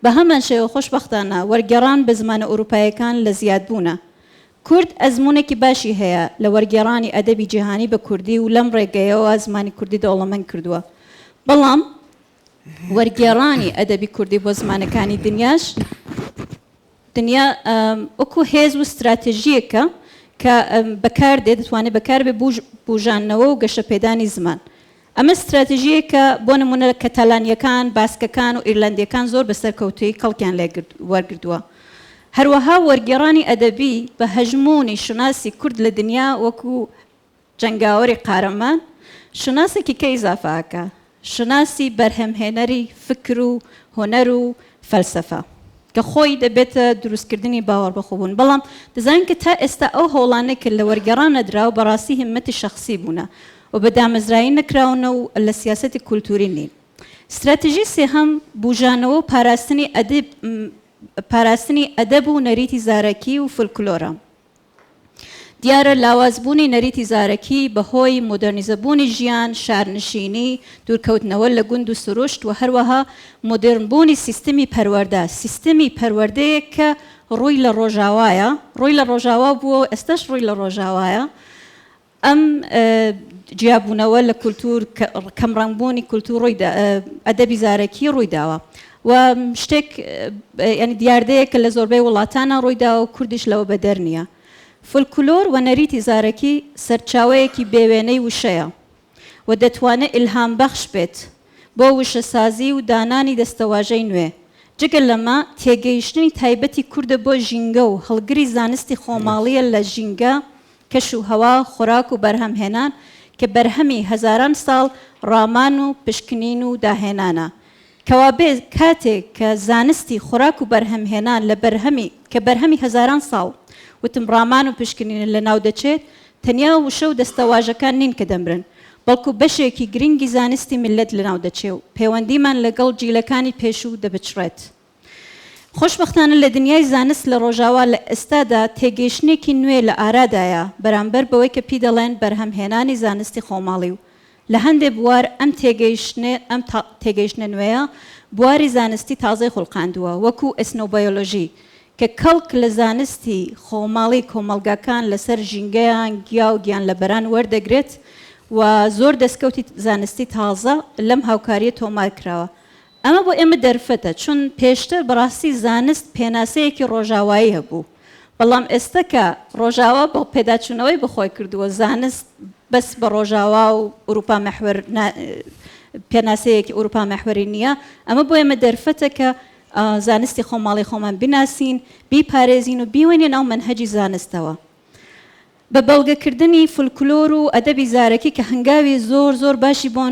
بە هەمان شێوە خۆشبەختانە وەرگێڕان بە زمانە ئورووپایەکان لە زیادبوونە. کورد ئەزموونێکی باشی هەیە لە وەرگێڕانی ئەدەبی جیهانی بە کوردی و لەم ڕێگەیەوە زمانی کوردی دەوڵەمەند کردووە. بەڵام. وەرگێڕانی ئەدەبی کوردی بۆ زمانەکانی دنیاش دنیا وەکو هێز و ستراتژییەکە کە بەکار دێ دەتوانێت بەکار بێ بۆ بوژاندنەوە و گەشەپێدانی زمان. ئەمە ستراتژییەکە بۆ نموونە کەتالانییەکان، باسکەکان و ئیرلەندییەکان زۆر بە سەرکەوتوویی کەڵکیان لێ وەرگرتووە. هەروەها وەرگێڕانی ئەدەبی بە هەژموونی شوناسی کورد لە دنیا وەکو جەنگاوەری قارەمان شوناسێکی کە ئیزافە ئەکا، شوناسی بەرهەمهێنەری فکر و هونەر و فەلسەفە، کە خۆی دەبێتە دروستکردنی باوەڕبەخۆبوون، بەڵام دەزانین کە تا ئێستا ئەو هەوڵانەی کە لە وەرگێڕان نەدراوە بەڕاستی هیممەتی شەخسی بوونە و بە دامەزراوی نەکراونە و لە سیاسەتی کولتووری نین. ستراتیژی سێهەم، بوژانەوە و پاراستنی ئەدیب پاراستنی ئەدەب و نەریتی زارەکی و فولکلۆرە. دیارە لاوازبوونی نەریتی زارەکی بەهۆی مۆدێرنیزەبوونی ژیان، شارنشینی، دوورکەوتنەوە لە گوند و سروشت و هەروەها مۆدێرنبوونی سیستمی پەروەردە، سیستمی پەروەردەیەک کە ڕووی لە ڕۆژاوایە، ڕووی لە ڕۆژاوا بووە و ئێستاش ڕووی لە ڕۆژاوایە، ئەم جیابوونەوە لە کولتوور، کەمڕەنگبوونی کولتوور ڕووی ئەدەبی زارەکی ڕووی داوە و شتێک یانی دیاردەیەکە لە زۆربەی وڵاتانا ڕووی داوە و کوردیش لەوە بەدەر نییە. فولکلۆر و نەریتی زارەکی سەرچاوەیەکی بێوێنەی وشەیە و دەتوانێ ئیلهامبەخش بێت بۆ وشەسازی و دانانی دەستەواژەی نوێ. جگە لەمە تێگەیشتنی تایبەتی کوردە بۆ ژینگە و هەڵگری زانستی خۆماڵییە لە ژینگە کەش و هەوا، خۆراک و بەرهەمهێنان کە بەرهەمی هەزاران ساڵ ڕامان و پشکنین و داهێنانە. کەوابێ کاتێک کە زانستی خۆراک و بەرهەمهێنان لە بەرهەمی کە بەرهەمی هەزاران ساڵ وتم ڕامان و پشکنینە لەناو دەچێت، تەنیا وشە و دەستەواژەکان نین کە دەمرن، بەڵکو بەشێکی گرنگی زانستی میللەت لەناو دەچێ و پێوەندیمان لەگەڵ جیلەکانی پێشوو دەبچڕێت. خۆشبەختانە لە دنیای زانست لە ڕۆژاوا لە ئێستادا تێگەیشتنێکی نوێ لە ئارادایە بەرامبەر بەوەی کە پی دەڵێن بەرهەمهێنانی زانستی خۆماڵی و لە هەندێ بوار ئەم تێگەیشتنە ئەم تێگەیشتنە نوێیە بواری زانستی تازەی خوڵقاندووە وەکوو ئێسنۆبایۆلۆژی کە کەڵک لە زانستی خۆماڵی کۆمەڵگاکان لەسەر ژینگەیان گیا و گیانلەبەران وەردەگرێت و زۆر دەستکەوتی زانستی تازە لەم هاوکارییە تۆمار کراوە ئەمە بۆ ئێمە دەرفەتە، چون پێشتر بەڕاستی زانست پێناسەیەکی ڕۆژاوایی هەبوو، بەڵام ئێستە کە ڕۆژاوا بە پێداچوونەوەی بە خۆی کردووە، زانست بەس بە ڕۆژاوا و ئورووپا مەحوەر پێناسەیەکی ئورووپا مەحوەری نییە، ئەمە بۆ ئێمە دەرفەتە کە زانستی خۆماڵی خۆمان بناسین، بیپارێزین و بیوەینە ناو مەنهەجی زانستەوە. بە بەڵگەکردنی فولکلۆر و ئەدەبی زارەکی کە هەنگاوی زۆر زۆر باشی بۆ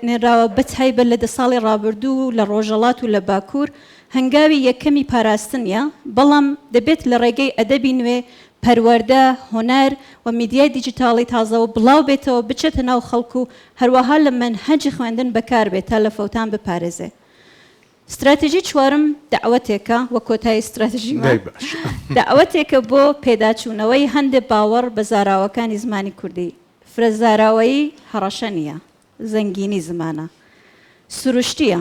نراوە بەتایبەت لە دە ساڵی ڕابردوو لە ڕۆژەڵات و لە باکوور هەنگاوی یەکەمی پاراستنیە بەڵام دەبێت لە ڕێگەی ئەدەبی نوێ پەروەردە هونەر و میدیای دیجیتاڵی تازەوە بڵاو بێتەوە بچێتە ناو خەڵک و هەروەها لە مەنهەجی خوێندن بەکاربێت تا لە فەوتان بپارێزێ. ستراتیژی چوارم دەعوەتێکە، وەک کۆتایی ستراتیژیمان، دەی باش. دەعوەتێکە بۆ پێداچوونەوەی هەندێ باوەڕ بە زاراوەکانی زمانی کوردی. فرە زاراوەیی هەڕەشە نییە، زەنگینی زمانە. سروشتییە.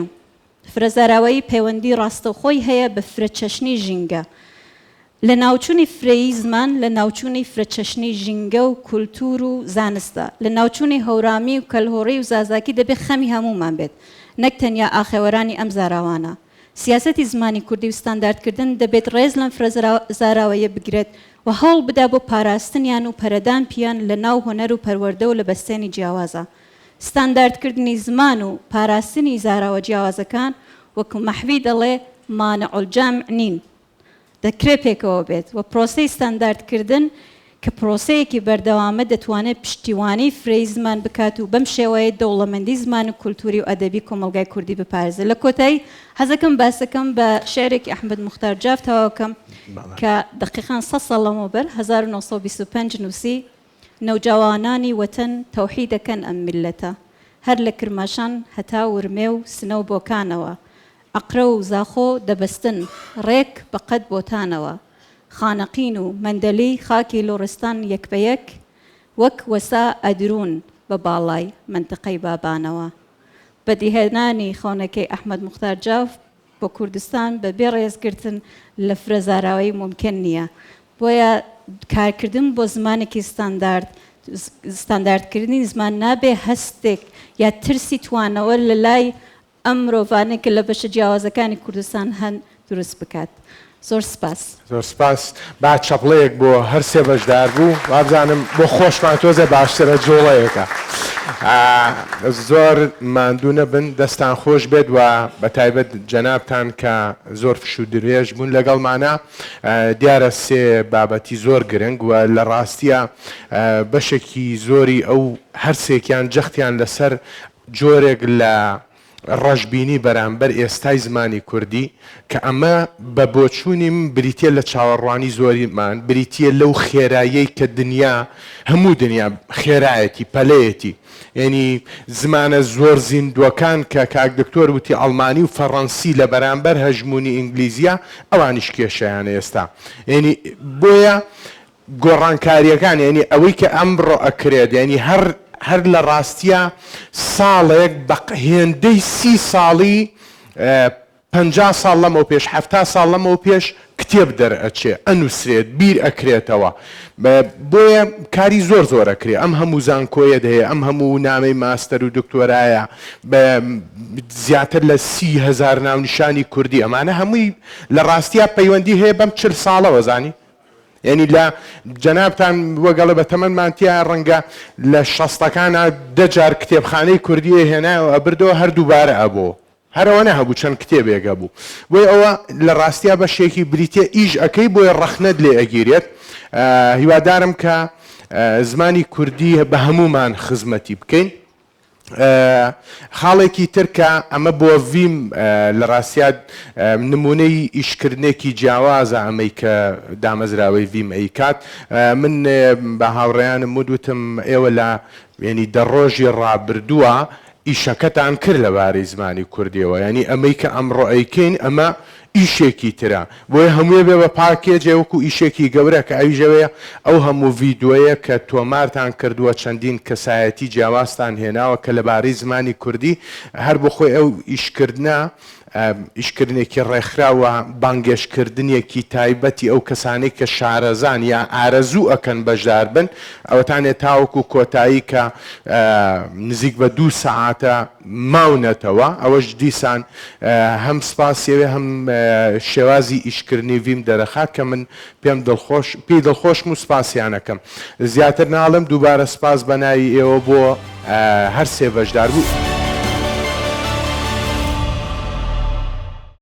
فرە زاراوەیی پەیوەندی ڕاستەوخۆی هەیە بە فرەچەشنی ژینگە. لەناوچوونی فرەیی زمان لەناوچوونی فرەچەشنی ژینگە و کولتوور و زانستە. لەناوچوونی هەورامی و کەلهوڕی و زازاکی دەبێ خەمی هەموومان بێت، نەک تەنیا ئاخێوەرانی ئەم زاراوانە. سیاسەتی زمانی کوردی و ستانداردکردن دەبێت ڕێز لەم فرە زاراوەیە بگرێت و هەوڵ بدا بۆ پاراستنیان و پەرەدان پیان لە ناو هونەر و پەروەردە و لە بەستێنی جیاوازا. ستانداردکردنی زمان و پاراستنی زاراوە جیاوازەکان وەکو مەحوی دەڵێ مانع الجمع نین. دەکرێت پێکەوە بێت و پرۆسەی ستانداردکردن کە پرۆسەیەکی بەردەوامە دەتوانێت پشتیوانی فرەیی زمان بکات و بەم شێوەیە دەوڵەمەندی زمان و کولتووری و ئەدەبی کۆمەڵگای کوردی بپارێزێت. لە کۆتایی حەزەکەم باسەکەم بە شیعرێکی ئەحمەد موختار جاف تەواو کەم کە دەقیقەن سەد ساڵ لەمەوبەر 1925 نووسی، نەوجەوانانی وەتەن تەوحیدەکەن ئەم میللەتە هەر لە کرماشان هەتا ورمێ و سنە و بۆکانەوە عەقرە و زاخۆ دەبەستن ڕێک بە قەد بۆتانەوە خانەقین و مەندەلی خاکی لوڕستان یەک بە یەک وەک وەسا ئەدروون بە باڵای مەنتقەی بابانەوە بەدیهێنانی خەونەکەی ئەحمەد موختار جاف بۆ کوردستان بە بێ ڕێزگرتن لە فرە زاراوەیی مومکن نییە. بۆیە کارکردن بۆ زمانێکی ستاندارد، ستانداردکردنی زمان نابێ هەستێک یا ترسی توانەوە لە لای. ئەم مرۆڤانەی کە لە بەشە جیاوازەکانی کوردستان هەن دروست بکات. زۆر سپاس. زۆر سپاس. با چەپڵەیەک بۆ هەر سێ بەشدار بوو. وابزانم بۆ خۆشمان تۆزێ باشترە جوڵەیەکە. زۆر ماندوو نەبن دەستان خۆش بێت و بە تایبەت جەنابتان کە زۆر فشوو درێژ بوون لەگەڵمانا. دیارە سێ بابەتی زۆر گرنگ و لە ڕاستیا بەشێکی زۆری ئەو هەرسێکیان جەختیان لەسەر جۆرێک لە ڕەشبینی بەرامبەر ئێستای زمانی کوردی، کە ئەمە بە بۆچوونی من بریتییە لە چاوەڕوانی زۆریمان، بریتییە لەو خێراییەی کە دنیا، هەموو دنیا خێرایەتی، پەلەیەتی. یانی زمانە زۆر زیندووەکان کە کاک دکتۆر وتی ئەڵمانی و فەڕەنسی لە بەرامبەر هەژموونی ئینگلیزییە، ئەوانیش کێشەیانە ئێستا. یانی بۆیە گۆڕانکاریەکان یانی ئەوەی کە ئەمڕۆ ئەکرێت یانی هەر هەر لە ڕاستیا ساڵێک بە هێندەی سی ساڵی 50 ساڵ لەمەو پێش 70 ساڵ لەمەو پێش کتێب دەرئەچێ ئەنووسرێت بیر ئەکرێتەوە بۆیە کاری زۆر زۆر ئەکرێ ئەم هەموو زانکۆیەت هەیە ئەم هەموو نامەی ماستەر و دکتۆرایە بە زیاتر لە 30 هەزار ناونیشانی کوردی ئەمانە هەمووی لە ڕاستیا پەیوەندی هەیە بەم 40 ساڵەوە زانی یانی لە جەنابتان وەک ئەڵێ بە تەمەنمان تیایە ڕەنگە لە شەستەکانا دە جار کتێبخانەی کوردی ئەهێنایەوە ئەبردەوە هەر دووبارە ئەبۆوە هەر ئەوەنە هەبوو چەند کتێبێک هەبوو بۆیە ئەوە لە ڕاستیا بەشێکی بریتیە ئیش ئەکەی بۆیە ڕەخنەت لێ ئەگیرێت هیوادارم کە زمانی کوردی بە هەموومان خزمەتی بکەین. خاڵێکی تر کە ئەمە بۆ ڤیم لە ڕاستیا نمونەی ئیشکردنێکی جیاوازە ئەمەی کە دامەزراوەی ڤیم ئەیکات من بە هاوڕێیانم وت وتم ئێوە لە یەنی دە ڕۆژی ڕابردووە ئیشەکەتان کرد لەبارەی زمانی کوردیەوە یانی ئەمەی کە ئەمڕۆ ئەیکەین ئەمە ئیشێکی ترە بۆیە هەمووی بێ بە پاکێجێ وەکو ئیشێکی گەورە کە ئەویش ئەوەیە ئەو هەموو ڤیدۆیە کە تۆمارتان کردووە چەندین کەسایەتی جیاوازتان هێناوە کە لەبارەی زمانی کوردی هەر بۆ خۆی ئەو ئیشکردنە ئیشکردنێکی ڕێکخراوە بانگێشتکردنێکی تایبەتی ئەو کەسانەی کە شارەزان یا ئارەزوو ئەکەن بەشدار بن ئەوەتانێ تاوەکو کۆتایی کە نزیک بە دوو سەعاتە ماونەتەوە، ئەوەش دیسان هەم سپاسی ئەوێ هەم شێوازی ئیشکردنی ڤیم دەرەخات کە من پێم دڵخۆش پێی دڵخۆشم و سپاسیان ئەکەم. زیاتر ناڵێم دووبارە سپاس بە ناوی ئێوە بۆ هەر سێ بەشداربوو.